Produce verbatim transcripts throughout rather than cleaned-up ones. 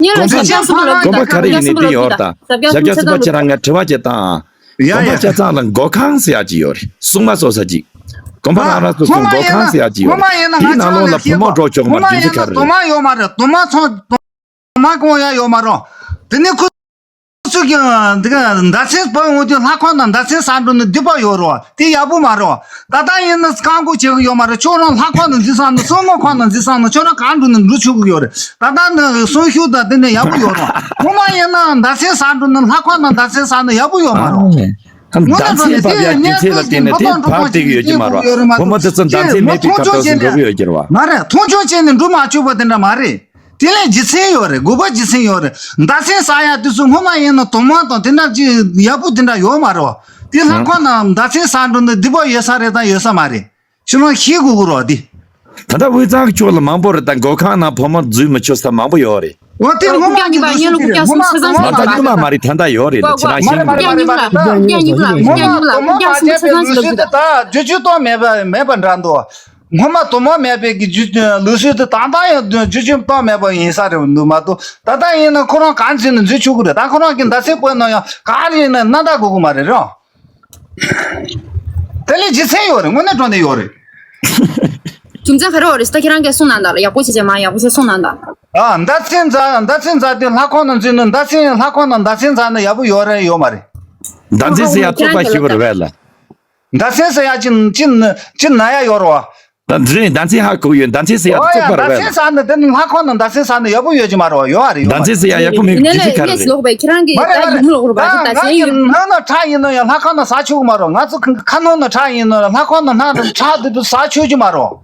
ཉེ་ལ་ཞབས་བཀྱག་གསུམ་པ་ལ་གོམ་པ་ག་རེ་ཡིན་ནི་དེ་ཡོད་རེད་ད། ཞབས་བཀྱག་གསུམ་ཆ་ཚང་ལ་ཁྱེད་རང་ང་དྲི་བ་བྱེད་དང་། ཡ་གོམ་པ་ཡ། ཆ་ཚང་ལ་མགོ་ཁང་ཟེར་ཡ་ཅིག་ཡོད་རེད། སྲུང་མ་སོ་ས་ཅིག་གོམ་པ་རང་རང་སོ་སོ་མགོ་ཁང་ཟེར་ཡ་ཅིག་ཡོད་རེད། དེའི་ནང་ལོགས་ལ་བུ་མོ་འགྲོ་ཆོག་མ་རེད། དེ་ཚོ་ག་རེ་རེད། དུ་མ་ཡོད་མ་རེད། དུ་མ་ཚོང་དུ་མ་གང་ཡང་ཡོད་མ་རེད། དེ་ནི་ཁོ་ཚོ་གི་འདི་ག་མདའ་ཚན་བབས་འོང་དུས་ལྷ་ཁང་ནང་མདའ་ཚན་ཟ་འགྲོ་ན་སྡིག་པ་ཡོད་རེད། དེ་ཡག་པོ་མ་རེད། ད་ལྟ་ཡིན་ན་བཀག་འགོག་བྱེད་གི་ཡོད་མ་རེད། ཁྱོད་རང་ལྷ་ཁང་ནང་འཛུལ་སོང་ན་སྲུང་མ་ཁང་ནང་འཛུལ་སོང་ན་ཁྱོད་རང་གང་འགྲོ་ན་འགྲོ་ཆོག་གི་ཡོད་རེད། ད་ལྟ་ནི་གསོན་ཤུགས་དང་དེ་ནས་ཡག་པོ་ཡོད་རེད། ངོ་མ་ཡིན་ན་མདའ་ཚན་ཟ་འགྲོ་ན་ལྷ་ཁང་ནང་མདའ་ཚན་ཟ་ན་ཡག་པོ་ཡོད་མ་རེད། ཨ་ནི་མདའ་ཚན་བབས་ཡ་རྒྱུ་མཚན་ལ་བརྟེན་ནས་དེ་བབས་བསྡད་ཀྱི་ཡོད་ཀྱི་མ་རེད། བུ་མོ་དེ་ཚོ་མདའ་ཚན་མེད་པའི་ཁ་ཐོག་སུ་འགྲོ་གི་ཡོད་ཀྱི་རེད་བ། མ་རེད། མཐོང་ཆུང་བྱས་ནས་འགྲོ་མ་ཆོག་པ་དེ་འདྲ་མ་རེད། དེ་ལས་རྒྱུ་མཚན་ཡོད་རེད། དགོས་པ་རྒྱུ་མཚན་ཡོད་རེད། མདའ་ཚན་ཟ་ཡ་དེ་ཚོ་སྔོན་མ་ཡིན་ན་དུ་མ་དང་དེ་འདྲ་ཅིག་ཡག་པོ་དེ་འདྲ་ཡོད་མ་རེད་བ། དེ་ལྷ་ཁང་ནང་མདའ་ཚན་ཟ་འགྲོ་ན་སྡིག་པ་ཡོད་ས་རེད་དང་ཡོད་ས་མ་རེད། ཁྱེད་རང་ཤེས་དགོས་ཀྱི་རེད་དེ། ད་ལྟ་དབུས་གཙང་ཕྱོགས་ལ་མང་པོ་རེད། ད་མགོ་ཁང་ནང་བུ་མོ་འཛུལ་མི་ཆོག་ས་མང་པོ་ཡོད་རེད། འོ་དེ་སྔོན་མ་གི་ལུགས་སྲོལ་དེ་རེད། སྔོན་མ་དུ་མ་མ་རེད། ད་ལྟ་ཡོད་རེད། ད་ཁྱེད་རང་ཤེས་དགོས་ཀྱི་རེད། སྔོན་མ་དུ་མ་མ་བྱས་པའི་ལུགས་སྲོལ་དེ་ད་བསྒྱུར་བཅོས་གཏོང་མེད་པ་མེད་པ་འདྲ་འདུག་སྔོན་མ་དུ་མ་མེད་པའི་གི་རྒྱུ་ལུགས་སྲོལ་དེ་ད་ལྟ་ཡང་བསྒྱུར་བཅོས་གཏོང་མེད་པ་ཡིན་ས་རེད་འདུག་མ་གཏོགས། ད་ལྟ་ཡིན་ན་ཁོ་རང་གང་བྱས་ན་འཛུལ་ཆོག་གི་རེད། ད་ཁོ་རང་གི་མདའ་ཚན་བབས་ན་ཡང་ག་རེ་ཡིན་ན་སྣ་ཐག་དགོས་ཀྱི་མ་རེད་རོ། དེ་ལས་རྒྱུ་མཚན་ཡོད་རེད། དངོས་གནས་དྲང་གནས་ཡོད་རེད། རྒྱུ་མཚན་ག་རེ་ཡོད་རེད་ཟེར་ད་ཁྱེད་རང་གིས་གསུངས་གནང་དང་། ཡག་པོ་བྱས་བྱས་མ་ཡག་པོ་བྱས་གསུངས་གནང་དང་། ཨ་མདའ་ཚན་འཛག་མདའ་ཚན་འཛག་དེ་ལྷ་ཁང་ནང་འཛུལ་ན། མདའ་ཚན་ལྷ་ཁང་ནང་མདའ་ཚན་འཛག་ན་ཡག་པོ་ཡོད་རེད་ཡོད་མ་རེད། མདའ་ཚན་ཟེར་ཡ་བཙོག་པ་ཞེ་པོ་རེད་བས་ལ། མདའ་ཚན་ཟེར་ཡ་ཅི་ཅི་ཅི་ན་ཡ་ཡོད་རེད་བ། ད་འདི་རིང་མདའ་ཚན་ཧ་གོ་ཡོད། མདའ་ཚན་ཟེར་ཡ་ཨོ་ཡ། བཙོག་པ་རེད་མདའ་བས་ལ། ཚན་ཟ་ན་དེ་ནི་ལྷ་ཁང་ནང་མདའ་ཚན་ཟ་ན་ཡག་པོ་ཡོད་ཀྱི་མ་རེད་བ། ཡོད་ཨ་རེད་ཡོད་མ་རེད། མདའ་ཚན་ཟེར་ཡ་ཡག་པོ་མེད་པའི་རྒྱུ་མཚན་ག་རེ་རེད། ལོག་པའི་ཁྱེད་རང་གི་མ་རེད་ད་མ་རེད། ཡུམ་ལོག་རུ་བ་ད་ད་ང་ཚན་གི་ཡིན་ནང་ན་ཁྲ་ཡིན་ནང་ཡང་ལྷ་ཁང་ནང་ཟ་ཆོག་གི་མ་རེད། ང་ཚོ་ཁ་ཁ་ནང་ན་ཁྲ་ཡིན་ནང་ལྷ་ཁང་ནང་ན་ཁྲ་དེ་ཚོ་ཟ་ཆོག་གི་མ་རེད།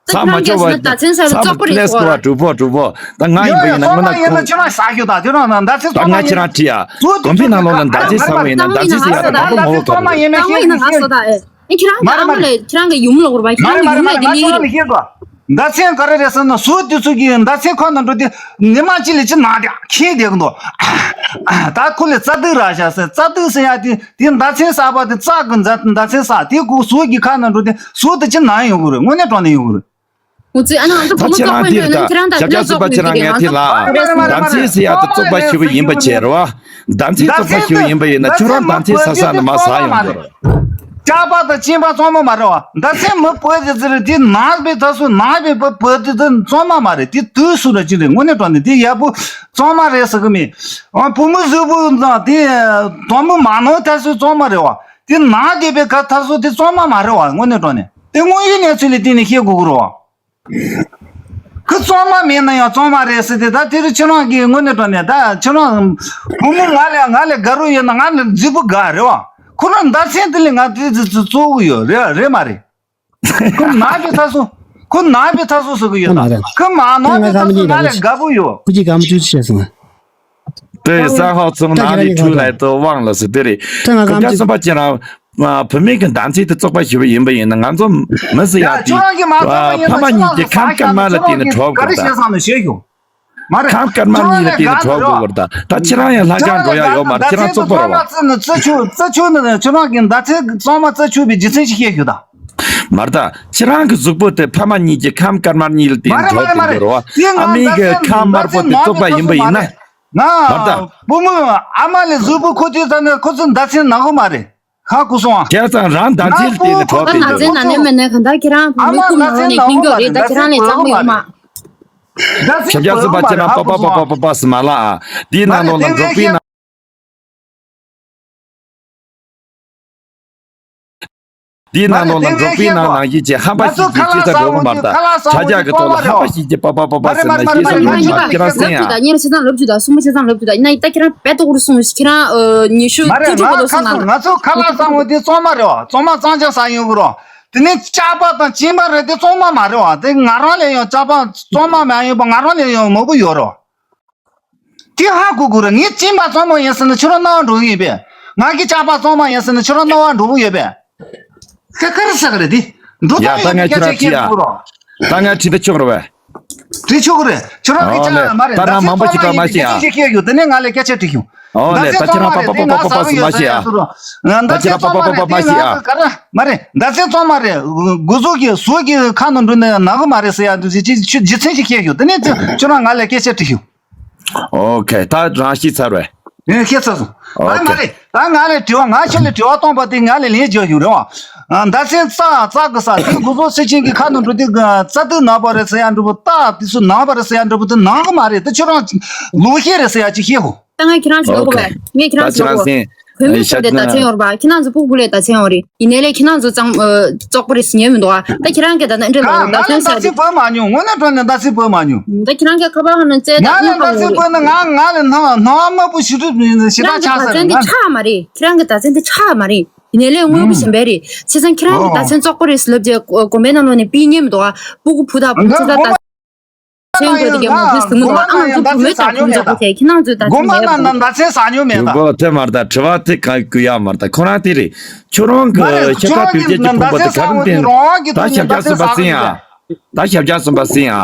ས་མ་ཆོག་པ་ད་ཚན་ས་ས་བཙོག་པོ་རེད་ལས་སྐོར་བ་གྲུབ་པོ་གྲུབ་པོ། ད་ང་ཡིན་པ་ཡིན་ན་ངོ་ན་ཁོ་ཁྱེད་རང་ཟ་ཤོག་ད་དེ་རང་ན་མདའ་ཚན་ད་ང་ཁྱེད་རང་དྲི་ཡ། གོམ་པའི་ནང་ལོགས་ན་མདའ་ཚན་ཟ་བ་ཡིན་ན་མདའ་ཚན་ཟ་ཡ་ད་དང་པོ་ངོ་བོ་ག་རེ་རེད། ད་ང་ཡིན་ན་ང་ཟ་ད་ཨེ། ཨེ་ཁྱེད་རང་གི་ཨ་མ་ལས་ཁྱེད་རང་གི་ཡུམ་ལོག་རུ་བ་ཁྱེད་རང་གི་ཡུམ་ལས་དེ་ལས་ཡིན་རེད། མདའ་ཚན་ག་རེ་རེད་ཟེར་ན་ཟོ་དེ་ཚོ་གི་མདའ་ཚན་ཁོ་ན་འགྲོ་དེ་ཉི་མ་གཅིག་ལས་ཅི་ན་དེ་ཁེལ་བསྡད་གི་འདུག་ད་ཁོ་ལས་རྩ་དུག་རག་བཞག་ཟེར། རྩ་དུག་ཟེར་ཡ་དེ་དེ་མདའ་ཚན་ཟ་བ་དེ་རྩ་གི་མདའ་མདའ་ཚན་ཟ་དེ་ཁོ་ཟོ་གི་ཁ་ན་འགྲོ་དེ་ཟོ་དེ་ཅི་ན་ཡོང་གི་རེད། དངོས་གནས་དྲང་གནས་ཡོང་གི་རེད། ཨོ་ཙི་ཨ་ནི་ང་ཚོ་ད་བུ་མོ་ཁྱེད་རང་ཀློག་དེ་པོ་ཡིན་ན་ད་ཁྱེད་རང་ད་ཞབས་བཀྱག་གསུམ་པ་ཁྱེད་རང་ངས་དེ་ལ་མདའ་ཚན་ཟེར་ཡ་དེ་བཙོག་པ་ཞེ་པོ་ཡིན་པ་བྱས་རེད་བ། མདའ་ཚན་བཙོག་པ་ཞེ་པོ་ཡིན་པ་ཡིན་ན་ཁྱོད་རང་མདའ་ཚན་ཟ་ས་ནས་མ་ཟ་ཡོང་གི་རེད། སྐྱག་པ་དང་གཅིན་པ་གཙང་མ་མ་རེད་བ། མདའ་ཚན་མི་བོད་ཀྱི་ཟེར་དེ་ནག་པའི་ད་སུ་ནག་པའི་བོད་བོད་དེ་དེ་གཙང་མ་མ་རེད། དེ་དུས་སུ་ར་ཅི་རེད། དངོས་གནས་དྲང་གནས་དེ་ཡག་པོ་གཙང་མ་རེད་ཟེར་གི་མེད། ཨ་བུ་མོ་གཟུགས་པོ་དང་དེ་དོམ་མོ་མ་ནོར་ད་སུ་གཙང་མ་རེད་བ། དེ་ནག་བསྡད་པའི་ག་ད་སུ་དེ་གཙང་མ་མ་རེད་བ། དངོས་གནས་དྲང་གནས་དེ་དངོས་ཡོད་གནས་ཚུལ་ལ་བརྟེན་ནས་བཤད་དགོས་ཀྱི་རེད་བ། ཁོ་གཙང་མ་མིན་ན་ཡང་གཙང་མ་རེད་ཟེར་ཏེ། ད་དེ་རིང་ཁྱེད་རང་གིས་དངོས་གནས་དྲང་གནས་ད་ཁྱེད་རང་བུ་མོ་ང་ལས་ང་ལས་དགའ་རོགས་ཡོད་ན་ང་ལས་རྫིག་པོ་དགའ་རེད་བ། ཁོ་རང་མདའ་ཚན་དེ་ལས་ང་དེ་ཙི་ཙི་གཙོ་བོ་ཡོད་རེད་རེད་མ་རེད། ཁོ་ནག་པའི་ཚ་སུ། ཁོ་ནག་པའི་ཚ་སུ་ཟེར་གི་ཡོད་ད། ཁོ་མ་ནག་པའི་ཚ་སུ་ང་ལས་དགའ་པོ་ཡོད། ཁོ་གཅིག་གམ་བཅུ་ཆེ་སོང་། དེ་ས་ཧོ་ཚང་ནང་ལས་འཁྲུལ་ལས་དོ་དབང་ལ་སི་དེ་རེད། ཁོ་ང་གམ་བཅུ་གསུམ་པ་ཁྱེད་རང་བུད་མེད་ཀྱི་མདའ་ཚན་དེ་བཙོག་པ་ཞེ་པོ་ཡིན་པ་ཡིན་ན། ང་ཚོ་མི་ཟེར་ཡ་དེ་ཕ་མ་གཉིས་ཀྱི་ཁམས་དཀར་དམར་ལ་བརྟེན་ནས་གྲོགས་དགོས་ད། ཁམས་དཀར་དམར་གཉིས་ལ་བརྟེན་ནས་གྲོགས་དགོས་བར་ད། ད་ཁྱེད་རང་ཡང་ལྷ་ཁང་འགྲོ་ཡ་ཡོད་མ་རེད། ཁྱེད་རང་བཙོག་པ་རེད་བ། རྩི་ཆུ་རྩི་ཆུ་ནི་ཁྱེད་རང་གི་མདའ་ཚན་གཙང་མ་རྩི་ཆུ་བའི་རྒྱུ་མཚན་ཞིག་བཤད་རྒྱུ་ད། མ་རེད་ད། ཁྱེད་རང་གི་གཟུགས་པོ་དེ་ཕ་མ་གཉིས་ཀྱི་ཁམས་དཀར་དམར་གཉིས་ལ་བརྟེན་ནས་གྲོགས་དགོས་རེད་བ། ཨ་མའི་གི་ཁམས་དམར་པོ་དེ་བཙོག་པ་ཡིན་པ་ཡིན་ན། མ་རེད་ད། བུ་མོ་ཨ་མ་ལས་གཟུགས་པོ་ཁོ་དུས་ཙམ་ནས་ཁོ་ཚོ་མདའ་ཚན་ནག་པོ་མ་རེད། ཧ་གོ་སོང་ཨ། བྱས་ཙང་རང་མདའ་ཚན་ལ་བརྟེན་ནས་གྲོགས་དེ་འདུག་ཨ་མ་མདའ་ཚན་ནག་ནས་མེད་ནས་གང་ལྟར་ཁྱེད་རང་བུད་མེད་ཀུན་ནང་ནས་ཁེངས་རྒྱུ་རེད། ད་ཁྱེད་རང་ལས་གཙང་མ་ཡོད་མ། ཞབས་བཀྱག་གསུམ་པ་ཁྱེད་རང་པ་པ་པ་པ་པ་པ་ཟེར་མ་ལ་ཨ། དེའི་ནང་ལོགས་ལ་འབྲོག་པའི་ནང་། དེའི་ནང་ལོགས་ལ་འབྲོག་པའི་ནང་ནང་བཞིན་གྱི་ཧམ་པ་ཞིག་གིས་སྐྱེ་ས་འགྲོ་གི་མ་རེད་ད། དྲ་རྒྱ་གི་ཐོག་ལ་ཧམ་པ་ཞིག་གིས་པ་པ་པ་པ་ཟེར་ན་སྐྱེ་ས་འགྲོ་གི་མ་རེད། ཁྱེད་རང་གསན་ཡ། ཉེ་ར་ཆ་ཚང་ལབ་རྒྱུ་ད་སུ་མ་ཆ་ཚང་ལབ་རྒྱུ་ད་ཡིན་ན་ད་ཁྱེད་རང་བས་ཏོག་རུ་སོང་ཁྱེད་རང་ཉི་ཤུ་དྲུག་ཅུ་པ་ཏོག་སོང་ན། ང་ཚོ་ཁ་ལག་བཟང་བོ་དེ་གཙང་མ་རེད་བ། གཙང་མ་གཙང་ཆ་ཟ་ཡོང་གི་རོ། དེ་ནས་སྐྱག་པ་དང་གཅིན་པ་རེད་དེ་གཙང་མ་མ་རེད་བ། དེ་ང་རང་ལས་ཡང་སྐྱག་པ་གཙང་མ་མ་ཡིན་པ་ང་རང་ལས་ཡང་མང་པོ་ཡོད་རོ། དེ་ཧ་གོ་དགོས་རེད། ངས་གཅིན་པ་གཙང་མ་ཡིན་ཟེར་ན་ཁྱོད་རང་རྣ་བ་འགྲོ་གི་ཡོད་པས། ང་གི་སྐྱག་པ་གཙང་མ་ཡིན་ཟེར་ན་ཁྱོད་རང་རྣ་བ་འགྲོ་གི་ཡོད་པས། ཁ་ཁ་རེ་ཟ་གི་རེད་དེ། འགྲོ་ཡ་ད་ང་ཁྱེད་རང་དྲིས་ཡ། ད་ང་དྲིས་ད་ཆོག་རེད་བས། དྲིས་ཆོག་གི་རེད། ཁྱོད་རང་གི་ཨོ་ལེ། ད་ང་མང་པོ་ཞིག་བཀྲ་མ་ཤིས་ཡ། ཁྱེད་ཀྱིས་ཡོད་དེ་ནས་ང་ལ་སྐད་ཆ་དྲིས་ཤོག་ཨོ་ལེ། ད་ཁྱེད་རང་པ་པ་པ་པ་པ་སུ་མ་ཤེས་ཨ། ད་ཁྱེད་རང་པ་པ་པ་པ་མ་ཤེས་ཨ། མ་རེད། མདའ་ཚན་གཙང་མ་རེད། སྒོ་ཟོག་གི་ཟོག་གི་ཁ་ནང་འགྲོ་ནས་ནག་གི་མ་རེད་ཟེར་ཡ་འདུག་ཅི་ཅི་རྒྱུ་མཚན་ཅིག་ཁྱེད་ཡོད་དེ་ནས་ཁྱོད་རང་ང་ལ་སྐད་ཆ་དྲིས་ཤོག་ཨོ་ཁེ། ད་རང་ཤེས་ཚར་བས། ངས་ཤེས་ཚར་སོང་། ཨ། ཨོ་ཁེ། མ་རེད། ད་ང་ལ་དྲི་བ། ང་ཁྱེད་ལ་དྲི་བ་བཏང་པ་དེ་ང་ལ་ལན་རྒྱག་ཞུ་རེད་བ། ཨ། མདའ་ཚན་བཙག་བཙག་གི་ས་དེ་གོང་ས་སྲིད་ཆེན་གྱི་ཁ་ནང་འགྲོ་དུས་རྩ་དུ་ནང་པ་རེད་ཟེར་ཡ་འདྲ་པོ། རྟགས་དེ་ཚོ་ནང་པ་རེད་ཟེར་ཡ་འདྲ་པོ་དེ་ནང་གི་མ་རེད། དེ་ཁྱོད་རང་ལོག་བཤད་རེད་ཟེར་ཡ་ཅིག་བཤད་ཧོ། ད་ང་ཁྱེད་རང་ཞིག་ལོག་གོ་བས། ངས་ཁྱེད་རང་ཞིག་ལོག་གོ། བོད་མི་ཚོ་དེ་མདའ་ཚན་ཡོད་རེད་པ། ཁྱེད་རང་ཚོ་སྤུ་གུ་ལ་མདའ་ཚན་ཡོད་རེད། ཡིན་ནའི་ལས་ཁྱེད་རང་ཚོ་གཙང་ཨ་བཙོག་པ་རེད་ཟེར་ཉན་མི་འདུག་ཨ། ད་ཁྱེད་རང་གིས་ད་ནི་འདྲ་ལོ་མདའ་ཚན་ཟེར། ང་ལ་མདའ་ཚན་བོར་མ་མྱོང་། དངོས་གནས་དྲང་གནས་མདའ་ཚན་བོར་མ་མྱོང་། ད་ཁྱེད་རང་གིས་ཁ་པར་ཧ་ན་བཙལ་ད་ང་ལ་མདའ་ཚན་བོར་ན་ང་ང་ལ་སྣང་སྣང་བ་དམར་པོ་ཞེ་དྲག་ཞེ་དྲག་ཆགས་ས་རེད། ང་། མདའ་ཚན་དེ་ཆགས་མ་རེད། ཁྱེད་རང་གི་མདའ་ཚན་དེ་ཆགས་མ་རེད། ཡིན་ནའི་ལས་དངོས་པོ་གཞན་པ་རེད། བྱས་ཙང་ཁྱེད་རང་གི་ཨོ། མདའ་ཚན་བཙོག་པ་རེད་ཟེར་ལབ་རྗེས་དགོན་པའི་ནང་ལོགས་ནས་པི་ཉན་མི་འདུག་ཨ། སྤུ་གུ་བུ་དང་བུ་ཚ་ད། ཚན་དགོས་དེ་ག་མང་པོ་ཟེར་གི་མི་འདུག་ཨ། ང་ཚོ་བུ་མོའི་དང་ཁོང་ཚོ་དེ་ཁྱེད་རང་ཚོའི་དང་ཚན་མེད་པ་འདུག་དགོན་པ་ནང་ན་མདའ་ཚན་ཟ་མྱོང་མེད་ད། ཡོད་གོ་དེ་མ་རེད་ད། དྲི་བ་དེ་ག་གུ་ཡ་མ་རེད་ད། ཁོ་རང་དེ་རེད། ཁྱོད་རང་གི་མ་རེད། ཤ་ཁྲག་དོལ་རྒྱལ་གྱི་ཕུང་པོ་དེ་ག་རེ་བསྟན་འདུག་ད་ཞབས་བཀྱག་གསུམ་པ་སེང་ཡ། ད་ཞབས་བཀྱག་གསུམ་པ་སེང་ཡ།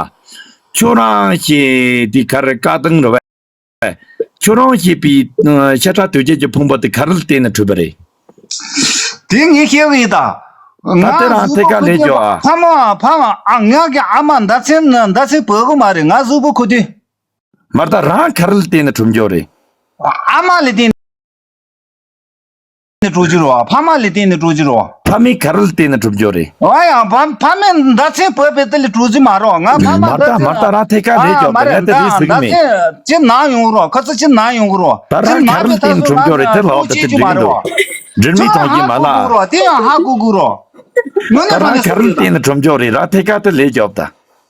ཁྱོད་རང་ཞེས་དེ་ག་རེ་བཀག་སྟངས་རེད་བས། ཁྱོད་རང་ཞེས་པའི་ཤ་ཁྲག་དོལ་རྒྱལ་གྱི་ཕུང་པོ་དེ་ག་རེ་ལ་བརྟེན་ནས་གྲུབ་པ་རེད། དེ་ངས་བཤད་གི་ཡིན་ད། ད་ལྟ་རང་ཐད་ཀར་ལན་རྒྱོབ་ཨ། ཕ་མ་ཕ་མ་ཨ། ང་གི་ཨ་མ་མདའ་ཚན་མདའ་ཚན་བོར་གི་མ་རེད། ང་གཟུགས་པོ་ཁུ་དུས། མ་རེད་ད། རང་ག་རེ་ལ་བརྟེན་ནས་གྲུབ་འགྱོ་རེད། ཨ་མ་ལ་བརྟེན་ནས་གྲུབ་ཀྱི་རེད་བ། ཕ་མ་ལ་བརྟེན་ནས་གྲུབ་ཀྱི་རེད་བ། ཕ་མས་ག་རེ་ལ་བརྟེན་ནས་གྲུབ་འགྱོ་རེད། ཨ་ཡ། ཕ་ཕ་མས་མདའ་ཚན་བོར་བས་དེ་ལས་གྲུབ་ཀྱི་མ་རེད་བ། ང་ཕ་མ་མ་རེད་ད། མདའ་ཚན་མ་རེད་ད། རང་ཐད་ཀར་ལན་རྒྱོབ་ད། ང་དེ་རེད་ཟེར་གི་མེད། མདའ་ཚན་ཅི་ནང་ཡོང་གི་རེད་བ། ཁ་ཚ་ཅི་ནང་ཡོང་གི་རེད་བ། ད་རང་ག་རེ་ལ་བརྟེན་ནས་གྲུབ་འགྱོ་རེད། དེ་ལ་འོ་ད་དེ་འགྲིག་གི་མི་འདུག་འགྲིག་མིན་མཐོང་གི་མ་ལ། དེ་ཡང་ཧ་གོ་གི་རེད་བ། དངོས་གནས་ད་རང་ག་རེ་ལ་བརྟེན་ནས་གྲུབ་འགྱོ་རེད། རང་ཐད་ཀར་དེ་ལན་རྒྱོབ་ད།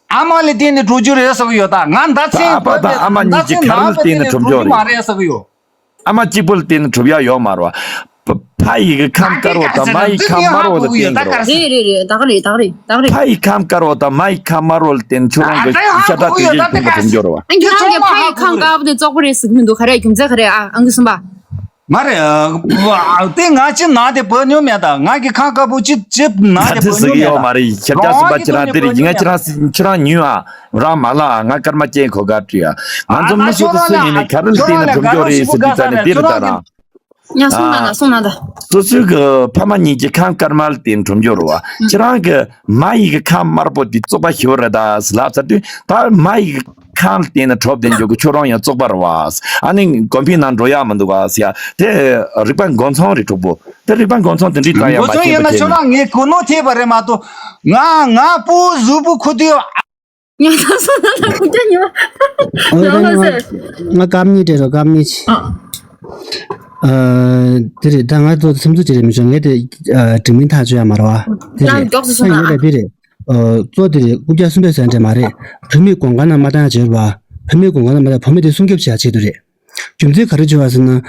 ཨ་མ་ལ་བརྟེན་ནས་གྲུབ་རྒྱུ་རེད་ཟེར་གི་ཡོད་ད། ང་མདའ་ཚན་ད་ཨ་ཕ་དང་ཨ་མ་གཉིས་ཀྱིས་ག་རེ་ལ་བརྟེན་ནས་གྲུབ་རྒྱུ་མ་རེད་ཟེར་གི་ཡོད། ཨ་མ་གཅིག་པུ་ལ་བརྟེན་ནས་གྲུབ་ཡ་ཡོད་མ་རེད་བ། ཕ་ཡི་གི་ཁམས་དཀར་པོ་དང་མ་ཡི་ཁམས་དམར་པོ་ལ་བརྟེན་གི་རེད་བ། རེད་རེད་རེད། ད་ག་རེད། ད་ག་རེད། ད་ག་རེད། ཕ་ཡི་ཁམས་དཀར་པོ་དང་མ་ཡི་ཁམས་དམར་པོ་ལ་བརྟེན་ནས་ཁྱོད་རང་གི་ཤ་ཁྲག་དོལ་རྒྱལ་གྱི་ཕུང་པོ་གྲུབ་འགྱོ་རེད་བ། ཨ། ཁྱོད་རང་གི་ཕ་ཡི་ཁམས་དཀར་པོ་དེ་བཙོག་པོ་རེད་ཟེར་གི་མི་འདུག་ག་རེ་རྒྱུ་མཚན་ག་རེ་ཨ། ཨང་ཀི་གསུམ་པ། མ་རེད། དེ་ང་ཅི་ནང་དེ་བོར་མྱོང་མེད་ད། ང་གི་ཁམས་དཀར་པོ་ཅི་ཅི་ནང་དེ་བོར་མྱོང་མེད་ད། ད་དེ་ཟེར་གི་ཡོད་མ་རེད། ཤ་ཁྲག་གསུམ་པ་ཁྱེད་རང་དེ་རེད། ང་ཁྱེད་རང་ཁྱེད་རང་ཉོན་ཨ། རང་མ་ལ་ང་སྐར་མ་སྐྱེ་ཁོ་ག་བྲིས་ཨ། ང་ཚོ་མི་སུ་དེ་སུ་ཡིན་ནི་ག་རེ་ལ་བརྟེན་ནས་གྲུབ་འགྱོ་རེད་ཟེར་དུས་ད་ནི་དེ་རེད་ད་རང་། ཡ། སོང་ན་ད། སོང་ན་ད། སོ་སོའི་གི་ཕ་མ་གཉིས་ཀྱི་ཁམས་དཀར་དམར་ལ་བརྟེན་གྲུབ་འགྱོ་རེད་བ། ཁྱེད་རང་གི་མ་ཡི་གི་ཁམས་དམར་པོ་དེ་བཙོག་པ་ཞིག་རེད་ད་ཟེར་ལབ་ཚར་དུས། ད་མ་ཡི་གི་ཁམས་ལ་བརྟེན་ནས་གྲུབ་བསྡད་འགྱོ་གི་ཁྱོད་རང་ཡང་བཙོག་པ་རེད་བ། ཨ་ནི་དགོན་པའི་ནང་འགྲོ་ཡ་མི་འདུག་བ་ཟེར་ཡ་དེ་རིག་པ་མགོ་མཚུངས་རེད་གྲོགས་པོ། དེ་རིག་པ་མགོ་མཚུངས་དེ་འདྲའི་ད་ཡ་མ་མཁྱེན་པ་བྱས་ནས། ཁྱོད་རང་ངས་གོ་ནོར་ཐེབས་པ་རེད་མ་གཏོགས། ང་ང་སྤུ་གུ་གཟུགས་པོ་ཁུ་དུས། ཉོ་ཐང་སོང་ན་ལ་ཁུ་ཀྱ་ཉོ། ཨོ་ཡ། ད་ནི་ང་ང་སྐར་མ་གཉིས་སྤྲད་རོགས། སྐར་མ་གཉིས། ཨ། ཨ། དེ་རེད་ད། ང་ཚོ་སེམས་ཚོར་ཅི་རེད་མི་ཤེས། ངས་དེ་ཨ་འགྲིག་མིན་ཐག་གཅོད་ཡ་མ་རེད་བ། དེ་རེད། ཡང་མགྱོགས་སུ་སོང་ན། ཡིན་ན་དེ་རེད། ཨ། གཙོ་དེ་རེད། རྐུབ་བཀྱག་གསུམ་པའི་ཟེར་འདྲ་མ་རེད། བུད་མེད་སྒོ་ཁང་ནང་མ་བཏང་ཡ་བྱེད་རོགས། བུད་མེད་སྒོ་ཁང་ནང་མ་བཏང་། བུད་མེད་དེ་སྲུང་སྐྱོབ་བྱེད་ཡ་ཆེད་དུ་རེད། རྒྱུ་མཚན་ག་རེ་བྱུང་བ་ཟེར་ན།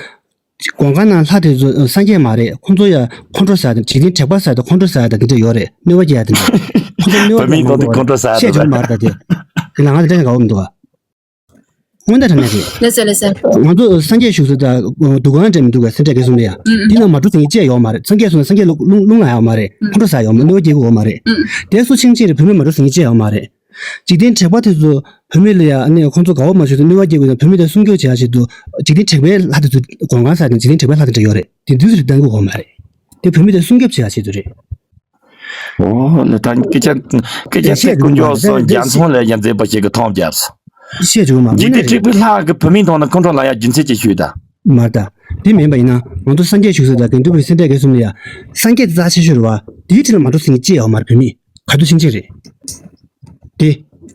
སྒོ་ཁང་ནང་ལྷ་དེ་ཚོ་སངས་རྒྱས་མ་རེད། ཁོང་ཚོ་ཡ་ཁོང་ཁྲོ་ཟ་དང་། འཇིག་རྟེན་དྲེགས་པ་ཟ་དང་། ཁོང་ཁྲོ་ཟ་དང་། དེ་འདྲ་ཡོད་རེད། གནོད་པ་སྐྱེལ་ཡ་དེ་འདྲ། ཁོང་ཚོ་གནོད་པ་བུད་མེད་ཁོང་ཚོ་ཁོང་ཁྲོ་ཟ་བཤད་ཆོག་མ་རེད་ད་དེ། དེ་ལ་ང་དེ་འདྲ་དགའ་བོ་མི་འདུག་ག། དངོས་གནས་དྲང་གནས་རེད། ལགས་སོ་ལགས་སོ། ང་ཚོ་སངས་རྒྱས་བཞུགས་ས་དང་འདུ་ཁང་འདྲ་མི་འདུག་ག། སེམས་ཁྲལ་གལ་གསུམ་ལ་ཡ། ཨུ་ཨུ། དེ་ནང་མ་འགྲོ་ཟེར་མཁན་ཅི་ཡང་ཡོད་མ་རེད། སངས་རྒྱས་སོང་ན་སངས་རྒྱས་རླུང་ལངས་ཡོད་མ་རེད། ཁོང་ཁྲོ་ཟ་ཡོད་མ་རེད། གནོད་པ་སྐྱེལ་གྱི་ཡོད་མ་རེད། ཨུ་ཨུ། དེ་སུ་ཕྱིན་ཕྱིན་རེད། བུད་མེད་མ་འགྲོ་ཟེར་མཁན་ཅི་ཡང་ཡོད་མ་རེད། འཇིག་རྟེན་དྲེགས་པ་དེ་ཚོ་བུད་མེད་ལ་ཡ་ཨ་ནི་ཁོང་ཚོ་དགའ་བོ་མ་བྱུང་ཚེ་གནོད་པ་སྐྱེལ་དགོས་ན། བུད་མེད་དེ་སྲུང་སྐྱོབ་བྱེད་ཡ་ཆེད་དུ་འཇིག་རྟེན་དྲེགས་པའི་ལྷ་དེ་ཚོ་སྒོ་ཁང་ཟེར་དང་འཇིག་རྟེན་དྲེགས་པའི་ལྷ་དེ་འདྲ་ཡོད་རེད། དེ་དུས་སུ་བཏང་གི་ཡོད་མ་རེད། དེ་བུད་མེད་དེ་སྲུང་སྐྱོབ་བྱེད་ཡ་ཆེད་དུ་རེད། ཨོ་ལ་ད་སྐད་ཆ་སྐད་ཆ་ཚིག་ཀུན་སྐྱོ་སོང་། རྒྱ་མཚོ་ལ་ཡ་མཛེས་པ་ཞིག་གི་མཐོང་བརྒྱབ། བཤད་ཆོག་མ་འཇིག་རྟེན་དྲེགས་པའི་ལྷ་གི་བུད་མེད་མཐོང་ན་ཁོང་ཁྲོ་ལངས་ཡ་རྒྱུ་མཚན་ཅིག་ཞུས་ད། མ་རེད་ད། དེ་མིན་པ་ཡིན་ན་ང་ཚོ་སངས་རྒྱས་བཞུགས་ས་དང་དགེ་འདུན་པའི་སེམས་ཁྲལ་གལ་གསུམ་ལ་ཡ། སངས་རྒྱས་དེ་རྩ་ཆེ་ཤོས་རེད་བ། དེའི་འཁྲིས་ལ་མ་འགྲོ་ཟེར་མཁན་ཅི་ཡང་ཡོད་མ་རེད། བུད་མེད་ག་དུས་ཕྱིན་ཆད་རེད། དེ་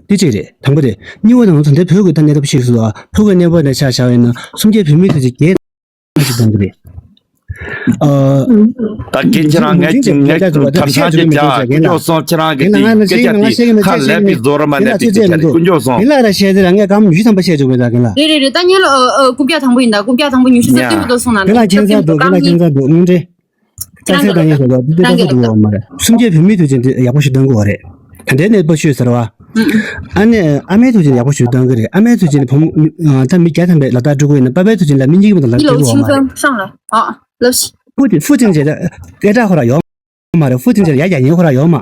དེ་གཅིག་རེད། དང་པོ་དེ། གཉིས་པ་དེ་ང་ཚོ་ད་ལྟའི་བོད་ཀྱི་ད་གནས་སྟངས་ཤེས་སོང་བ། བོད་ཀྱི་གནས་བབ་ནས་ཆ་བཞག་པ་ཡིན་ན་སུམ་བརྒྱའི་བུད་མེད་དེ་ཅིག་རྒྱལ་ཞིག་གཏོང་གི་རེད། ཨ། ད་གིན་ཁྱེད་རང་ངས་ངས་ཐབས་བྱང་ཅིག་བྱ། ཀུན་སྐྱོ་སོང་། ཁྱེད་རང་གི་དེ་སྐད་ཆ་དེ་ཁ་ལས་པའི་བཟོ་ར་མ་ནས་དེ་སྐད་ཆ་རེད། ཀུན་སྐྱོ་སོང་། ཡིན་ལ་ར་བཤད་དེ་ར་ངས་སྐར་མ་ཉི་ཤུ་ཐམ་པ་བཤད་ཆོག་པའི་ད་གིན་ལ། རེད་རེད་རེད། ད་ཉེ་ལ་ཨ་ཨ་རྐུབ་བཀྱག་དང་པོ་ཡིན་ད། རྐུབ་བཀྱག་དང་པོ་ཉི་ཤུ་རྩ་གཅིག་པོ་དོ་སོང་ན་རེད། ཁྱེད་རང་ཁྱེད་རང་ཚ་འདུག་ཁྱེད་རང་ཁྱེད་རང་ཚ་འདུག་དངོས་འབྲེལ། རྩ་ཚད་བཏང་ཡས་ཟེར་བ་འདི་ལྟ་ས་འདུག་བ་མ་རེད། སུམ་བརྒྱའི་བུད་མེད་དུས་ཆེན་དེ་ཡག་པོ་ཞིག་གཏོང་གི་བ་རེད། ད་ལྟའི་གནས་བབ་ཤོད་ཟེར་བ། ཨ་ནི་ཨ་མའི་དུས་ཆེན་ཡག་པོ་ཞིག་གཏོང་གི་རེད། ཨ་མའི་དུས་ཆེན་བུ་མོ་ཨ་ད་མི་བརྒྱ་ཐམ་པའི་ལག་རྟགས་སྤྲོད་ཀྱི་ཡོད་ན་པ་ཕའི་དུས་ཆེན་ལ་མི་གཉིས་ཀྱི་མ་གཏོགས་ལག་རྟགས་སྤྲོད་ཀྱི་ཡོད་མ་རེད། ཧྥུ་ཅིང་ཧྥུ་ཅིང་ཅེ་ད་སྐད་གྲགས་ཁོ་ར་ཡོད་མ་རེད། ཧྥུ་ཅིང་ཅེ་ཡ་རྒྱ་ཉན་ཁོ་ར་ཡོད་མ།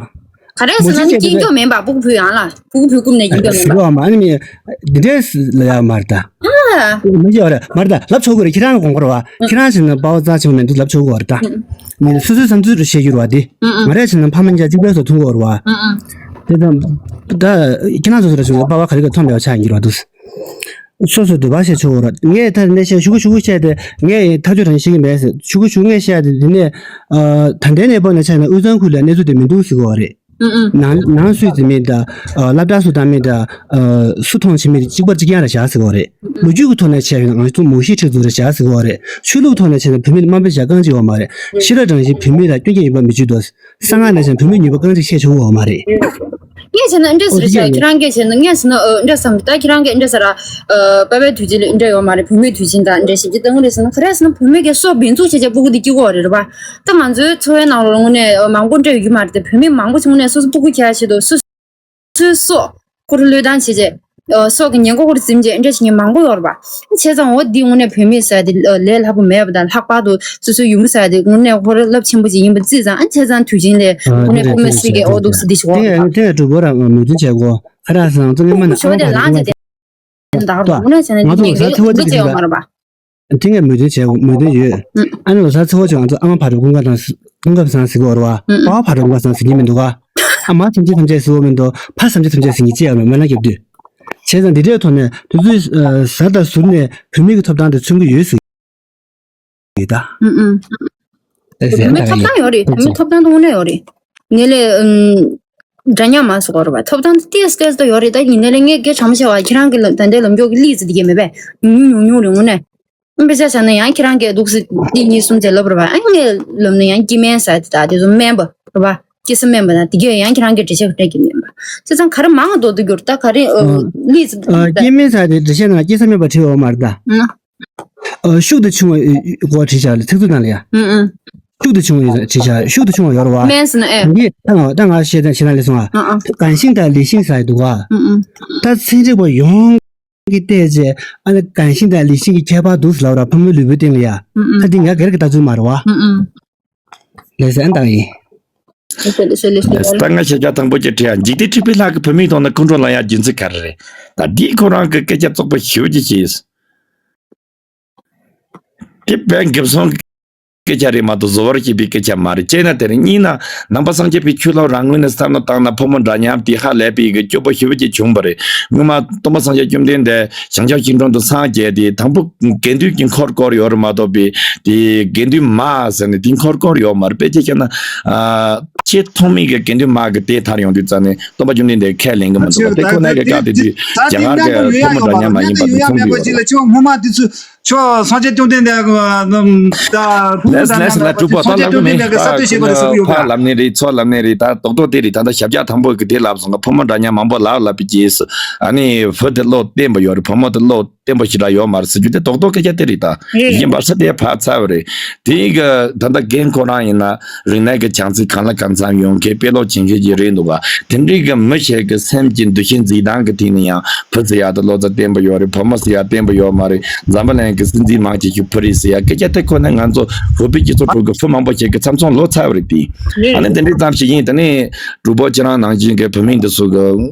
ག་རེ་ཟེར་ན་ནི་སྐྱིན་སྐྱོ་མིན་པ། སྤུ་གུ་བུ་ཡང་ལ་སྤུ་གུ་བུ་རྐུབ་ནས་སྐྱིན་སྐྱོ་མིན་པ། ཟེར་བ་མ་ནི་མི་འདི་འདྲས་ལ་ཡ་མ་རེད་ད། མ་ཡོད་རེད་མ་རེད་ད། ལབ་ཆོག་གི་རེད། ཁྱེད་རང་གི་དགོངས་པ་རེད་བ། ཁྱེད་རང་ཞིག་ན་པ་བ་རྩ་ཆེན་པོ་མེད་འདུག་ལབ་ཆོག་གི་རེད་ད། ངས་སོ་སོའི་བསམ་ཚུལ་རེ་བཤད་རྒྱུ་རེད་བ་འདི། ང་རས་ཞིག་ན་ཕ་མ་མཇལ་གཅིག་པའི་སོ་མཐོང་གི་རེད་བ། དེ་ད་ད་ཁྱེད་རང་སོ་སོ་ར་ཞིག་ན་པ་བ་ག་རེ་ག་མཐོང་མེད་པ་ཆགས་ཡིན་གྱི་རེད་བ་འདུག་སོ་སོ་འདོད་པ་བཤད་ཆོག་གོ་ར། ངས་ད་ནས་བཤད་ཞུ་གི་ཞུ་གི་བཤད་དེ་ངས་ཐག་གཅོད་དྲང་བཤད་གི་མེད་ཟེར། ཞུ་གི་ཞུ་ངས་བཤད་དེ་འདི་ནས་ད་ལྟའི་གནས་བབ་ནས་ཆ་ན་དབུས་གཙང་ཁུལ་ལ་གནས་ཚུལ་དེ་མི་འདུག་ཟེར་གི་ཡོད་རེད། ནང་ནང་སུས་ཟིན་མེད་ད། སློབ་གྲྭ་སུ་བཏང་མེད་ད། སུ་མཐོང་བྱེད་མེད་གཅིག་པར་གཅིག་རྐྱང་རེ་བཞག་ཟེར་གི་ཡོད་རེད། ལོ་རྒྱུས་ཀྱི་ཐོག་ནས་བྱས་ཡོད་ན་ང་ཚོ་མུ་ཤི་ཁྲི་ཚོ་རེ་བཞག་ཟེར་གི་ཡོད་རེད། ཆོས་ལུགས་ཐོག་ནས་བྱས་ན་བུད་མེད་དམའ་འབེབས་བྱ་རྐང་གཅིག་ཡོད་མ་རེད། ཤེས་རབ་དྲང་བཞིན་བུད་མེད་ལ་སྐྱོན་བརྗོད་ཡོད་པ་མི་བརྗོད་དོ། གསང་སྔགས་ནས་བྱས་ན་བུད་མེད་ཉོས་པ་རྐང་གཅིག་བཤད་ཆོག་གི་ཡོད་མ་རེད། ངས་བྱས་ན་འདྲ་ཟེར་བྱ། ཁྱེད་རང་གིས་བྱས་ན་ངས་བྱས་ན་འདྲ་བསམ། ད་ཁྱེད་རང་གིས་འདྲ་ཟེར་ར། པ་ཕའི་དུས་ཆེན་ལ་འདྲ་ཡོད་མ་རེད། བུད་མེད་དུས་ཆེན་དང་འདྲ་ཞིག་ཅི་ལྟ་ངོ་རེད་ཟེར་ན། ག་རེ་ཟེར་ན་བུད་མེད་ཀྱི་སྲོག་འབེན་ཚུགས་བྱས་བྱས་སྤུ་གུ་འདི་སྐྱེ་གི་ཡོད་རེད་རེད་པ། ད་ང་ཚོའི་འཚོ་བའི་ནང་ལོགས་ལ་དངོས་གནས་མང་པོ་འདྲ་ཡོད་ཀྱི་མ་རེད་དེ། བུད་མེད་མང་པོ་ཞིག་དངོས་གནས་སོ་སོ་སྤུ་གུ་ཁྱེར་ཡ་ཆེད་དུ་སོ་སོའི་སྲོག་ཁོ་རང་བློས་བཏང་བྱས་བྱས། སྲོག་གི་ཉེན་ཁ་ཁོ་རང་འཛེམ་བྱས་འདྲ་བྱེད་མཁན་མང་པོ་ཡོད་རེད་པ། བྱས་ཙང་འོ་འདི་དངོས་གནས་བུད་མེད་ཟེར་དེ་ལས་སླ་པོ་མེད་པ་དང་། ལྷག་པར་དུ་སོ་སོའི་ཡུམ་ཟེར་དེ་དངོས་གནས་ཁོ་རང་རླབས་ཆེན་པོ་ཅིག་ཡིན་པ་བརྩིས་ཙང་། ཨ་བྱས་ཙང་དུས་ཆེན་ལ་དངོས་གནས་སྐུ་མི་སྲིད་ཀྱི་འོ་འདུག་སེ་འདི་ཞིག་འོ་རེད་པ། དེ་ཡང་གྲུབ་པོ་རང་མོས་མཐུན་བྱས་གོ། ཨ་ར་སང་ཙང་མ་ན་ཁོ་བ་དེ་ལངས་ཏེ། ད་དངོས་གནས་བྱས་ན་ང་ཚོ་ལོ་གསར་འཚོ་བ་ཅིག་ཡོད་མ་རེད་པ། དེ་ངས་མོས་མཐུན་བྱས་མོས་མཐུན་ཡོད། ཨ་ནི་ལོ་གསར་འཚོ་བ་ཅིག་ང་ཚོ་ཨ་མ་བག་གྲོ་ཀུན་དགའ་དང་ཀུན་དགའ་བཟང་ཟེར་གི་ཡོད་རེད་པ། པ་ཕ་བག་གྲོ་ཀུན་དགའ་བཟང་ཟེར་གྱི་མི་འདུག་ག། ཨ་མ་ཐམས་ཅད་ཐམས་ཅད་ཟེར་བ་མི་འདུག། ཕ་ཐམས་ཅད་ཐམས་ཅད་ཟེར་གྱི་ཅི་ཡང་མེད་མ་ན་རྒྱབ་དུས། བྱས་ཙང་འདི་འདྲའི་ཐོག་ནས་དུས་ཚོད་གཟའ་དང་ཟུར་ནས་བུད་མེད་ཀྱི་ཐོབ་ཐང་དེ་མཚོན་གྱི་ཡོད་ཟེར་གྱི་ཡོད་ད། བུད་མེད་ཐོབ་ཐང་ཡོད་རེད། བུད་མེད་ཐོབ་ཐང་དེ་དངོས་གནས་ཡོད་རེད། ངས་ལས། འདྲ་མཉམ་མ་སོགས་རེད་པ། ཐོབ་ཐང་ཏོག་ཙམ་ཏོག་ཙམ་ཡོད་རེད། ད་ཡིན་ནའི་ལས་ངས་སྐད་གྲགས་མ་བྱས་པ། ཁྱེད་རང་གི་ལ་ད་ལྟའི་ལམ་འགྱུར་གྱི་ལི་ཙི་དེ་གས་མེད་པས། ཉུང་ཉུང་ཉུང་ཉུང་རེད་དངོས་གནས། དཔེ་ཆ་བཞག་ན་ཡང་ཁྱེད་རང་གིས་འདུག་སེ་ཏིག་གཉིས་གསུམ་བྱས་ལབ་རེད་པ། ཨ་ངས་ལབ་ན་ཡང་སྐྱེ་དམན་ཟེར་དེ་དག་དེ་ཚོ་དམན་པ་རེད་པ། སྐྱེ་ས་དམན་པ་དང་དེ་གས་ཡང་ཁྱེད་རང་གིས་འགྲེལ་བཤད་ག་རེ་གནང་གི་མེད་པ། བྱས་ཙང་ག་རེ་མང་དོ་དུ་གྱུར་ད་ག་རེ་ལི་ཙི་ཨ་སྐྱེ་དམན་ཟེར་དེ་འགྲེལ་བཤད་ནང་སྐྱེ་ས་དམན་པ་བྲིས་ཡོད་མ་རེད་ད། ཨ། ཤུགས་དང་ཆུང་བ་གོ་བྲིས་བཞག་ལ་ཚིག་མཛོད་ནང་ལ་ཡ། ཨུ་ཨུ། ཤུགས་དང་ཆུང་བ་ཡོད་བྲིས་བཞག། ཤུགས་དང་ཆུང་བ་ཡོད་རེད་པ། དམན་ཟེར་ན་ཨེ། འདི་ད་ང་ད་ང་བཤད་དང་བྱེད་ན་ལས་སོང་ཨ། ཨ་ཨ། གང་ཤིང་དང་ལི་ཤིང་ཟེར་ཡ་འདུག་ག། ཨུ་ཨུ། ད་ཚན་རིག་པ་ཡོངས་ཀྱིས་བལྟས་རྗེས་ཨ་ནི་གང་ཤིང་དང་ལི་ཤིང་གི་ཁྱད་པར་འདུག་ཟེར་ལབ་ར། ཕོ་མོའི་ལུས་པོའི་སྟེང་ལ་ཡ། ཨུ་ཨུ། ད་འདི་ང་སྒེར་གྱི་ལྟ་ཚུལ་མ་རེད་པ། ཨུ་ཨུ། ལགས་སོ། ཨ་ནི་ད་ཡིན། ལགས་སོ་ལགས་སོ་ལགས་སོ། ད་ང་ཤེས་བྱ་དང་པོ་གཅིག་དྲིས་ཡ། འཇིག་རྟེན་འཕྲུལ་པའི་ལྷ་གིས་བུད་མེད་མཐོང་ན་ཁོང་ཁྲོ་ལངས་ཡ་རྒྱུ་མཚན་ག་རེ་རེད། ད་འདི་ཁོ་རང་གི་སྐད་ཆ་བཙོག་པོ་ཞེ་པོ་ཅིག་བྱས། དེ་དཔེ་འགེབས་སོང་སྐད་ཆ་རེད་མ་གཏོགས་བཟོ་བར་བྱེད་པའི་སྐད་ཆ་མ་རེད། བྱས་ན་དེ་རེད། གཉིས་ན་ནང་པ་སངས་རྒྱས་པའི་ཆོས་ལུགས་རང་ངོས་ནས་བསམ་བློ་བཏང་ན་ཕོ་མོ་འདྲ་མཉམ་དེ་ཧ་ལས་པའི་གི་སྐྱོ་པོ་ཞེ་པོ་ཅིག་བྱུང་བ་རེད། སྔོན་མ་སྟོན་པ་སངས་རྒྱས་བཅོམ་ལྡན་འདས་བྱང་ཆུབ་ཤིང་དྲུང་དུ་སངས་རྒྱས་ཏེ་དང་པོ་དགེ་འདུན་གྱི་འཁོར་བསྐོར་ཡོད་རེད་མ་གཏོགས་པའི་དེ་དགེ་འདུན་མ་ཟེར་ནས་དེ་འཁོར་བསྐོར་ཡོད་མ་རེད། དཔེ་ཆ་བཤད་ན་ཨ་ཆེས་ཐོག་མའི་གི་དགེ་འདུན་མ་གི་དེ་མཐར་ཡོང་དུས་ཙམ་ནས་སྟོན་པ་བཅོམ་ལྡན་འདས་ཁས་ལེན་གི་མི་འདུག་པ། དེ་ཁོ་ན་གི་སྐབས་དེ་དུས་རྒྱ་གར་གི་ཕོ་མོ་འདྲ་མཉམ་མ་ཡིན་པ་དེ་མཚོན་གི་ཡོད་རེད། ཁྱོད་སངས་རྒྱས་བཅོམ་ལྡན་འདས་ད་ཕོ་མོ་འདྲ་མཉམ་མ་ལབ་པ་དེ་སངས་རྒྱས་བཅོམ་ལྡན་འདས་ཀྱི་གསར་གཏོད་བྱེད་པ་རེད་ཟེར་གི་ཡོད་པ། ལབ་ནི་རེད། ཚོ་ལབ་ནི་རེད། ད་རྡོག་རྡོག་དེ་རེད། ད་ལྟ་ཞབས་བཀྱག་དང་པོ་གི་དེ་ལབ་སོང་ག། ཕོ་མོ་འདྲ་མཉམ་མང་པོ་ལབ་ལབ་པའི་རྗེས་སུ་ཨ་ནི་བུ་དེ་བློ་བརྟན་པོ་ཡོད་རེད། ཕོ་མོ་དེ་བློ་བརྟན་པོ་ཞེ་དྲག་ཡོད་མ་རེད་ཟེར་རྒྱུ་དེ་རྡོག་རྡོག་སྐད་ཆ་དེ་རེད། ད་རེད་རེད། ཡིན་པ་ས་དེ་ཕར་ཚར་བ་རེད། དེ་གི་ད་ལྟ་རྒན་ཁོ་རང་ཡིན་ན་རིག་གནས་ཀྱི་བྱང་ཚད་གང་ལ་གང་འཚམ་ཡོང་མཁན་དཔེ་ཀློག་བྱེད་མཁན་ཅིག་རེད་འདུག་ག། དེ་འདྲའི་གི་མི་ཞིག་གི་སེམས་ཀྱི་འདུ་ཤེས་འཛིན་སྟངས་ཀྱི་ཐད་ནས་ཡང་བུ་ཟེར་ཡ་དེ་བློ་རྩ་བརྟན་པོ་ཡོད་རེད། བུ་མོ་ཟེར་ཡ་བརྟན་པོ་ཡོད་མ་རེད། འཛམ་བུ་གླིང་གི་སྲིད་འཛིན་མང་ཆེ་ཤོས་བུ་རེད་ཟེར་ཡ་སྐད་ཆ་དེ་ཁོ་ན་ང་ཚོ་བོད་པའི་སྤྱི་ཚོགས་ཁྲོད་ཀྱི་བུ་མང་པོ་ཞིག་གི་ཚབ་མཚོན་ལོག་ཚར་བ་རེད་དེ། རེད། ཨ་ནི་དེ་འདྲའི་ཙམ་ཞིག་ཡིན། དེ་ནས་གྲོགས་པོ་ཁྱེད་རང་ནང་བཞིན་གྱི་བུད་མེད་འདི་ཚོ་གི་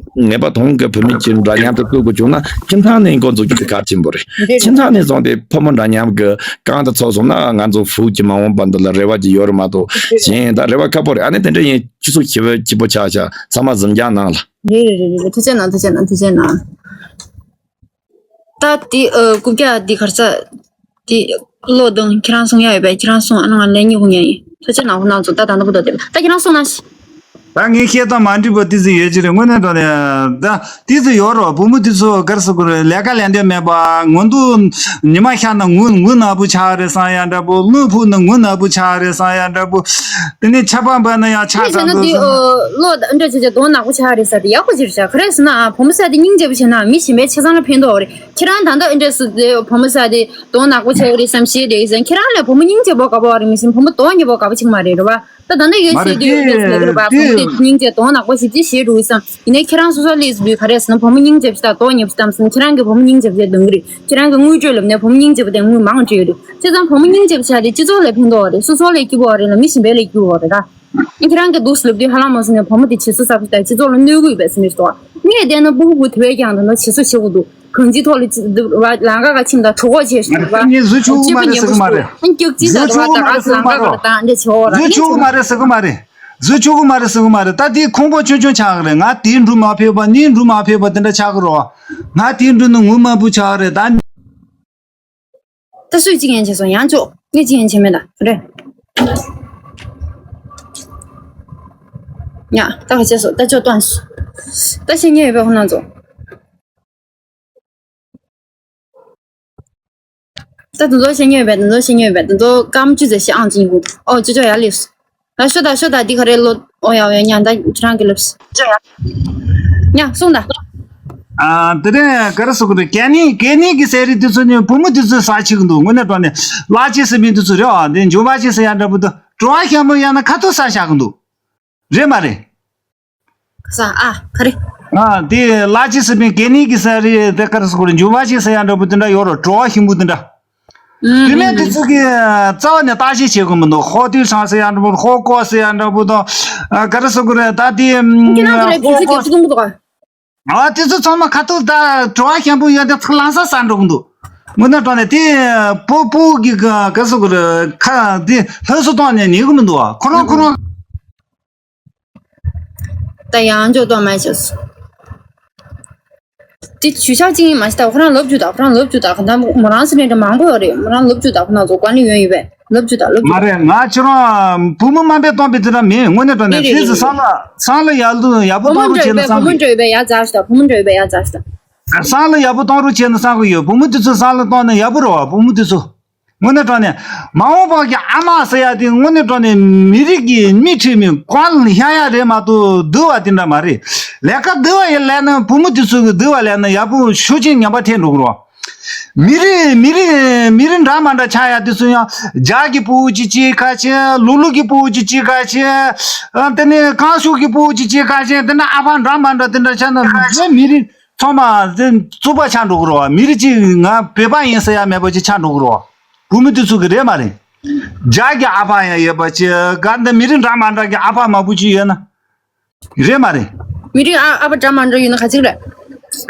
ངེས་པར་དུ་གི་བུད་མེད་ཀྱི་འདྲ་མཉམ་དུ་བཀོད་དགོས་བྱུང་ན་ཁྱིམ་ཚང་ནས་འགོ་འཛུགས་རྒྱུ་དེ་གལ་ཆེན་པོ་རེད། རེད། ཁྱིམ་ཚང་ནས་བཟུང་སྟེ་ཕོ་མོ་འདྲ་མཉམ་གྱི་རྐང་དེ་ཚུགས་སོང་ན་ང་ཚོ་བོད་ཀྱི་མ་འོངས་པ་འདི་ལ་རེ་བ་ཅིག་ཡོད་རེད་མ་གཏོགས་གཞན་ད་རེ་བ་ཁག་པོ་རེད། ཨ་ནི་དེ་འདྲ་ཡིན་ཁྱི་ཚོ་ཁྱི་བོ་ཁྱི་པོ་ཆགས་ཆགས་ཚང་མ་གཟིམ་རྒྱང་ནང་ལ། རེད་རེད་རེད་རེད། ཐུགས་རྗེ་གནང་ཐུགས་རྗེ་གནང་ཐུགས་རྗེ་གནང་། ད་དེ་ཨ་རྐུབ་བཀྱག་འདི་གར་ས་དེ་བློ་གདོང་ཁྱེད་རང་གསུང་ཡ་ཡོད་པས། ཁྱེད་རང་གསུང་། ཨ་ནི་ང་ལན་གཉིས་ཧུ་ཉན་ཡིན། ཐུགས་རྗེ་གནང་ཧུ་གནང་ཚོ། ད་ད་ནི་ཧུ་ད་དེ་ད་ཁྱེད་རང་གསུང་ན་ཤི། ད་ངས་བཤད་སྟངས་མ་འགྲིག་པ་ཏི་ཙི་ཡོད་ཀྱི་རེད། དངོས་གནས་དྲང་གནས་ད་ཏི་ཙི་ཡོད་རོགས། བུ་མོ་དེ་ཚོ་གར་སོང་གི་རེད། ལས་ཀ་ལས་འདོད་མེད་པ། ངོ་དུ་ཉི་མ་ཤར་ན་ངུ་ངུ་ནག་པོ་ཆགས་རེད་བསམ་ཡ་འདྲ་པོ། རླུང་ཕུག་ན་ངུ་ནག་པོ་ཆགས་རེད་བསམ་ཡ་འདྲ་པོ། དེ་ནས་ཆར་པ་འབབ་ན་ཡང་ཆགས་དྲགས་འདུག་བསམ། བློ་འདྲ་བྱས་བྱས་གདོང་ནག་པོ་ཆགས་རེད་ཟེར་དེ་ཡག་པོ་ཅིག་རེད་ཤག། ག་རེ་ཟེར་ན་ཨ་བུ་མོ་ཟེར་དེ་སྙིང་རྗེ་པོ་བྱས་ན་མི་གཞན་པའི་ཆ་ཚང་ལ་ཕན་ཐོགས་རེད། ཁྱེད་རང་ད་ལྟ་འདྲ་ཟེར་དེ་བུ་མོ་ཟེར་དེ་གདོང་ནག་པོ་ཆགས་རེད་བསམ་ཤེས་རེད་ཟེར། ཁྱེད་རང་ལས་བུ་མོ་སྙིང་རྗེ་པོ་དགའ་པོ་རེད། མི་གཞན་བུ་མོ་གདོང་ཉེས་པོ་དགའ་པོ་ཅིག་མ་རེད་རེད་བ། ད་ད་ལྟ་ཡོད་ཟེར་དུས་ཡོད་ཟེར་གི་རེད་པ། བུ་མོ་དེ་སྙིང་རྗེ་གདོང་ནག་པོ་ཞིབ་ཅིག་བྱེད་འགྲོ་གི་བསམ། ཡིན་ནའི་ཁྱེད་རང་སོ་སོ་ལས་ཟེར་དུས་ག་རེ་ཟེར་ན་བུ་མོ་སྙིང་རྗེ་པོ་ཞིག་དང་གདོང་ཉེས་པོ་ཞིག་བསམ་སོང་། ཁྱེད་རང་གིས་བུ་མོ་སྙིང་རྗེ་པོ་ཞིག་གདོང་གི་རེད། ཁྱེད་རང་གིས་དངུལ་སྤྲོད་ལབ་ནས་བུ་མོ་སྙིང་རྗེ་པོ་དེ་དངུལ་མང་སྤྲོད་ཡོད་རེད། བྱས་ཙང་བུ་མོ་སྙིང་རྗེ་པོ་ཆགས་དེ་སྤྱི་ཚོགས་ལ་ཕན་ཐོགས་རེད། སོ་སོ་ལ་སྐྱིད་པོ་རེད་ལ་མི་གཞན་པའི་ལ་སྐྱིད་པོ་རེད་ད། ཁྱེད་རང་གིས་འདུག་ལབ་དུས་ཧ་ལམ་མ་སོང་ནས་བུ་མོ་དེ་བྱེད་སོ་ས་ཕྱི་ལྟར་སྤྱི་ཚོགས་ལ་གནོད་ཀྱི་ཡོད་པའི་སེམས་ཤིག་འདུག། ངས་བལྟས་ན་སྤུ་གུ་དེ་བས་ཀྱང་ད་ནོ་བྱེད་སོ་བྱེད་དགོས་འདུག། གང་ཅིའི་ཐོག་ལ་ཅི་འདུག་བ། ལམ་ཁ་ཁ་ཕྱིན་དང་གྲོད་ཁོག་ཆེ་ཞིག་འདུག་བ། ཁྱི་པ་ཉན་པོ་ཉན་པོ་ཞིག་འདུག། ཨ་སྐྱག་ཅིག་ད་འདུག་བ། ད་ཨ་ལམ་ཁ་ཁ་ལ་ད་འདྲ་བྱེད་འོ་ར། ངས་བྱེད་འོ་ར། བཟོ་ཆོག་གི་མ་རེད་ཟེར་གི་མ་རེད། ད་དེ་ཁང་པ་ཆུང་ཆུང་ཆགས་གི་རེད། ང་དེའི་འགྲོ་མ་ཕོད་པ་ནི་འགྲོ་མ་ཕོད་པ་དེ་འདྲ་ཆགས་གི་རེད་བ། ང་དེའི་འགྲོ་ནི་ངོ་མ་བུ་ཆགས་གི་རེད་ད། ད་སུས་གཅིག་ཡན་བྱས་སོང་ཡང་ཅོག་ངས་གཅིག་ཡན་བྱས་མེད་ད་རེད། ཡ་ད་ག་བྱས་སོང་ད་ཅོག་བཏང་སོང་། ད་བཤད་ཉན་ཡོད་པའི་ཁོ་ན་ཚོ། ད་དུང་ཚོ་བཤད་ཉན་ཡོད་པའི་དུང་ཚོ་བཤད་ཉན་ཡོད་པའི་དུང་ཚོ་སྐམ་ཅུ་ཚེ་ཤི་ཨང་ཅིག་ཡིན་གོ་ཨོ་ཅོ་ཅོ་ཡ་ལེས། ད་ཤོ་ད་ཤོ་ད་འདི་ག་རེ་ལོ། ཨོ་ཡ་ཨོ་ཡ་ཉ་ད་ཁྱེད་རང་གི་ལབ་སོང་། ཉ་གསུངས་ད། ཨ་དེ་རིང་ག་རེ་ཟེར་གི་རེད། གད་སྙིགས་གད་སྙིགས་ཀྱི་ཟས་རིགས་དེ་ཚོ་ནི་བུ་མོ་དེ་ཚོས་ཟ་བྱེད་ཀྱི་འདུག་དངོས་གནས་དྲང་གནས་གླ་ཆ་ཟེར་མི་དེ་ཚོ་རེད་བ། འདི་འཇུ་བ་ཆ་ཟེར་ཡ་འདྲ་པོ་དང་བྲོ་བ་ཤམ་པོ་ཡང་ན་ཁ་ཐུག་ཟ་བཞག་གི་འདུག་རེད་མ་རེད། ས་ཨ་ག་རེ། ཨ་དེ་གླ་ཆ་ཟེར་མི་གད་སྙིགས་ཀྱི་ཟས་རིགས་དེ་ག་རེ་ཟེར་གི་རེད། འཇུ་བ་ཆ་ཟེར་ཡ་འདྲ་པོ་དེ་འདྲ་ཡོད་རེད། བྲོ་བ་ཤམ་པོ་དེ་འདྲ། དེ་མིན་དེ་ཚོ་གི་རྩ་བ་ནས་བརྟག་དཔྱད་བྱེད་དགོས་མི་འདུག་ཧོ་ཏི་ཧྲང་ཟེར་ཡ་འདྲ་པོ། ཧོ་ཀོ་ཟེར་ཡ་འདྲ་པོ་དང་། ཨ་ག་རེ་ཟེར་དགོས་རེད་ད་དེ། ཁྱེད་རང་གི་རེད་ཧོ་དེ་ཚོ་ཀོ་གི་ཚིག་འདུག་ཨ་དེ་ཚོ་ཚང་མ་ཁ་ཐུག་ད་བྲོ་བ་ཤམ་པོ་ཡོད་དེ་ཚོ་ལང་ས་ཟ་འགྲོ་གི་འདུག་དངོས་གནས་དྲང་གནས་དེ་སྤུ་སྤུ་གི་ག་ག་ཟེར་དགོས་རེད། ཁ་དེ་ལྷོད་སུ་བཏང་ནས་ཉལ་གི་མི་འདུག་ཁོ་རང་ཁོ་རང་། ད་ཡང་འཇོག་གཏོང་མ་བྱས་སོ། དེ་ཇུས་ཆག་ཅིག་ཡིན་མ་ཤི་ད་ཁོ་རང་ལབ་རྒྱུ་ད་ཁོ་རང་ལབ་རྒྱུ་ད་ག་ད་མོ་རང་སེ་རེ་འདྲ་མང་པོ་ཡོད་རེད། མོ་རང་ལབ་རྒྱུ་ད་ཁོ་ན་ཚོ་བཀའ་ལན་ཡོད་ཡོད་པས་ལབ་རྒྱུ་ད་ལབ་མ་རྒྱུ་རེད། ང་ཁྱེད་རང་བུ་མོ་དམའ་འབེབས་གཏོང་པའི་དེ་འདྲ་མིན། དངོས་གནས་དྲང་གནས་མིན་རེད་ཕྱིས་སུ་རེད་བསམ་བློ་བསམ་བློ་ཡག་ལུ་ཡག་པོ་བུ་མོ་གཏོང་རོགས་འདྲ་བྱས་ཡོད་ན་པས་བུ་བསམ་མོ་གི་འདྲ་ཡོད་པས་ཡ་ཛར་ཤི་ད་བུ་མོ་འདྲ་ཡོད་པས་ཡ་ཛར་ཤི་ད། བསམ་བློ་ཡག་པོ་གཏོང་རོགས་བྱས་ན་བསམ་གི་ཡོད། བུ་མོ་དེ་ཚོ་བསམ་བློ་གཏོང་ན་ཡག་པོ་རེད་བ། བུ་མོ་དེ་ཚོ། དངོས་གནས་དྲང་གནས། མ་འོངས་པ་གི་ཨ་མ་ཟེར་ཡ་དེ་དངོས་གནས་དྲང་གནས་མི་རིགས་ཀྱི་མིག་ཁྲིད་མི་ཀོན་ཤ་ཡ་རེད་མ་གཏོགས་སྡུག་པ་དེ་འདྲ་མ་རེད། ལས་ཀ་སྡུག་པ་ཡིན་ལས་ན་བུ་མོ་དེ་ཚོ་གི་སྡུག་པ་ལས་ན་ཡག་པོ་ཤུགས་རྐྱེན་ངན་པ་ཐེབས་འགྲོ་གི་རེད་བ། མི་རིགས་མི་རིགས་མི་རིགས་འདྲ་མ་འདྲ་ཆགས་ཡ་དེ་ཚོ་ཡང་རྒྱ་གི་ཕྲུ་གུ་ཅིག་གཅིག་ཁ་ཆེ། ལུག་ལུག་གི་ཕྲུ་གུ་ཅིག་གཅིག་ཁ་ཆེ། ཨ་དེ་ནས་གངས་ཤུག་གི་ཕྲུ་གུ་ཅིག་གཅིག་ཁ་ཆེ། དེ་འདྲ་ཨ་ཕ་འདྲ་མ་འདྲ་དེ་འདྲ་ཆགས་ན་མི་རིགས། ཚང་མ་དེ་རྩུབ་པ་ཆགས་འགྲོ་གི་རེད་བ། མི་རིགས་གཅིག་ང་བོད་པ་ཡིན་ཟེར་ཡ་མེད་པ་ཅིག་ཆགས་འགྲོ་གི་རེད་བ། བུ་མོ་དེ་ཚོ་གི་རེད་མ་རེད། རྒྱ་གི་ཨ་ཕ་ཡང་ཡོད་པ་ཅིག་ག་འདི་མི་རིགས་འདྲ་མ་འདྲ་གི་ཨ་ཕ་མང་པོ་ཅིག་ཡོད་ན། རེད་མ་རེད། མི་རིགས་ཨ་ཨ་ཕ་འདྲ་མ་འདྲ་ཡོད་ན་ག་ཅིག་རེད།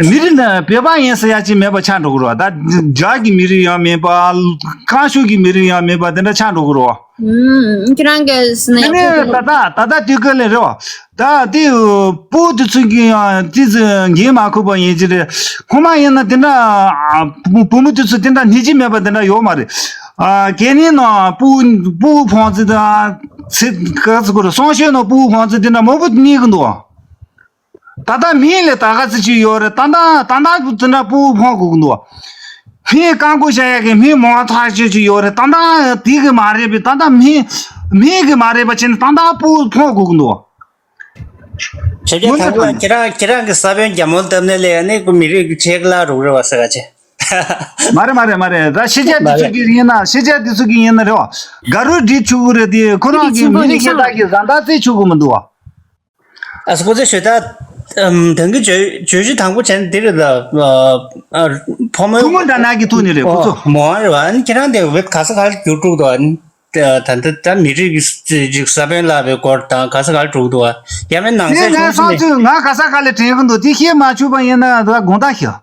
མི་རིགས་ནི་བོད་པ་ཡིན་ཟེར་ཡ་ཅིག་མེད་པ་ཆགས་འགྲོ་གི་རེད་བ། ད་རྒྱ་གི་མི་རིགས་ཡང་མེད་པ། གངས་ཤུག་གི་མི་རིགས་ཡང་མེད་པ་དེ་འདྲ་ཆགས་འགྲོ་གི་རེད་བ། ཁྱེད་རང་གིས་ཟེར་ན་ཡག་པོ་རེད། ད་ལྟ་ད་ལྟ་དུས་སྐབས་ལས་རེད་བ། ད་དེ་ཕྲུ་གུ་དེ་ཚོ་གི་ཡང་དེ་ཚོ་འགན་མ་འཁུར་བ་ཡིན་གྱི་རེད། ཁོ་མ་ཡིན་ན་དེ་འདྲ་བུ་བུ་མོ་དེ་ཚོ་དེ་འདྲ་ནི་གཅིག་མེད་པ་དེ་འདྲ་ཡོད་མ་རེད། ཨ་གད་སྙིགས་ནང་ཕྲུ་གུ་ཕྲུ་གུ་ཕོན་ཚོད་དང་ཚེ་ག་ཚོད་གོ་རེད། སང་ཞོགས་ནང་ཕྲུ་གུ་ཕོན་ཚོད་དེ་འདྲ་མང་པོ་རྙེད་གི་འདུག་ད་ལྟ་སྨན་ལས་ད་ག་ཚོད་ཅིག་ཡོད་རེད། ད་ལྟ་ད་ལྟ་དེ་འདྲ་ཕྲུ་གུ་ཕོན་དགོས་གི་འདུག་སྨན་བཀག་འགོག་བྱ་ཡག་གི་སྨན་མང་ཐག་ཆོད་ཅིག་ཡོད་རེད། ད་ལྟ་དེ་གི་མ་རེད་པས། ད་ལྟ་སྨན་སྨན་གི་མ་རེད་པ་བྱས་ནས་ད་ལྟ་ཕྲུ་གུ་ཕོན་དགོས་གི་འདུག་བྱས་ཙང་དང་པོ་ཁྱེད་རང་ཁྱེད་རང་གི་ས་བོན་རྒྱ་མོ་བཏབ་ནས་ལས་ནི་ཀུ་མི་རིགས་ཀྱི་ཆེད་ལ་རུག་རེ་བ་ཟེར་ག་ཆེ། མ་རེད་མ་རེད་མ་རེད། ད་ཕྱི་རྒྱལ་དེ་ཚོ་གི་ཡིན་ན་ཕྱི་རྒྱལ་དེ་ཚོ་གི་ཡིན་ན་རེད་བ། དགའ་རོགས་སྒྲིག་ཆོག་གི་རེད་དེ། ཁོ་རང་གི་མི་རིགས་ཤ་སྟག་གི་བཟའ་ཟླ་བཙལ་ཆོག་གི་མི་འདུག་བ། ཨ་སྐུ་ཚེ་ཞུ་ད། ད་གིན་བརྗོད་བརྗོད་གཞི་དང་པོ་བྱས་ན་འདི་རེད་ད། ཕོ་མོའི་ཕོ་མོ་འདྲ་ནག་གི་ཐོག་ནས་རེད་ཁོ་ཚོ། མོ་རེད་བ། ཨ་ནི་ཁྱེད་རང་དེ་བེད་ག་ས་ག་ལ་རྒྱུགས་འགྲོ་གི་འདུག་ཨ་ནི། ད་ད་ད་མི་རིགས་ཀྱི་ཅིག་ས་བོན་བརླག་པའི་སྐོར་དང་ག་ས་ག་ལ་འགྲོ་གི་འདུག་བ། ཡང་མིན་ནང་གསེས་ངའི་བསམ་ཚུལ་ང་ག་ས་ག་ལ་དྲན་གི་འདུག་དེ་ཤེས་མ་ཆོག་པ་ཡིན་ན་ད་དགོངས་དག་ཞུ།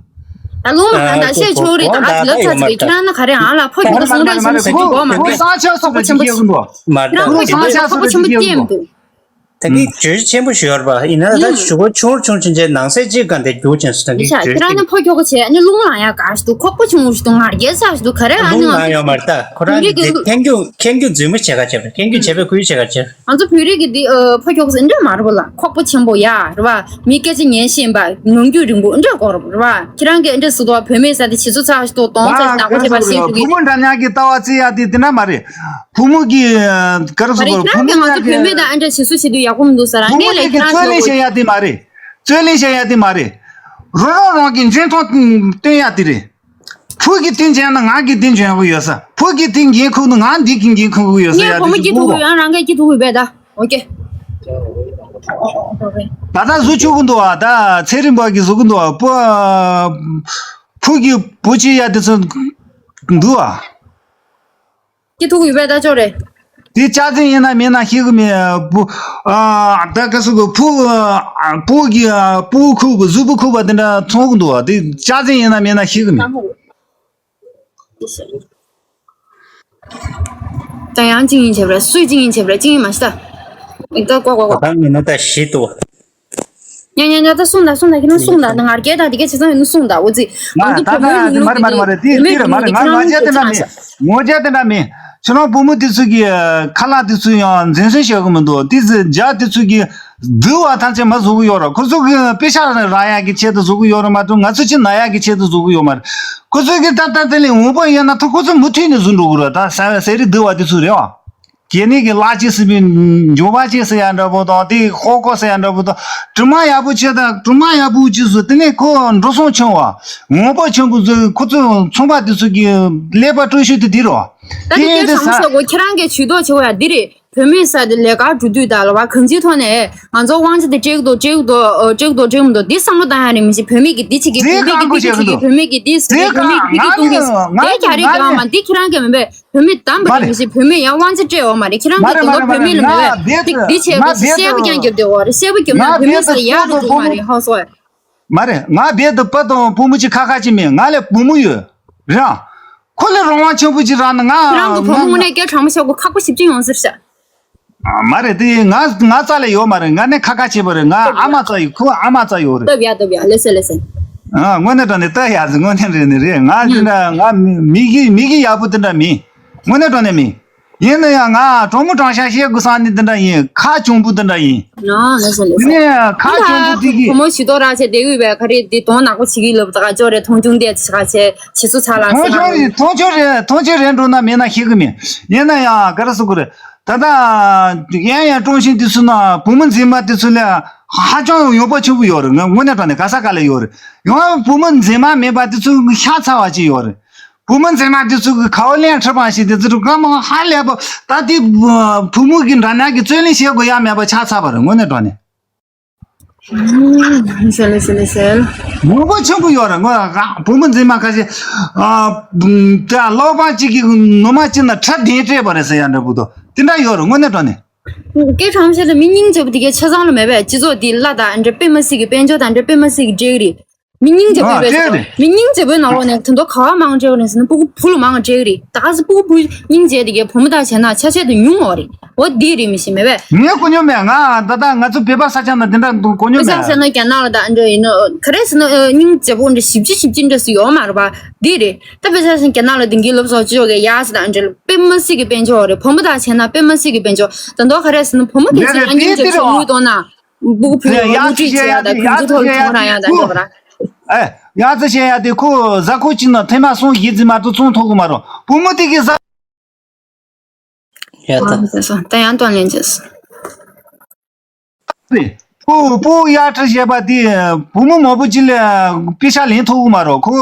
ད་ལུང་མ་ད་བཤད་ཆོག་རེད། ད་ལབ་ཚར་ཚར་ཁྱེད་རང་ན་ག་རེ་ཨང་ལ་ཕོ་ཁྱོད་ཀྱི་སོང་རེད་སོང་ཟེར་གྱི་གོ་མ་མ་རེད། ཁོ་སང་ཆ་སོགས་པ་ཅིག་ཤེས་གི་འདུག་ཁྱེད་རང་ཕོ་ཁྱོད་ཀྱི་ཕོ་ཁྱོད་ཀྱི་སྐྱེས་མི་འདུག་ད་གི་བརྗོད་གཞི་ཆེན་པོ་ཞིག་ཡོད་རེད་པ། ཡིན་ན་ད་ཞུ་གོ་ཆུང་ཆུང་ཆུང་ཆེ་ནང་གསེས་གཅིག་ག་འདི་རྒྱུག་ཅན་སུ་ད་གི་བརྗོད་གཞི་ཁྱེད་རང་ནི་ཕོ་ཁྱོ་ག་བྱས་ནི་རླུང་ལངས་ཡག་ག་ཞིག་འདུག་ཁོག་པ་ཆུང་ཞིག་འདུག་ང་རྒྱལ་ས་ཞིག་འདུག་ག་རེ་ཨ་ནི་རླུང་ང་ལངས་ཡོད་མ་རེད། ད་ཁོ་རང་བོད་རིགས་གི་འདི་འཐེན་རྒྱུག་འཐེན་རྒྱུག་རྫུན་མ་བྱེད་ག་བྱེད་རེད། འཐེན་རྒྱུག་བྱེད་པའི་ཁུལ་བྱེད་ག་བྱེད། ང་ཚོ་བོད་རིགས་ཀྱི་འདི་ཨ་ཕོ་ཁྱོ་ག་ཟེར་འདྲ་མ་རེད་པ་ལ། ཁོག་པ་ཆེན་པོ་ཡ་རེད་པ། མི་སྐད་ཆ་ཉན་ཤེས་པ། ངང་རྒྱུད་རིང་པོ་འདྲ་དགོས་རེད་པ། ཁྱེད་རང་གིས་འདྲ་ཟེར་དུས་བུད་མེད་ཟེར་དེ་བྱེད་ཚུལ་ཚ་ཞིག་འདུག་གདོང་ཚ་ཞིག་དག་པོ་བྱེད་པ་སྲིད་འདུག་བུ་མོ་འདྲ་ཉག་གི་ལྟ་བ་བརྩི་ཡ་དེ་དེ་འདྲ་མ་རེད། བུ་མོ་གི་ག་རེ་ཟེར་དགོས་རེད། ཁྱེད་རང་གིས་ང་ཚོ་བུད་མེད་དང་འདྲ་བྱེད་ཚུལ་བྱེད་དུས་ཡག་པོ་མི་འདུག་ཟེར་བུ་མོ་ངས་ལས་གི་ཁྱེད་རང་རྩོད་ལེན་བྱེད་ཡ་དེ་མ་རེད། རྩོད་ལེན་བྱེད་ཡ་དེ་མ་རེད། རང་རང་རང་གི་འཇོན་ཐང་སྟོན་ཡ་དེ་རེད། ཕུགས་ཀྱི་རྟིང་འཇོན་ན་ང་གི་རྟིང་འཇོན་གི་ཡོད་ས། ཕུགས་ཀྱི་རྟིང་འགན་ཁུར་ན་ང་འདི་གི་འགན་ཁུར་གི་ཡོད་ས། ངས་ཡ་བུ་མོ་དེ་སྐྱིད་ཐུག་གི་ཡོད། རང་རང་གིས་སྐྱིད་ཐུག་གི་ཡོད་པས་ད། ཨོ་ཀེ། ད་ལྟ་བཟོ་ཆོག་གི་འདུག་བ། ད་ཚེ་རིང་པ་གིས་བཟོ་གི་འདུག་བ། ཕུ་ཕུགས་ཀྱི་བུ་གཅིག་ཡ་དེ་ཚོ་འདུག་བ། སྐྱིད་ཐུག་ཡོད་པས་ད་ཅོག་རེད། དེ་ལྕགས་རྫས་ཡིན་ན་མིན་ན་ཤེས་གི་མེད། བུ་ཨ་ད་ག་སུ་གི་བུ་ཨ་བུ་གི་ཨ་བུ་ཁུག་གི་གཟུགས་པོ་ཁུག་པ་དེ་འདྲ་ཚོང་གི་འདུག་བ། དེ་ལྕགས་རྫས་ཡིན་ན་མིན་ན་ཤེས་གི་མེད། ད་ཡང་གཅིག་ཡིན་བྱས་པ་རེད། སུས་གཅིག་ཡིན་བྱས་པ་རེད། གཅིག་ཡིན་མ་ཤི་ད། ད་ཀོ་ཀོ་ཀོ། ད་ངས་ན་ད་ཞིག་ཏུ། ཉ་ཉ་ཉ། ད་གསུངས་ད་གསུངས་ད། ཁྱེད་རང་གསུངས་ད། ང་རྒྱལ་དང་དེ་གས་བྱས་ཙང་ཡིན་ན་གསུངས་ད། འོ་ཙི། ང་ད་ད་ང་རྒྱལ་མ་རེད་མ་རེད་མ་རེད། དེ་དེ་རེད་མ་རེད། ང་ང་རྒྱལ་དེ་འདྲ་མེད། ངོ་རྒྱལ་དེ་འདྲ་མེད། ཁྱེད་རང་བུ་མོ་དེ་ཚོ་གི་ཁ་ལག་དེ་ཚོ་ཡང་འཛིན་བཟུང་བྱེད་གི་མི་འདུག་དེ་ཚོ་རྒྱ་དེ་ཚོ་གི་འདུལ་བ་ཐམས་ཅད་མ་བཟོ་གི་ཡོད་ར། ཁོ་ཚོ་གི་དཔེ་ཆ་རག་ཡག་གི་ཆེད་དུ་བཟོ་གི་ཡོད་ར་མ་གཏོགས། ང་ཚོ་ཅི་ན་ཡག་གི་ཆེད་དུ་བཟོ་གི་ཡོད་མ་རེད། ཁོ་ཚོ་གི་ད་ལྟ་དེ་ལས་འོང་པ་ཡིན་ན་ད་ཁོ་ཚོ་མུ་མཐུད་ནས་བཟོ་འགྲོ་གི་ར། ད་ཟ་བའི་ཟས་རིགས་འདུལ་བ་དེ་ཚོ་རེད་བ། གལ་གནད་ཀྱི་ལྷ་གཅེས་སྲིད་པའི་འབྱོར་པ་གཅེས་སྲིད་ཡ་འདྲ་པོ་དང་། དེ་ཧོ་ཀོ་སྲིད་ཡ་འདྲ་པོ་དང་། གྲིབ་མ་ཡག་པོ་ཆེ་དང་གྲིབ་མ་ཡག་པོ་གཅེས་སྲིད། དེ་ནས་ཁོ་འགྲོ་སོང་ཆུང་བ། འོང་པ་ཆེན་པོ་ཚོས་ཁོ་ཚོ་ཚོང་པ་དེ་ཚོ་གི་ཀླད་པ་སྤྲོ་ཤོས་དེ་འདི་རེད། ད་དེ་དེ་ཡིན་དེ་ཁྱེད་ཚང་མ་ཟ། ཤོག་གོ། ཁྱེད་རང་གིས་ཇུས་གཏོགས་བྱེད་དགོས་ཡ་འདི་རེད། བུད་མེད་ཟེར་དེ་ལས་ཀ་འགྲོ་དུས་ད་ལ་བ་གང་ཅིའི་ཐོག་ནས་ང་ཚོ་དབང་ཆ་དེ་སྤྲད་ཀྱི་འདུག་སྤྲད་ཀྱི་འདུག་སྤྲད་ཀྱི་འདུག་སྤྲད་ཀྱི་མི་འདུག་འདི་བསམ་བློ་བཏང་ཡ་རེད། མི་ཤེས། བུད་མེད་ཀྱིས་འདི་བྱེད་ཀྱི། བུད་མེད་ཀྱིས་འདི་གཏོང་གི། བུད་མེད་ཀྱིས་འདི་ཟེར་གི། བུད་མེད་ཀྱིས་འདི་གཏོང་གི། དེ་ག་རེ་རྒྱག་མ། འདི་ཁྱེད་རང་གིས་མིན་པས། བུད་མེད་དམ་པ་རེད། མི་ཤེས། བུད་མེད་ཡང་དབང་ཆ་སྤྲད་འོ་མ་རེད། ཁྱེད་རང་གིས་དེ་འདྲ་བུད་མེད་ལ་མིན་པས། འདི་འདི་བྱས་པ་ཞེ་པོ་རྐྱང་རྒྱབ་དེ་འོ་རེད། ཤེས་པ་རྒྱབ་ན་བུད་མེད་ཟེར་ཡག་རེད་འདུག་མ་རེད། ཧོ་སོ། མ་རེད། ང་རྦད་དེ་ཕ་དང་བུ་མོ་གཅིག་ཁ་ཁ་གཅིག་མིན། ང་ལས་བུ་མོ་ཡོད་རེད། ཁོ་ལས་རང་དབང་ཆེན་པོ་གཅིག་རག་ན་ང་ཁྱེད་རང་གི་བུ་མོ་ང་ངོ་ནས་སྐད་གྲག་མོ་བྱ་དགོས། ཁག་པོ་ཞེ་པོ་ཅིག་ཡོང་ཟེར་ཤག་མ་རེད། དེ་ང་ང་རྩ་ལས་ཡོད་མ་རེད། ང་ནས་ཁ་ཁ་བྱེད་པ་རེད། ང་ཨ་མ་རྩ་ཡོད། ཁོ་ཨ་མ་རྩ་ཡོད་རེད། སྟབས་ཡག་སྟབས་ཡག་ལེ་སེ་ལེ་སེ། ཨ། དངོས་གནས་དྲང་གནས་སྟབས་ཡག་ཟིག་དངོས་གནས་རེད་ནི་རེད། ང་དེ་འདྲ་ང་མི་གི་མི་གི་ཡག་པོ་དེ་འདྲ་མིན། དངོས་གནས་དྲང་གནས་མིན། ཡིན་ན་ཡང་ང་དྲང་མོ་དྲང་བཞག་བཤད་དགོས་བསམ་ནི་དེ་འདྲ་ཡིན། ཁ་གྱོང་པོ་དེ་འདྲ་ཡིན། ཨ་ལེ་སེ་ལེ་སེ། དེ་ནས་ཁ་གྱོང་པོ་དེ་གི་བུ་མོ་ཞུ་དོ་ར་བྱས་བསྡད་ཡོད་པས། ག་རེ་འདི་དོན་ནག་པོ་བྱེད་ཀྱི་ལབ་ད་ག་ཅོ་རེ་མཐོང་ཆུང་དེ་ཆ་ཆེ་ཆེ་སུ་ཆ་ལ་མཐོང་ཆུང་རེད། མཐོང་ཆུང་རེད། མཐོང་ཆུང་རེད་འགྲོ་ན་མེད་ན་ཤེས་གི་མེད། ཡིན་ན་ཡང་ག་རེ་ཟེར་དགོས་རེད། ད་ལྟ་ཡང་ཡང་ཀྲོང་ཞིང་དེ་ཚོ་ན་བུ་མོ་འཛིན་མ་དེ་ཚོ་ལ་ཧ་ཅང་ཡོང་པ་ཆེན་པོ་ཡོད་རེད། ང་དངོས་གནས་དྲང་གནས་ག་ས་ག་ལ་ཡོད་རེད། ཡང་བུ་མོ་འཛིན་མ་མེད་པ་དེ་ཚོ་ཤ་ཚ་བ་ཅིག་ཡོད་རེད། བུ་མོ་འཛིན་མ་དེ་ཚོ་གི་ཁ་བ་ལེན་ཁྲི་པང་ཞིག་དེ་ཚོ་རུ་ཀ་མ་ཧ་ལས་པ། ད་དེ་བུ་མོ་གི་འདྲ་ན་གི་རྩོད་ལེན་བྱེད་དགོས་ཡ་མེད་པ་ཆགས་ཚར་བ་རེད། དངོས་གནས་དྲང་གནས། ཨུམ། ཟེར་ལེ་ཟེར་ལེ་ཟེར། མང་པོ་ཆེན་པོ་ཡོད་རེད། ངོ་ཨ་བུ་མོ་འཛིན་མ་ཁ་ཤས་ཨ་ད་སློབ་པ་གཅིག་གི་ནུ་མ་གཅིག་ན་ཁྲ་གདན་སྤྲད་པ་རེད་ཟེར་ཡ་འདྲ་པོ་དོ་དེ་འདྲ་ཡོད་རེད། དངོས་གནས་དྲང་གནས། སྐད་གྲགས་ཆེ་ལ་མི་སྙིང་རྗེ་པོ་དེ་གའི་ཆ་ཚང་ལ་མེད་པས། སྤྱི་ཚོགས་འདི་བླ་དང་འདྲ་དཔེ་མ་སྲིད་ཀྱི། དཔལ་འབྱོར་དང་འདྲ་དཔེ་མ་སྲིད་ཀྱི་འདྲེ་གི་རེད། མི་སྙིང་རྗེ་པོ་ཨ་བས་དེ་རེད། མི་སྙིང་རྗེ་པོའི་ནང་ལོགས་ནས་དོན་དག་ག་བ་མང་ཆེ་བ་ནས་ཟེར་ན་སྤུ་གུ་བུ་ལ་མང་ཆེ་བ་རེད། ད་ག་ཟེ་སྤུ་གུ་བུ་སྙིང་རྗེ་དེ་གའི་བུ་མོ་དང་བྱས་ན་ཆ་ཤས་དེ་ཉུང་བ་རེད། འོ་དེ་རེད་མི་ཤེས་མེད་པས། ངས་གོ་མྱོང་མེད། ང་ད་ལྟ་ང་ཚོ་བོད་པ་ས་ཆ་ན་དེ་འདྲ་འདུག་གོ་མྱོང་དཔེ་ཆ་མེད། བཤད་ན་རྒྱ་ནག་ལ་ད་འདྲ་ཡིན་ནོ། ག་རེ་ཟེར་ན་སྙིང་རྗེ་པོ་འདྲ་ཞིབ་ཅི་ཞིབ་ཅི་འདྲ་ཟེར་ཡོད་མ་རེད་པ། དེ་རེད། ད་དཔེ་ཆ་བཤད་རྒྱ་ནག་ལ་དེང་གི་ལབ་སོགས་ཅི་ཡོད་གི་ཡ་ཟེར་ད་འདྲ་དཔེ་མ་སྲིད་ཀྱི་དཔལ་འབྱོར་རེད། བུ་མོ་དང་བྱས་ན་དཔེ་མ་སྲིད་ཀྱི་དཔལ་འབྱོར། ད་མདོ་ག་རེ་ཟེར་ན་བུ་མོ་དེ་ཚོ་ལ་སྙིང་རྗེ་པོ་ཞིག་ཡོད་དོ་ན། སྤུ་གུ་བུ་ཡ་ཡ་མུ་ཅི་ཅི་ཡ་ད་གང་ཅི་ཐོག་ལ་ཚོང་ར་ཡ་ད་འདྲ་བ་ར། ཨེ། ཡ་ཙི་བཤད་ཡ་དེ་ཁོ་གཟའ་འཁོར་གཅིག་ན་ཐེངས་མ་གསུམ་བཞི་ཙམ་མ་གཏོགས་ཚོང་ཐོག་གི་མ་རེད། བུ་མོ་དེ་གི་གཟའ། ཡ་ད། ད་ཡང་གཏོང་ལེན་བྱས། རེད། ཕུ་ཕུ་གཡག་ཁྲི་ཞེས་པ་དེ་བུ་མོ་མང་པོ་ཅིག་ལ་པེ་ཤག་ལེན་ཐུབ་ཀྱི་མ་རེད། ཁོ་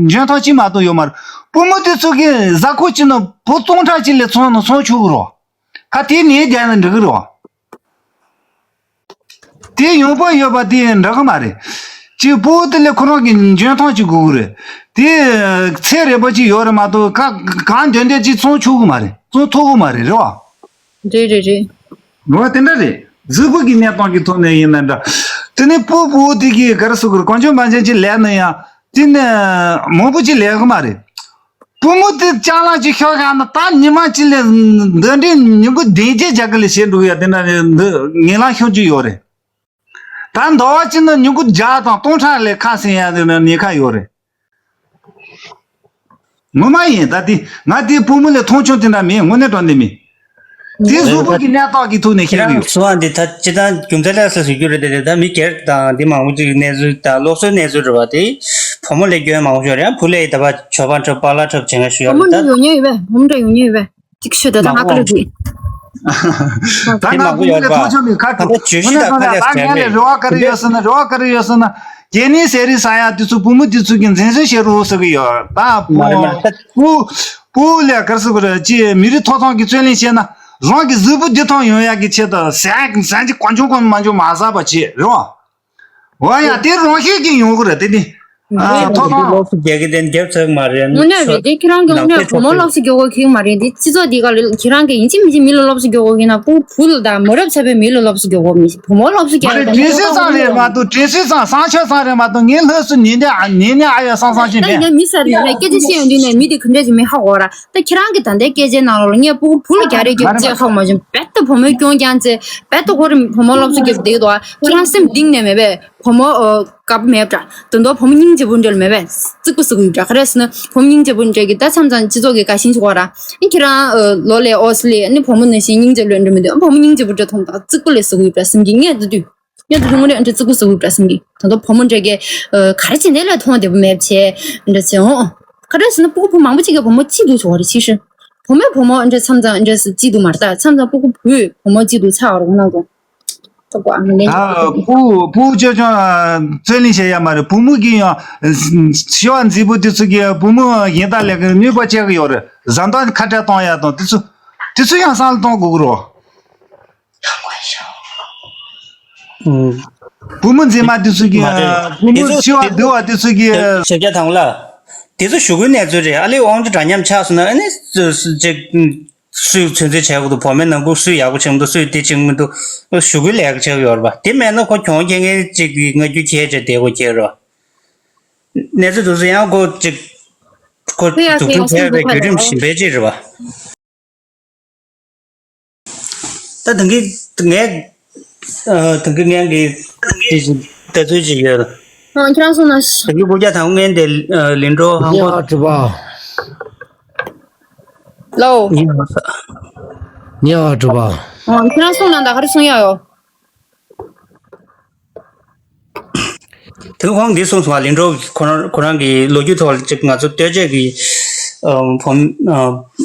འཇོན་ཐང་ཅིག་མ་གཏོགས་ཡོད་མ་རེད། བུ་མོ་དེ་ཚོ་གི་གཟའ་འཁོར་གཅིག་ན་བུ་སྟོང་ཕྲག་གཅིག་ལས་ཚོང་ན་ཚོང་ཆོག་གི་རེད། ཁ་དེ་ནས་བསྡད་ན་འགྲིག་གི་རེད། དེ་ཡོང་པོ་ཡོད་པ་དེ་འགྲིག་གི་མ་རེད། གཅིག་བུ་དེ་ལས་ཁོ་རང་གི་འཇོན་ཐང་ཅིག་དགོས་གི་རེད། དེ་ཚད་རན་པོ་ཅིག་ཡོད་རེད་མ་གཏོགས་ཁ་གང་འདོད་འདོད་ཅིག་ཚོང་ཆོག་གི་མ་རེད། ཚོང་ཐུབ་གི་མ་རེད། རེད་བ། རེད་རེད་རེད། འོ་དེ་འདྲ་རེད། གཟུགས་པོ་གི་གནས་སྟངས་ཀྱི་ཐོག་ནས་ཡིན་ན་འདྲ། དེ་ནས་ཕུ་ཕུ་དེ་གིས་ག་རེ་ཟེར་དགོས་རེད། གང་བྱུང་མང་བྱུང་ཅིག་ལས་ན་ཡང་དེ་ནས་མང་པོ་ཅིག་ལས་གི་མ་རེད། བུ་མོ་དེ་ལྕགས་ལམ་ཅིག་ཤོར་ཡང་ན་ད་ཉི་མ་གཅིག་ལས་འདི་འདྲའི་ཉིན་གུང་བདུན་བརྒྱད་རྒྱག་གི་ལས་བྱེད་འགྲོ་ཡ་དེ་འདྲ་རེད། འདི་ངན་ལམ་ཤོར་རྒྱུ་ཡོད་རེད། ད་ཟླ་བ་གཅིག་ན་ཉིན་གུང་བརྒྱ་དང་སྟོང་ཕྲག་ལས་ཁ་ཟིན་ཡ་དེ་འདྲ་ཉེན་ཁ་ཡོད་རེད། ངོ་མ་ཡིན། ད་དེ་ང་དེ་བུ་མོ་ལས་མཐོང་ཆུང་དེ་འདྲ་མེད། དངོས་གནས་དྲང་གནས་མེད། དེ་གཟུགས་པོ་གི་གནས་སྟངས་ཀྱི་ཐོག་ནས་ཁྱེད་བཤད་གི་ཡོད། རང་གསུང་བ་འདི་ད་སྤྱི་བཏང་རྒྱུ་མཚན་ལ་སོ་སོ་རྒྱུ་རེད་དེ། ད་མི་སྒེར་དང་འདི་མང་པོ་ཅིག་གི་གནས་ཚུལ་དང་སློབ་གསོའི་གནས་ཚུལ་རེད་བ། དེ་བུ་མོ་ལས་སྐྱོན་མང་པོ་ཤོར་ཡང་བུ་ལས་ད་བ་ཇོ་བ་འཁྲབ་པཱ་ལགས་འཁྲབ་བྱེད་མཁན་ཞུ་ཡ་བུ་མོ་རེད་ད། འདི་ཡོང་ཉེ་ཡོད་པས། བུ་མོ་འདྲ་ཡོང་ཉེ་ཡོད་པས། ཅིག་ཤོད་དེ་ད་ང་ཀ་ལ་ཅིག་ད་ང་བུ་མོ་ལས་མཐོང་ཆུང་མེད་ཁ་ད་ད་བརྗོད་གཞི་ད་ཁ་ལས་ད་ངས་ལས་རེ་བ་ག་རེ་ཡོད་ཟེར་ན། རེ་བ་ག་རེ་ཡོད་ཟེར་ན། རྒྱལ་ནས་ཟས་རིགས་ཟ་ཡ་དེ་ཚོ་བུ་མོ་དེ་ཚོ་གི་འཛིན་བཟུང་བྱེད་རོགས་ཟེར་གི་ཡོད། ད་མ་རེད་མ་རེད། ད་བུ་བུ་ལས་ག་རེ་ཟེར་དགོས་རེད། ཅི་མི་རིགས་ཐོབ་ཐང་གི་རྩོད་ལེན་བྱས་ན་རང་གི་གཟུགས་པོ་བདེ་ཐང་ཡོང་ཡ་གི་ཆེད་དུ་ཟས་ཟས་ཀྱི་གང་བྱུང་གང་མ་བྱུང་མ་ཟ་བ་བྱེད་རེད་བ། འོ་ཡ་དེ་རང་བཞིན་གྱིས་ཡོང་གི་རེད་དེ་ནི། ཨ། ཐོག་མར་སློབ་གསོ་རྒྱག་གི་དེ་རྒྱབ་ཚར་མ་རེད། དངོས་གནས་རེད། དེ་ཁྱེད་རང་གི་དངོས་གནས་བུ་མོ་སློབ་གསོ་རྒྱག་དགོས་ཁེག་མ་རེད། དེ་སྤྱི་ཚོགས་འདི་ག་ལ་ཁྱེད་རང་གི་ཡིན་གཅིག་མིན་གཅིག་མི་ལ་སློབ་གསོ་རྒྱག་དགོས་ཡིན་ན། ཕྲུ་གུ་བུ་ལ་དང་མ་རབས་ཚ་བའི་མི་ལ་སློབ་གསོ་རྒྱག་དགོས་མི་བུ་མོ་སློབ་གསོ་རྒྱག་མ་རེད། དྲན་གསོ་ཙམ་རེད་མ་གཏོགས། དྲན་གསོ་ཙམ། བསམ་འཆར་ཙམ་རེད་མ་གཏོགས། ངའི་ལྷག་བསམ་ནི་འདི་ཨ་ནི་ནི་ཨ་ཡ་བསམ་བསམ་ཞིག་ད་མེད། ཡིན་ན་མི་ཟེར་ནས་སྐད་ཆ་བཤད་ཡོང་དུས་ནས་མི་དེ་ག་འདྲ་ཞིག་མི་ཧ་གོ་ར། ད་ཁྱེད་རང་གི་ད་ལྟའི་སྐད་ཆའི་ནང་ལོགས་ལ་ངས་ཕྲུ་གུ་བུ་ལ་རྒྱག་རེས་རྒྱབ་ཅེས་ཧ་གོ་མ་བྱུང་། རྦད་དེ་བུ་མོའི་སྐྱོན་རྐྱང་བཙལ། རྦད་དེ་ཁོ་རང་བུ་མོ་སློབ་གསོ་རྒྱབ་བསྡད་འདུག་ཁྱེད་རང་སེམས་གཏིང་ནས་མེད་པས། བུ་མོ་ཨོ་དགའ་པོ་མེད་པ་འདྲ། དོན་དག་བུ་མོ་སྙིང་རྗེ་པོ་འདྲ་ལ་མེད་པས། རྩིག་པ་ཟ་གི་ཡོད་འདྲ། ག་རེ་ཟེར་ན་བུ་མོ་སྙིང་རྗེ་པོ་འདྲ་གི་ད་མཚམས་མཚམས་སྤྱི་ཚོགས་ཀྱི་དགའ་ཞེན་ཆེ་བ་ར། ཨ་ཁྱེད་རང་ཨོ་ལོ་ལས་ཨོ་སི་ལས་ཨ་ནི་བུ་མོ་ནང་བཞིན་སྙིང་རྗེ་པོ་འདྲ་མི་འདུག་བུ་མོ་སྙིང་རྗེ་པོ་འདྲ་མཐོང་དང་རྩིག་པ་ལས་ཟ་གི་ཡོད་འདྲ་སེམས་ཀྱི་ངས་འདི་དུས་ངས་འདི་དུས་ངོ་རེ་ཨ་འདྲ་རྩིག་པ་ཟ་གི་ཡོད་འདྲ་སེམས་ཀྱི། དོན་དག་བུ་མོ་འདྲ་གི་ཨ་ག་རེ་བྱས་འདི་ལས་མཐོང་བདེ་པོ་མེད་པ་བྱས་འདྲ་བྱས་འོང་། ག་རེ་ཟེར་ན་ཕྲུ་གུ་བུ་མང་པོ་ཅིག་གི་བུ་མོ་གཅིག་ཏུ་བྱུང་བ་རེད། ཕྱི་ཤུལ་བུ་མོས་བུ་མོ་འདྲ་མཚམས་མཚམས་འདྲ་གཅིག་ཏུ་མ་རེད། ད་མཚམས་མཚམས་ཕྲུ་གུ་བུས་བུ་མོ་གཅིག་ཏུ་ཆགས་པ་རེད། ཁོ་ན་ཚོ། ཨ། ཕྲུ་གུ་ཕྲུ་གུ་ཅོ་ཅོ་རྩོད་ལེན་བྱེད་ཡ་མ་རེད། བུ་མོ་གིས་ཡང་ཤི་བ་མཛེས་པོ་དེ་ཚོ་གིས་བུ་མོ་གཞན་དག་ལས་ཀའི་ནུས་པ་སྤྱད་ཀྱི་ཡོད་རེད། བཟའ་ཟླ་ཁ་བྲལ་གཏོང་ཡ་དང་དེ་ཚོ་དེ་ཚོ་ཡང་བསམ་བློ་གཏོང་དགོས་ཀྱི་རེད། ཨུམ། བུ་མོ་མཛེས་མ་དེ་ཚོ་གིས། མ་རེད། བུ་མོ་འཆི་བ་འདུལ་བ་དེ་ཚོ་གིས། ཞབས་སྐྱ་དང་ལ། དེ་ཚོ་ཞུ་སྐུལ་གནས་ཚུལ་རེད། ཨ་ལས་དབང་ཆ་འདྲ་མཉམ་ཆགས་སོང་ན་ཨ་ནི་ཅིག་སུས་ཚོད་འཛིན་བྱས་དགོས་འདུག་བུ་མོའི་ནང་ཁུལ་སུས་ཡག་པོ་བྱེད་མི་འདུག་སུས་དེ་བྱེད་མི་འདུག་ཞུ་སྐུལ་ལས་ཀ་བྱེད་ཀྱི་ཡོད་རེད་པ། དེ་མེད་ན་ཁོ་གྱོང་རྒྱག་མཁན་ཅིག་གི་ང་རྒྱུ་ཁྱེད་ཅེས་བསྡད་དགོས་ཁྱེད་རེད་པ། གནས་ཚུལ་དེ་ཚོ་ཡང་ཁོ་ཅིག་ཁོ་ཁོ་ཡ་འཛུགས་སྐྲུན་ཁོ་ཡ་བྱས་པའི་བསམ་བློ་བརྒྱུད་རིམ་ག་ལ་བཞིན་པའི་ཅིག་རེད་པ། ད་དེང་གི་ངས་ཨ་དེང་གི་ངས་ཀྱི་དེ་བཞིན་ལྟ་ཚུལ་ཅིག་ཡོད། ཨ་ཁྱེད་རང་གསུངས་ན། དེང་གི་སྐུ་རྒྱག་དང་པོ་ངན་དེ་ཨ་ལིན་ཀྲོ་ཧང་ཉེ་ཀོ་བ་གྲུ་པ། ལོ། ཉེ་བ་ཉེ་བ་གྲུ་པ། ཨ་ཁྱེད་རང་གསུངས་ན་ད་ག་རེ་གསུང་ཡ་ཡོད། དེ་ཁོང་འདི་གསུངས་སོང་བ། ལིན་ཀྲོ་ཁོ་རང་ཁོ་རང་གི་ལོ་རྒྱུས་ཐོག་ལ་ཅིག་ང་ཚོ་ལྟོས་བཅས་ཀྱི་ཨ་བུ་ཨ་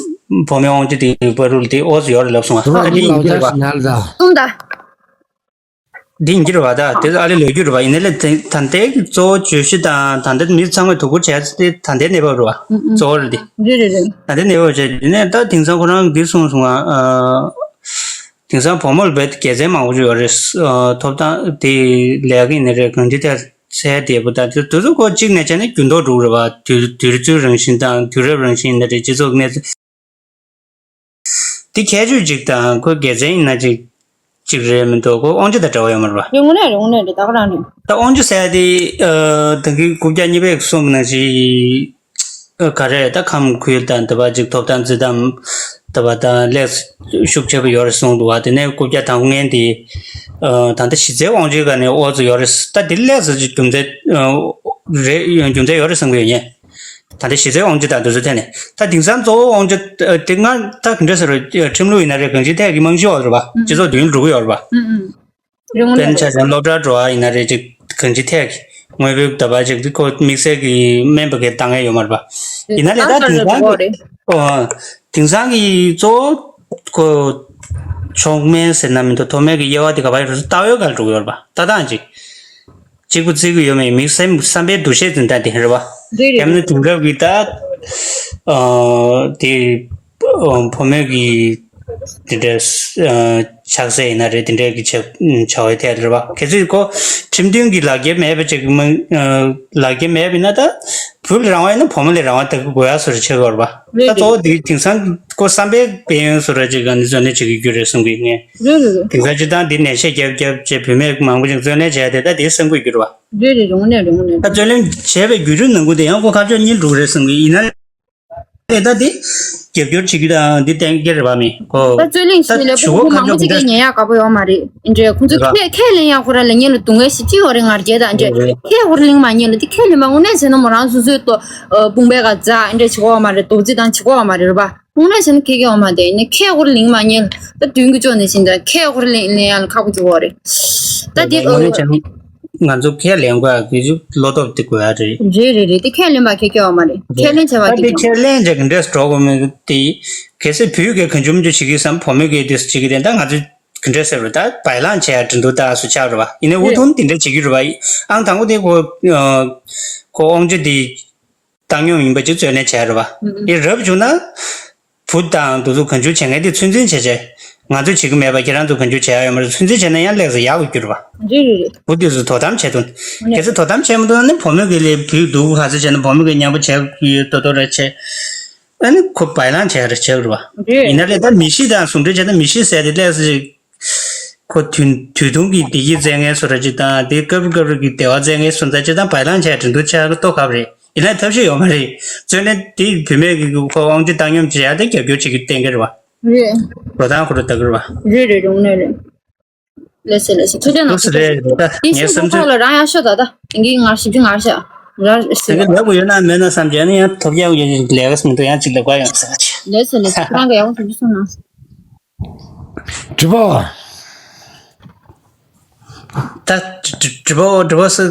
བུ་མོའི་དབང་ཆ་དེ་བ་རུལ་དེ་ཨོ་ཙི་ཡོད་རེད་ལབ་སོང་བ། ད་འདི་ཡིན་གྱི་རེད་པ། གསུངས་ད། འདི་ཡིན་གྱི་རེད་པ། ད་དེ་ཨ་ལས་ལོ་རྒྱུས་རེད་པ། ཡིན་ནའི་ལས་དེ་ད་ལྟའི་གཙོ་བོ་བརྗོད་གཞི་དང་ད་ལྟ་མི་ཚང་མས་དོ་ཁུར་བྱས་ཏེ་ད་ལྟའི་གནས་བབ་རེད་པ། གཙོ་བོ་རེད་དེ། རེད་རེད་རེད། ད་ལྟའི་གནས་བབ་བྱས་དེ་ནས་ད་དེང་སང་ཁོ་རང་འདི་གསུངས་སོང་བ། ཨ། དེང་སང་བུ་མོ་ལ་རྦད་དེ་དགེ་མཚན་མང་པོ་ཡོད་རེད། ཨ་ཐོབ་ཐང་དེ་ལས་ཀ་ཡིན་ནའི་རེད། གང་ཅི་ཐད་ཚད་བདེ་པོ་དང་དེ་དེ་ཚོ་ཁོ་གཅིག་ནས་བྱས་ན་འགྱུར་ལྡོག་འགྲོ་གི་རེད་པ། དུས་དུས་ཚོད་རང་བཞིན་དང་དུས་རབས་རང་བཞིན་ཡིན་ནའི་རེད། སྤྱི་ཚོགས་གནས་ཚུལ་དེ་ཁྱད་ཆོས་གཅིག་དང་ཁོ་དགེ་མཚན་ཡིན་ན་གཅིག་གཅིག་རེད་མི་འདུག་ཁོ་དབང་ཆ་དང་འབྲེལ་བ་ཡོད་མ་རེད་པ། རེད། དངོས་གནས་རེད། དངོས་གནས་རེད། ད་ག་རང་རེད། ད་དབང་ཆ་ཟེར་ཡ་དེ་ཨ་ད་གིན་རྐུབ་བཀྱག་གཉིས་པས་གསུངས་པ་ནང་བཞིན། ཨ་ག་རེ་ད་ཁམས་ཁུལ་དང་དེ་བ་ཅིག་ཐོབ་ཐང་རྩིས་ཐང་དེ་བ་དང་ལེགས་ཤུགས་ཆེ་པོ་ཡོད་རེད་གསུངས་འདུག་བ། དེ་ནས་རྐུབ་བཀྱག་དང་པོ་ངན་དེ་ཨ་ད་ལྟ་གཞི་རྩའི་དབང་ཆའི་སྒང་ནས་ཨོ་ཙི་ཡོད་རེད། ད་དེ་ལེགས་སུ་ཅིག་རྒྱུ་མཚན་ཨ་རེད། རྒྱུ་མཚན་ཡོད་རེད་བསམ་གྱི་ཡོད་ཉན། ད་ལྟ་གཞི་རྩའི་དབང་ཆ་དང་དེ་ཚོ་ཐད་ནས་ད་དེང་སང་གཙོ་བོ་དབང་ཆ་ཨ་དེ་སྔ་ད་ག་འདྲ་ཟེར་རོ། ཁྲིམས་ལུགས་ཡིན་ན་རེད། གང་ཅིའི་ཐད་ཀྱི་རྨང་གཞི་འོག་རེད་པ། སྤྱི་ཚོགས་མདུན་འགྲོ་གི་ཡོད་རེད་པ། རེད། དངོས་དཔེར་ན་ཆ་བཞག་ན་སློབ་གྲྭར་འགྲོ་བ་ཡིན་ན་རེད། ཅིག་གང་ཅིའི་ཐད་ཀྱི་དངོས་པོའི་ཟླ་བ་ཅིག་ཁོ་དམིགས་བསལ་གྱི་སྨན་པ་གིས་བཏང་ཡས་ཡོད་མ་རེད་པ། ཡིན་ན་ལས་ད་དེང་སང་གི་ཨོ་དེང་སང་གི་གཙོ་བོ་ཁོ་མཆོག་དམན་ཟེར་ན་མི་འདུག་མཐོ་དམན་གྱི་དབྱེ་བ་དེ་ག་པར་ཡོད་རེད། ལྟ་བའི་སྒང་འགྲོ་གི་ཡོད་རེད་པ། ལྟ་སྟངས་ཅིག་གཅིག་པུ་བརྩི་གི་ཡོད་མེད། མི་སེམས་བསམ་པའི་འདུ་ཤེས་འཛིན་སྟངས་དེ་རེད་པ། རེད་རེད། ཡང་ན་དེང་སྐབས་ཀྱི་ད་ཨ་དེ་ཨ་བུ་མོ་གི་དེ་འདྲའི་ཨ་ཆགས་སྲེད་ཡིན་ན་རེད། དེ་འདྲའི་གི་བྱ་བྱ་བའི་ཐད་རེད་པ། གལ་སྲིད་ཁོ་ཁྲིམས་མཐུན་གྱི་ལག་འཁྱེར་མེད་པ་ཅིག་མ་ཨ་ལག་འཁྱེར་མེད་པ་ཡིན་ན་ད་བུ་ལ་རང་དབང་ཡིན་ན་བུ་མོ་ལ་རང་དབང་ད་གི་དགོས་ཡ་བཟོ་འདྲ་ཆགས་ཀྱི་ཡོད་རེད་པ། རེད་ད་རེད། གཙོ་བོ་དེ་དེང་སང་ཁོ་བསམ་པའི་ཕན་ཡོན་བཟོ་འདྲ་ཅིག་ག་ནས་བརྩོན་ལེན་བྱེད་ཀྱི་རྒྱུ་རེད་བསམ་གི་ངས། རེད་རེད་རེད། དེང་སང་སྤྱིར་བཏང་འདི་ནས་ཤེས་རྒྱབ་རྒྱབ་བྱས་བུད་མེད་མང་པོ་ཅིག་བརྩོན་ལེན་བྱས་ཏེ་ད་དེ་བསམ་གི་ཡོད་རེད་པ། རེད་རེད། རེད། དངོས་གནས་རེད། དངོས་གནས་ད་རེད། བརྩོན་ལེན་བྱས་པའི་བརྒྱུད་རིམ་ནང་ཁུལ་དེ་ཡང་ཁོ་ཁ་ཕྱོགས་གཉིས་འགྲོ་གི་རེད་བསམ་གི་ཡིན་ན། ཨེ་ད་དེ་རྒྱབ་སྐྱོར་བྱེད་རྒྱུ་དང་འདི་གཏན་འཁེལ་རེད་པ་མི་ཁོ། ད་རྩོད་གླེང་ད་ཞུས་ལས་ཞུ་ཕྲུ་གུ་གུ་ཁ་མང་པོ་ཕྱོགས་ཅིག་འདི་གིས་ཉན་ཡག་དགའ་པོ་ཡོད་མ་རེད། འདྲེ་ཁོང་ཚོ་རེད་པ། ཁས་ཁས་ལེན་ཡག་ཁོ་རང་ལ་ཉན་ལ་སྡུག་བསྔལ་ཞིག་ཅི་ཡོད་རེད། ང་རྒྱལ་དང་འདྲེ་རེད་རེད། ཁས་ཁོ་རང་ལེན་མ་ཉན་ལ་དེ་ཁས་ལེན་པ་དངོས་གནས་བྱས་ན་མོ་རང་སོ་སོའི་ལྟོ་དཔུང་པའི་ག་རྫ་འདྲེ་བྱེད་གོ་བ་མ་རེད། རྡོག་རྫིས་དང་བྱེད་གོ་བ་མ་རེད་རེད་པ། དངོས་གནས་བྱས་ན་ཁས་ཁས་འོང་མ་དེ་ནི་ཁས་ཁོར་ལིང་མ་ཉན། ད་དུས་ཀྱི་ཕྱོགས་ནས་ཕྱིན་ད་ཁས་ཁོར་ལིང་ལེན་ཡག་ལ་ཁག་པོ་བྱུང་བ་རེད། ད་དེ་དངོས་གནས་བྱས་ན་ང་ཚོ་ཁས་ལེན་དགོས་ཡག་གི་བློ་སྟོབས་དེ་དགོས་ཡག་རེད། རེད་རེད་རེད། དེ་ཁས་ལེན་པ་ཁས་ཁས་འོང་མ་རེད། ཁས་ལེན་བྱས་པ་ད་དེ་དེ་ཁས་ལེན་བྱས་གི་འདྲས་འགྲོ་དགོས་མེད་དེ། གལ་སྲིད་བུས་གས་གང་བྱུང་མི་བྱུང་བྱེད་ཀྱི་བསམ་བུ་མོས་གས་དེ་བྱེད་ཀྱི་དེ་ད་ང་ཚོས་གི་འདྲས་ཟེར་བ་ད་བའི་ལང་བྱས་ཡག་འགྲན་བསྡུར་ད་སུ་ཆགས་རེད་བ། ཡིན་ནའི་འུ་ཐུང་དེ་འདྲས་བྱེད་ཀྱི་རེད་བ། ཨང་དང་པོ་དེ་ཁོ་ཁོ་དབང་ཆ་དེ། བཏང་སྙོམས་ཡིན་པ་ཅིག་བརྩོན་ལེན་བྱས་རེད་བ། ཨེ་རབ་བྱུང་ན། བུ་དང་དེ་ཚོ་གང་བྱུང་བྱེད་མཁན་དེ་ཚོད་འཛིན་བྱས་བྱས། ང་ཚོས་བྱེད་ཀྱི་མེད་པ་ཁྱེད་རང་ཚོ་གང་ཅུང་བྱེད་ཡ་ཡོད་མ་རེད། ཚོད་འཛིན་བྱས་ན་ཡང་ལེགས་སོ་ཡག་གི་འགྱུར་བ། རེད་རེད་རེད། བུ་དེ་ཚོ་དོ་དམ་བྱས་འདུག་ནས། གལ་སྲིད་དོ་དམ་བྱས་མི་འདུག་ན་ནི་བུ་མོ་གི་ལས་བུས་འདུག་ག་ཚོད་བྱས་ན་བུ་མོ་གི་མཉམ་པོ་བྱས་ཡོད་ཏོ་ཏོ་ར་བྱས། ཨ་ནི་ཁོ་བའི་ལང་བྱས་ར་བྱས་ར་བ། རེད། ཡིན་ན་ལས་ད་མི་གཤིས་དང་ཟུང་འབྲེལ་བྱས་ན་མི་གཤིས་ཟེར་དེ་ལས་སོ་ཅིག་ཁོ་དུས་དུས་ཐུང་གི་བདེ་སྐྱིད་བཙལ་མཁན་སོ་ར་ཅིག་དང་དེ་སྐབས་རེ་སྐབས་རེ་གི་བདེ་བ་བཙལ་མཁན་སོ་ད་ཅིག་དང་བའི་ལང་བྱས་འགྲན་བསྡུར་བྱས་ར་ལྟོ་གབ་རེད། ཡིན་ན་ཐབས་ཤེས་ཡོད་མ་རེད། བཙོན་ནས་དེ་བུད་མེད་ཀྱི་ཁོ་དབང་ཆ་བཏང་སྙོམས་བྱས་ཡ་དེ་རྒྱབ་སྐྱོར་བྱེད་རྒྱུ་གཏན་འཁེལ་རེད་བ། རེད། འགྲོ་སྟངས་ཁོ་རང་ལྟ་གི་རེད་བ། རེད་རེད་རེད། དངོས་གནས་རེད། ལགས་སོ་ལགས་སོ། ཐུགས་རྗེ་གནང་། ལགས་སོ་རེད་རེད། ད་དེ་ངའི་ཤིང་བཟོ་བསམ་ཚུལ། ཁ་ལ་རང་ཡག་ཤོས་ད་ད་དེང་གི་ངར་ཞིབ་ཅིག་ངར་ཤག་ར་ཟེར། དེ་ག་ལབ་དགོས་ཡོད་ན་མེད་ན་བསམ་བྱས་ན་ཡང་ཐོབ་རྒྱག་ཡོད་ལས་ཀ་མི་འདུག་ཡང་ཅིག་ལབ་ག་ཡོང་ཟེར་བ་ཅིག་ལགས་སོ་ལགས་སོ། ཁྱེད་རང་གི་ཡག་པོ་ཞིབ་ཅིག་གསུངས་གནང་། དྲི་བ། ད་དྲི་དྲི་བ་དྲི་བ་སུ།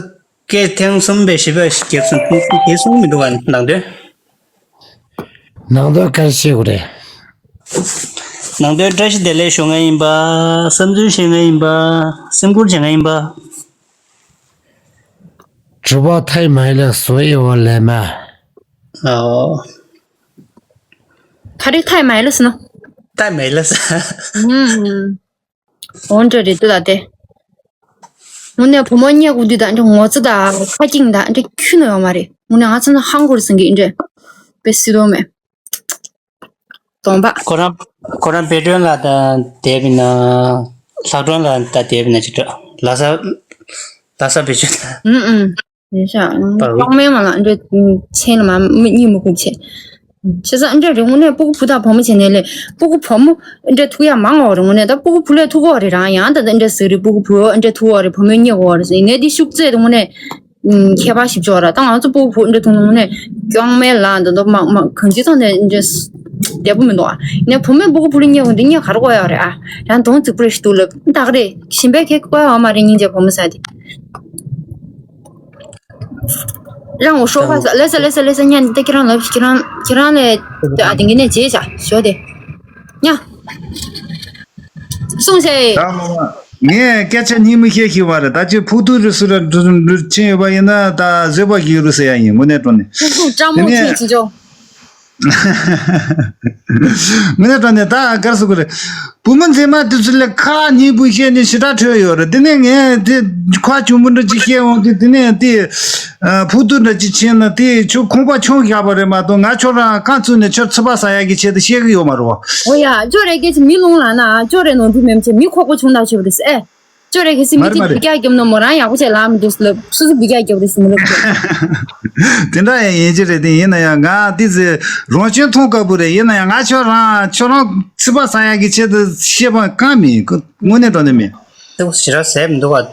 སྐད་ཐེངས་གསུམ་པའི་ཞིབ་པ་ཞིག་རྒྱབ་སོང་། དེ་གསུང་མི་འདུག་ག་ནང་དོན། ནང་དོན་ག་རེ་བཤད་དགོས་རེད། ནང་དོན་བཀྲ་ཤིས་བདེ་ལེགས་ཞུ་མཁན་ཡིན་པ། བསམ་ཚུལ་བཤད་མཁན་ཡིན་པ། སེམས་ཁུར་བྱེད་མཁན་ཡིན་པ། དྲི་བ་ཐའི་མ་ལ་བཟོ་ཡི་བ་ལས་མ། ཨོ། ག་རེ་ཐའི་མ་ལ་ཟེར་ན། ཐའི་མ་ལ་ཟེར། ཨུམ། འོ་འདྲ་རེད་འདུག་ད་དེ། དངོས་གནས་བུ་མོ་རྙེད་དགོས་དུས་ད་འདྲ་ངོ་ཚ་དང་ཁ་སྐྱེངས་དང་འདྲ་ཁྱོན་ནས་ཡོད་མ་རེད། དངོས་གནས་ང་ཚོ་ནི་ཧང་གོ་རེད་ཟེར་གི་འདྲ། དཔེ་སྲིད་དོ་མེད། གདོང་པ། ཁོ་རང་ཁོ་རང་པེ་ཏྲོན་ལ་ད་བསྡད་པ་ཡིན་ན། ལྷག་དྲོན་ལ་ད་བསྡད་པ་ཡིན་ན་ཅིག་འདྲ། ལྷ་ས་ལྷ་ས་བེད་སྤྱོད་ད། ཨུམ་ཨུམ། རེད་ཤག་པ་རུ། གླང་མའི་མ་ལ་འདྲ་མཚན་ལ་མ་མི་གཉིས་མི་ཁུག་བྱས། བྱས་ཙང་འདྲ་རེད། དངོས་གནས་སྤུ་གུ་བུ་དང་བུ་མོ་བྱས་ནས་ལས་སྤུ་གུ་བུ་མོ་འདྲ་ཐུག་ཡ་མང་བ་རེད། དངོས་གནས་ད་སྤུ་གུ་བུ་ལས་ཐུག་གོ་རེད། རང་ཡང་ད་ད་འདྲ་ཟེར་རེད། སྤུ་གུ་བུ་འདྲ་ཐུག་གོ་རེད། བུ་མོའི་རྙེད་གོ་རེད་ཟེར་ནས་འདི་ཤུགས་ཚད་དངོས་གནས། ཁྱད་པར་ཞིབ་ཆོག་ར། ད་ང་ཚོ་སྤུ་གུ་བུ་འདྲ་ཐུག་ནས་གཡང་མའི་ལ་འདི་ཚོ་མ་མ་གང་ཅི་ཐོག་ནས་འདྲ་བདེ་པོ་མི་འདུག་ཨ། ནས་བུ་མོས་སྤུ་གུ་བུ་ལ་བརྙས་དགོས་འདི་བརྙས་ག་རེ་དགོས་ཡོད་རེད་ཨ། ཡང་གདོང་རྫིག་པོ་རེ་ཞིག་འདུག་ལབ་ད་ག་རེད། ཞིམ་པའི་གེགས་དགོས་ཡོད་མ་རེད། སྙིང་རྗེ་བུ་མོ་ཟེར་དེ། རང་ངོ་ཤོག་པ་ཟ་ལེ་ས་ལེ་ས་ལེ་ས་ཉན་འདི་ཁྱེད་རང་ལབ་ཁྱེད་རང་ཁྱེད་རང་ལས་ཨ་དེང་གི་ནས་བརྗེད་བྱ་ཞོ་དེ་ཉ། གསུངས་ཟེར། ད་ངས་སྐད་ཆ་སྙིང་མི་ཤེས་ཤེས་པ་རེད། ད་ཅི་ཕུག་ཏུ་རུ་སུ་ར་འགྲུལ་འགྲུལ་ཕྱིན་ཡོད་པ་ཡིན་ན་ད་བཟོད་པ་ཞིག་རུ་ཟེར་ཡ་ཡིན། དངོས་གནས་དྲང་གནས། ཕུག་ཏུ་སྤྲང་མོ་དེ་ནས་ཁྱེད་ཅོ། དངོས་གནས་དྲང་གནས་ད་གར་སུ་གུ་རེད། བུ་མོ་མཛེས་མ་དེ་ཚོ་ལས་ཁ་སྙིང་པོ་བཤད་ནས་ཞེ་དྲག་ཁྲོས་ཡོད་རེད། དེ་ནས་ངས་དེ་ཁ་ཆུང་མོ་འདྲ་ཅིག་བཤད་འོང་དུས་དེ་ནས་དེ། ཕུག་ཏུ་འདྲ་ཅིག་ཕྱིན་ན་དེ་ཆུ་ཁོང་པ་ཆུང་བཞག་པ་རེད་མ་གཏོགས་ང་ཁྱོད་རང་རྐང་བཙུགས་ནས་ཁྱོད་ཚིག་པ་ཟ་ཡག་གི་ཆེད་དུ་བཤད་གི་ཡོད་མ་རེད་བ། ཨོ་ཡ་ཅོ་རེ་སྐད་ཆ་མི་ལུང་ལ་ན་ཅོ་རེ་ནོར་འཁྲུལ་མེད་མ་ཆེ་མི་ཁོག་པ་ཆུང་དག་ཆེ་བ་རེད་ཨེ། ཅོ་རེ་གི་སི་མི་མ་རེད་དེ་མ་རེད། སྡུག་ཅག་རྒྱབ་ན་མོ་རང་ཡག་པོ་བྱས་ལབ་མི་འདུག་ལབ་སུ་སུ་སྡུག་ཅག་རྒྱབ་རེད་ཟེར་མི་ལབ་དེ། དེ་འདྲ་ཡང་ཡིན་གྱི་རེད། དེ་ཡིན་ན་ཡང་ང་དེ་ཚེ་རང་སྐྱོན་མཐོང་དཀའ་པོ་རེད། ཡིན་ན་ཡང་ང་ཁྱོད་རང་ཁྱོད་རང་ཚིག་པ་ཟ་ཡག་གི་ཆེད་དུ་བཤད་པ་གང་མིན་དངོས་གནས་དྲང་གནས་མིན། ཏོག་ཞེ་དྲག་ཟས་མི་འདུག་བ།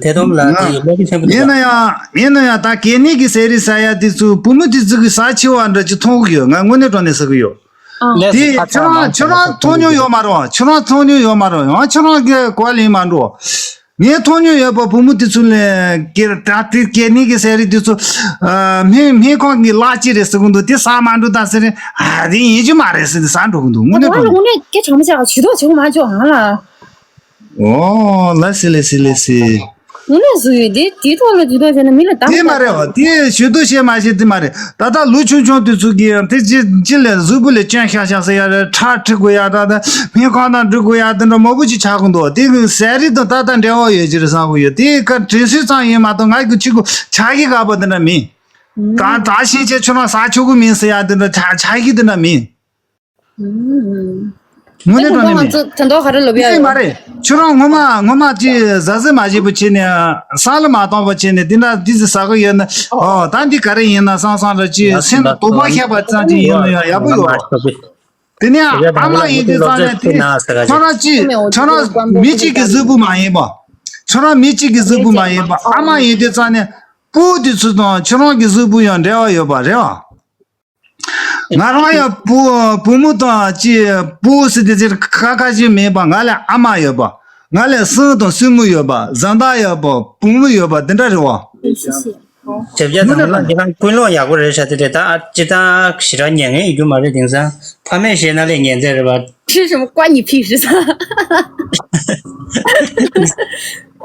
ཐེ་ཐོམ་ལ་དེ་ཡི་བློ་ཁེ་ཆེན་པོ་འདུག་ཡིན་ན་ཡང་ཡིན་ན་ཡང་ད་གད་སྙིགས་ཀྱི་ཟས་རིགས་ཟ་ཡ་དེ་ཚོ་བུ་མོ་དེ་ཚོ་གི་ཟ་ཆེ་བ་འདྲ་ཅིག་མཐོང་གི་ཡོད། ང་དངོས་གནས་དྲང་གནས་ཟེར་གི་ཡོད། ཨང་། ལས་དེ་སུ་ཁ་ཁྱོད་ཚ་རང་མང་ཁྱོད་རང་མཐོང་མྱོང་ཡོད་མ་རེད། ཁྱོད་རང་མཐོང་མྱོང་ཡོད་མ་རེད། ཡང་ཁྱོད་རང་གི་གོ་བ་ལེན་མ་འགྲོ། ངས་མཐོང་མྱོང་ཡོད་པ་བུ་མོ་དེ་ཚོ་ལ་གེ་ད་དེ་གད་སྙིགས་ཀྱི་ཟས་རིགས་དེ་ཚོ་སྨན་སྨན་ཁང་གི་གླ་ཅིག་རེད་ཟེར་གི་འདུག་དེ་ཟ་མ་འགྲོ་ད་ཟེར་ནས་ཨ་དེ་ཡིན་གྱི་མ་རེད་ཟེར་ནས་ཟ་འགྲོ་གི་འདུག་དངོས་གནས་དྲང་གནས། དངོས་གནས་སྐད་ཆ་མི་བཤད་ཨ་ཇུས་གཏོགས་བྱེད་དགོས་མ་བྱུང་ཨང་ལ། ཨོ་ལ་སི་ལ་སི་ལ་སི། དངོས་གནས་སུ་ཡོད་དེ་དེའི་ཐོག་ལ་ཇུས་གཏོགས་བྱས་ན་མི་ལ་གདམ་དེ་མ་རེད་བ། དེ་ཞུ་གཏུག་བྱས་མ་བྱས་དེ་མ་རེད། ད་ལྟ་ལོ་ཆུང་ཆུང་དེ་ཚོ་གིས་ཡང་དེ་ཅི་ཅི་ལས་གཟུགས་པོ་ལ་སྐྱོན་ཤག་ཤག་ཟེར་ཡ་རེད། ཁྲག་ཁྲིག་དགོས་ཡ་ད་ད་སྨན་ཁང་ནང་འགྲོ་དགོས་ཡ་དེ་འདྲ་མང་པོ་ཅིག་ཆགས་ཀྱི་འདུག་དེ་གི་ཟས་རིགས་དང་ཏག་ཏག་འབྲེལ་བ་ཡོད་ཀྱི་རེད་བསམ་གི་ཡོད། དེ་ག་དྲན་གསོས་ཙམ་ཡིན་མ་གཏོགས་ང་གི་ཕྱི་གུ་ཆགས་ཀྱི་དགའ་པོ་དེ་འདྲ་མིན། ད་ད་ཤེས་བྱས་ཁྱོད་རང་ཟ་ཆོག་གི་མིན་ཟེར་ཡ་དེ་འདྲ་ཆགས་ཆགས་ཀྱི་དེ་འདྲ་མིན། དངོས་གནས་དྲང་གནས་མིན། ད་ང་ཚོ་ད་མདོ་ག་རེ་ལབ་ཡ་དེ་ཡོད། མ་རེད། ཁྱོད་རང་ངོ་མ་ངོ་མ་ཅི་ཟ་ཟི་མ་བྱེད་པ་བྱས་ནས་ས་ལ་མ་བཏང་བ་བྱས་ནས་འདི་འདྲ་འདི་ཟི་ཟ་གི་ཡོད་ན་ཨོ་ད་འདི་ག་རེ་ཡིན་ན་བསམ་བསམ་ར་ཅི་སེམས་ལ་དོགས་པ་ཤར་བ་ཙམ་ཅིག་ཡིན་ན་ཡང་ཡག་པོ་ཡོད་རེད། དེ་ནས་ཨ་མ་ཡིན་དུས་ཙང་ནས་དེ་ཁྱོད་རང་ཅི་ཁྱོད་རང་མི་གཅིག་གི་གཟུགས་པོ་མ་ཡིན་པ། ཁྱོད་རང་མི་གཅིག་གི་གཟུགས་པོ་མ་ཡིན་པ་ཨ་མ་ཡིན་དུས་ཙང་ནས་སྤུ་གུ་དེ་ཚོ་དང་ཁྱོད་རང་གི་གཟུགས་པོ་ཡང་འབྲེལ་བ་ཡོད་པ་རེད་བ། ང་རང་ཡང་བུ་བུ་མོ་དང་ཅི་སྤུ་གུ་ཟེར་དེ་ཟེར་ཁ་ཁ་ཅིག་མེད་པ། ང་ལ་ཨ་མ་ཡོད་པ། ང་ལ་སྲིང་དང་སྲིང་མོ་ཡོད་པ། བཟའ་ཟླ་ཡོད་པ། བུ་མོ་ཡོད་པ་དེ་འདྲ་རེད་བ། ཞབས་རྒྱ་དང་ལ་ཁྱེད་རང་ཀུན་སློང་ཡག་པོ་རེད་ཤག་དེ་རེད། ད་ཨ་ཅི་ད་ཞེ་དྲག་ཉན་མཁན་ཡོད་རྒྱུ་མ་རེད། དེང་སང་ཕ་མས་བཤད་ན་ལས་ཉན་ཚད་རེད་བ། 吃什么关你屁事。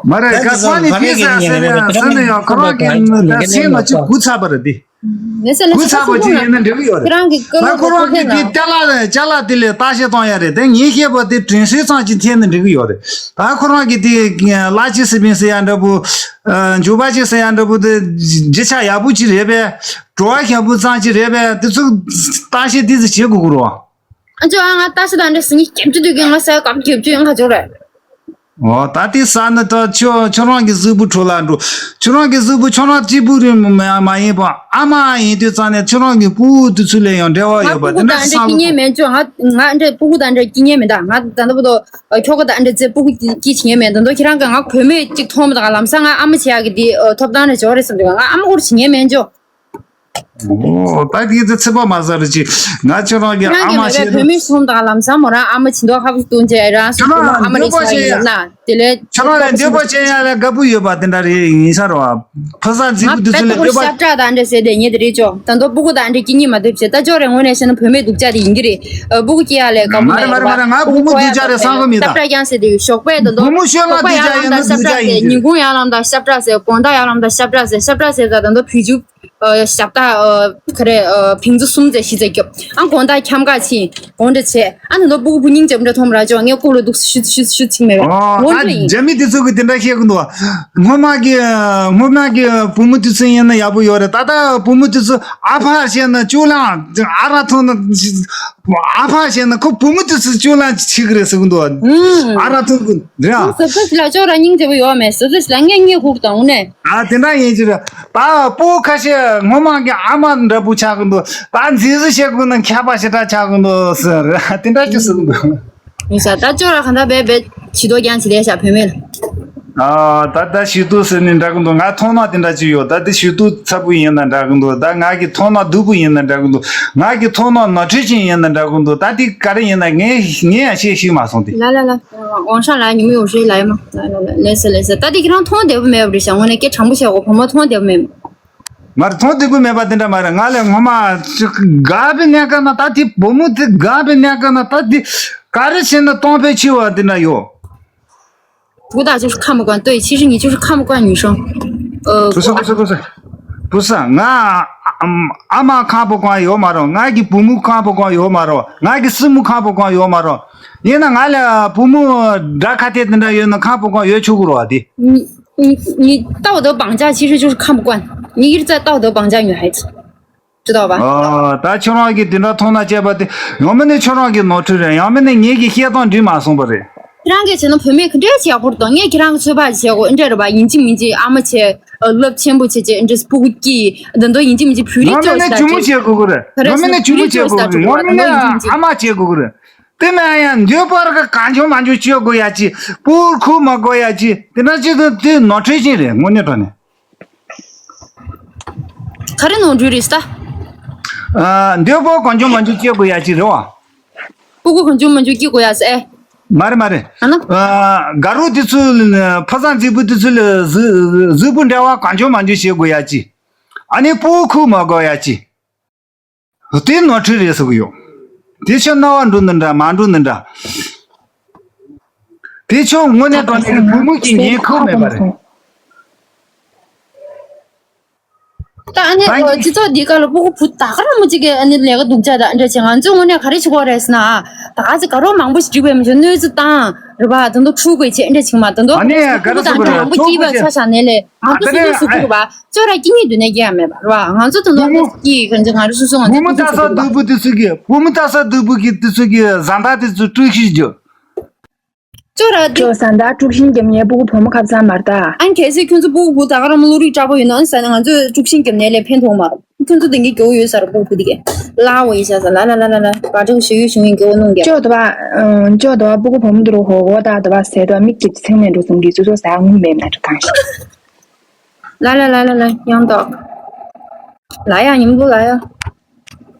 མ་རེད་ཀ་ཀོ་ནི་ཕི་ས་ཟེར་ནས་ཟེར་ནས་ཡང་ཁོ་རང་གི་ད་སེམས་ལ་ཅིག་གུ་ཚ་བ་རེད་དེ། གུ་ཚ་བ་ཅིག་ཡིན་ན་འགྲིག་གི་ཡོད་རེད། ད་ཁོ་རང་གི་དེ་ཅ་ལག་ཅ་ལག་དེ་ལས་བརྟག་དཔྱད་གཏོང་ཡ་རེད་དེ། ངས་བཤད་པ་དེ་དྲན་གསོའི་ཙམ་ཅིག་འཐེན་ན་འགྲིག་གི་ཡོད་རེད། ད་ཁོ་རང་གི་དེ་ལ་ཅི་ཟེར་བིན་ཟེར་ཡ་འདྲ་པོ། འཇུག་པ་ཅིག་ཟེར་ཡ་འདྲ་པོ་དེ་རྒྱུ་ཆ་ཡག་པོ་ཅིག་རེད་པས། བྲོ་བ་ཞན་པོ་ཙམ་ཅིག་རེད་པས། དེ་ཚོ་བརྟག་དཔྱད་དེ་ཚོ་བྱེད་དགོས་ཀྱི་རེད། ཨ་ཅོ་ཨ་ང་ལྟ་ཤི་དང་འདྲ་སི་ནི་སྐྱབས་བཅོལ་དུས་ཀྱི་ང་ས་སྐབས་སྐྱབས་བཅོལ་ཡང་ཁ་ཅོག་རེད། འོ་ད་དེ་ས་ནི་ད་ཁྱོད་ཁྱོད་རང་གི་གཟུགས་པོ་འཕྲོ་ལ་འགྲོ། ཁྱོད་རང་གི་གཟུགས་པོ་ཁྱོད་རང་གཅིག་པུ་རེད་མ་མ་ཡིན་པ་ཨ་མ་ཡིན་དུས་ཙང་ནས་ཁྱོད་རང་གི་སྤུ་གུ་དེ་ཚོ་ལ་ཡང་འབྲེལ་བ་ཡོད་པ་དེ་འདྲ་བསམ་བློ། ང་སྤུ་གུ་དང་འདྲ་སྐྱིད་ཉན་མེད་ཅོ། ང་ང་འདྲ་སྤུ་གུ་དང་འདྲ་སྐྱིད་ཉན་མེད་ད། ང་ད་ལྟ་བུ་དོ་ཁྱོ་ག་དང་འདྲ་ཚེ་སྤུ་གུ་སྐྱིད་ཉན་མེད། ད་དོ་ཁྱེད་རང་གི་ང་བུད་མེད་ཅིག་མཐོང་མ་ད་ལམ་སང་ང་ཨ་མ་བྱེད་ཡག་གི་དེ་ཐོབ་ཐང་རེ་འབྱོར་རེད་བསམ་གི། ང་ཨ་མ་སྐོར་བྱེད་ཉན་མེད་ཅོ། ཨོ། ད་དེ་ཚེ་ཚེ་པ་མ་ཟ་རུ་ཅི། ང་ཁྱོད་རང་གི་ཨ་མ་ཤེས་ན། བུད་མེད་གསུམ་དང་ལམ་སང་མོ་རང་ཨ་མ་བྱིན་མདོག་ཁ་པོ་བཏོན་བྱས་རང་སུ་ཁོ་ཨ་མ་རེད་ཟེར་ཡིན་ན་དེ་ལས་ཁྱོད་རང་ལ་འདོད་པ་ཅན་ཡ་ལ་དགའ་པོ་ཡོད་པ་དེ་འདྲ་རེད་ཡིན་ས་རོ། ཕོ་གསར་མཛེས་པོ་དེ་ཚོ་ལ་འདོད་པ། ཤ་བཀྲ་དང་འདྲ་ཟེར་དེ་ཉེ་དེ་རེད་ཅོ། ད་མདོ་སྤུ་གུ་དང་འདྲ་སྐྱིད་ཉིད་མ་འདོད་བྱས་ད་ཅོ་རེ་ངོ་ནས་བཤད་ན་བུད་མེད་སྡུག་ཅག་དེ་ཡིན་གྱི་རེད། སྤུ་གུ་སྐྱེ་ཡ་ལས་དགའ་པོ་མ་རེད་མ་རེད་མ་རེད། ང་བུ་མོ་སྡུག་ཅག་རེད་བསམ་གི་མི་འདུག་ཤ་བཀྲ་ཀྱང་ཟེར་དེ་ཞོགས་པས་ད་མདོ་བུ་མོ་ཤོད་ལ་སྡུག་ཅག་ཡིན་ན་སྡུག་ཅག་ཡིན་གྱི། ཉིན་གུང་ཡར་ལངས་དང་ཤ་བཀྲ་ཟེར། དགོང་དག་ཡར་ལངས་དང་ཤ་བཀྲ་ཟེར། ཤ་བཀྲ་ཟེར་ད་ད་མདོ་བི་ཇུ། ཞབས་ཏ། ག་རེ། ཕིང་ཙི་གསུམ་ཙེ་བཞི་ཙེ་སྐྱོབ། ཨ་དགོང་དག་འཁྱམ་ག་ཕྱིན། དགོང་འདྲ་བྱས། ཨ་ནི་ནོ་སྤུ་གུ་བུ་སྙིང་རྗེ་པོ་འདྲ་མཐོང་མ་ར་ཅོག་ངས་ལྐོག་ལ་འདུག་ཤུ་ཤུ་ཤུ་ཚིག་མེད་པ། ཨོ། ངོ་ད་འདྲ་ཡིན། རྒྱ་མི་དེ་ཚོ་གི་དེ་འདྲ་བཤད་གི་འདུག་སྔོན་མ་གི་སྔོན་མ་གི་བུ་མོ་དེ་ཚོ་ཡིན་ན་ཡག་པོ་ཡོད་རེད། ད་ལྟ་བུ་མོ་དེ་ཚོ་ཨ་ཕ་བཤད་ན་ཅོ་ལང་ཨ་ར་ཐོང་ན། ཨ་ཕ་བཤད་ན་ཁོ་བུ་མོ་དེ་ཚོ་ཅོ་ལང་བྱེད་གི་རེད་ཟེར་གི་འདུག་ཨ་ར་ཐོང་གི་རེད་ཨ། ཟབ་ཟབ་ཞིག་ལ་ཅོག་ར་སྙིང་རྗེ་པོ་ཡོད་མེད་ཟབ་ཟབ་ཞིག་ལ་ངས་སྙད་ཁུག་དང་ནས། ཨ་དེ་འདྲ་ཡིན་གྱི་རེད། ད་སྤུ་གུ་ཁ་ཤས་སྔོན་མ་གི་ཨ་མ་འདྲ་པོ་ཆགས་ཀྱི་འདུག་ད་མཛེས་བཟོ་བྱེད་དགོས་ན་མཁས་པ་ཞེ་དྲག་ཆགས་ཀྱི་འདུག་ཟེར་དེ་འདྲ་ཅིག་གསུངས་འདུག་ཡིན་ས་ད་ཅོག་ར་གང་ལྟར་བས་བས་ཞུ་གཏུག་རྐྱང་བྱེད་བསྡད་ཤག་བུད་མེད་ལ། ཨ་ད་ད་ཞུ་གཏུག་ཟེར་ནས་འདྲ་གི་འདུག་ང་མཐོང་སྣང་དེ་འདྲ་ཅིག་ཡོད། ད་དེ་ཞུ་གཏུག་ཚ་པོ་ཡིན་ན་འདྲ་གི་འདུག་ད་ང་གི་མཐོང་སྣང་སྡུག་པོ་ཡིན་ན་འདྲ་གི་འདུག་ང་གི་མཐོང་སྣང་ནོར་འཁྲུལ་ཅན་ཡིན་ན་འདྲ་གི་འདུག་ད་དེ་ག་རེ་ཡིན་ན་ངས་ངས་ཡང་བཤད་ཤེས་མ་སོང་དེ། ལ་ལ་ལ། 网上来，你们有谁来吗？来来来，来噻来噻。ད་དེ་ཁྱེད་རང་མཐོང་བདེ་པོ་མེད་པ་རེད་ཤག་ངོ་ནས་སྐད་དྲང་པོ་བཤད་གོ་བུ་མོ་མཐོང་བདེ་པོ་མེད། ང་རང་མཐོང་བདེ་པོ་མེད་པ་དེ་འདྲ་མ་རེད། ང་ལས་ངོ་མ་ཅིག་དགའ་པའི་གནས་སྐབས་ན་ད་དེ་བུ་མོ་དེ་དགའ་པའི་གནས་སྐབས་ན་ད་དེ་ག་རེ་བྱས་ན་གཏོང་ཕོད་ཆེ་བ་དེ་འདྲ་ཡོད། 不大就是看不惯，对，其实你就是看不惯女生。呃， 不是不是不是不是，ང་ཨ་མ་ཁང་པ་གང་ཡོད་མ་རེད། ང་གི་བུ་མོ་ཁང་པ་གང་ཡོད་མ་རེད། ང་གི་སྲིང་མོ་ཁང་པ་གང་ཡོད་མ་རེད། ཡིན་ན་ང་ལ་བུ་མོ་འདྲ་ཁ་གཏད་དེ་འདྲ་ཡོད་ན་ཁང་པ་གང་ཡོད་ཆོག་གི་རེད་བ་དེ། 你你你道德绑架其实就是看不惯，你一直在道德绑架女孩子，知道吧？ ཨ་ད་ཁྱོད་རང་གིས་དེ་འདྲ་མཐོང་སྣང་བྱས་པ་དེ་ཡང་མིན་ནི་ཁྱོད་རང་གི་ནོར་འཁྲུལ་རེད། ཡང་མིན་ནི་ངེད་ཀྱི་བཤད་སྟངས་འགྲིག་མ་སོང་པ་རེད། ཁྱེད་རང་གིས་བྱས་ན་བུད་མེད་ག་འདྲས་ཡག་པོ་རེད་དོ། ངས་ཁྱེད་རང་གི་ཚོད་དཔག་བྱས་གོ་འདྲ་རེད་པ། ཡིན་གཅིག་མིན་གཅིག་ཨ་མ་བྱས་རླབས་ཆེན་པོ་བྱས་བྱས་འདྲ་སྤུ་གུ་སྐྱིད་འདི་འདྲ་ཡིན་གཅིག་མིན་གཅིག་བོད་རིགས་ཡང་མིན་ནི་ཅོ་ཅུ་མོ་བྱས་དགོས་ཀྱི་རེད། ཡང་མིན་ནི་ཅུ་མོ་བྱས་དགོས་ཀྱི་རེད། ཡང་མིན་ནི་ཨ་མ་བྱས་དགོས་ཀྱི་རེད། དེ་མིན་ཡང་འདོད་པར་གི་གང་བྱུང་མང་བྱུང་སྤྱོད་དགོས་ཡ་ཅི། སྤུ་གུ་མ་དགོས་ཡ་ཅི། དེ་འདྲ་ཅི་དེ་དེ་ནོར་འཁྲུལ་ཅན་རེད་དངོས་གནས་དྲང་གནས། ག་རེ་ནོར་འཁྲུལ་རེད་ཟེར་ད། ཨ་འདོད་པ་གང་བྱུང་མང་བྱུང་སྤྱོད་དགོས་ཡ་ཅི་རེད་བ། སྤུ་གུ་གང་བྱུང་མང་བྱུང་སྐྱེ་དགོས་ཡ་ཟེར་ཨེ། མ་རེད་མ་རེད། ཨ་ན། ཨ་དགའ་རོགས་དེ་ཚོ་ཕ་བཟང་རྫིག་པོ་དེ་ཚོ་ལ་གཟུགས་གཟུགས་པོ་འབྲེལ་བ་གང་བྱུང་མང་བྱུང་བྱེད་དགོས་ཡ་ཅི། ཨ་ནི་སྤུ་གུ་མ་དགོས་ཡ་ཅི། དེ་ནོར་འཁྲུལ་རེད་ཟེར་གི་ཡོད། དེ་ཆོ་རྣ་བ་འགྲོ་ནི་འདྲ་མ་འགྲོ་ནི་འདྲ། དེ་ཆོ་དངོས་གནས་དྲང་གནས་ཀྱི་བུ་མོ་གི་ཉེན་ཁ་མེད་པ་རེད། ད་ཨ་ནི་ད་སྤྱི་ཚོགས་འདི་ག་ལ་སྤུ་གུ་བུ་ད་ག་རང་མོ་གཅིག་གི་ཨ་ནི་ལས་ཀ་སྡུག་ཅག་ད་འདྲ་བྱེད། ང་ཚོའི་དངོས་གནས་ག་རེ་བྱེད་དགོས་རེད་ཟེར་ན། ད་ག་ཚོད་དགའ་རོགས་མང་པོ་ཞིག་བསྒྲིགས་པའི་མི་ཚོ་གནོད་འཚེ་བཏང་རེད་པ། ད་དུང་ཕྲུ་གུ་བྱེད་འདྲ་བྱེད་མ། ད་དུང་ཨ་ནི་སྤུ་གུ་ད་འདྲ་མང་པོ་སྐྱེས་པ་ཆ་བཞག་ནས་ལས་ང་ཚོ་སྲིད་དོན་སུ་ཁུར་བ་ཅོ་ར་སྐྱིད་ཉིད་དུ་ནས་རྒྱལ་ཡ་མེད་པ་རེད་པ། ང་ཚོ་ད་དུང་ད་སྐྱིད་གང་ཅི་ང་རེ་སོ་སོ་ང་ཚོ་བུ་མོ་ལྟ་ས་སྡུག་པོ་དེ་ཚོ་གི་བུ་མོ་ལྟ་ས་སྡུག་པོ་གི་དེ་ཚོ་གི་བཟའ་ཟླ་དེ་ཚོ་དཀྲུག་ཤིང་རྒྱུ། ཅོ་ར་དེ། ཅོ་ཟ་འདྲ་དཀྲུག་ཤིང་རྒྱབ་ཉེ་སྤུ་གུ་བུ་མོ་ཁབ་ཚང་མར་ད། ཨན་གལ་སྲིད་ཁྱོད་ཚོ་སྤུ་གུ་བུ་ད་ག་རང་མོ་བློ་རིག་དྲག་པོ་ཡོད་ན་ཨན་ཟ་ནས་ང་ཚོས་དཀྲུག་ཤིང་རྒྱབ་ཉེ་ལས་ཕན་ཐོགས་མ་རེད། ཁྱོད་ཚོ་དེང་གི་སྐྱོ་བོ་ཡོད་ས་རེད་སྤུ་གུ་བུ་དེ་གས། ལ་འོ་ཡི་ཤ་ཟ་ལ་ལ་ལ་ལ་ལ་བ་ཀྲང་ཞུ་ཡུ་ཞུ་ཡིན་སྐྱོ་བོ་ནོང་རྒྱ། ཅོ་དུ་བ། ཅོ་དུ་བ་སྤུ་གུ་བུ་མོ་དུ་རུ་ཧོ་ཧོ་ད་དུ་བ་ཟེ་དུ་བ་མིག་ཅིག་ཚིག་མེད་འགྲོ་སོང་གི་ཚོ་ཚོ་ཟ་ངུ་མེད་ན་ཁྲི་ཐང་ཤི། ལ་ལ་ལ་ལ་ལ་ཡང་ཏོག་ལ་ཡ་ཉིམ་དུ་ལ་ཡ།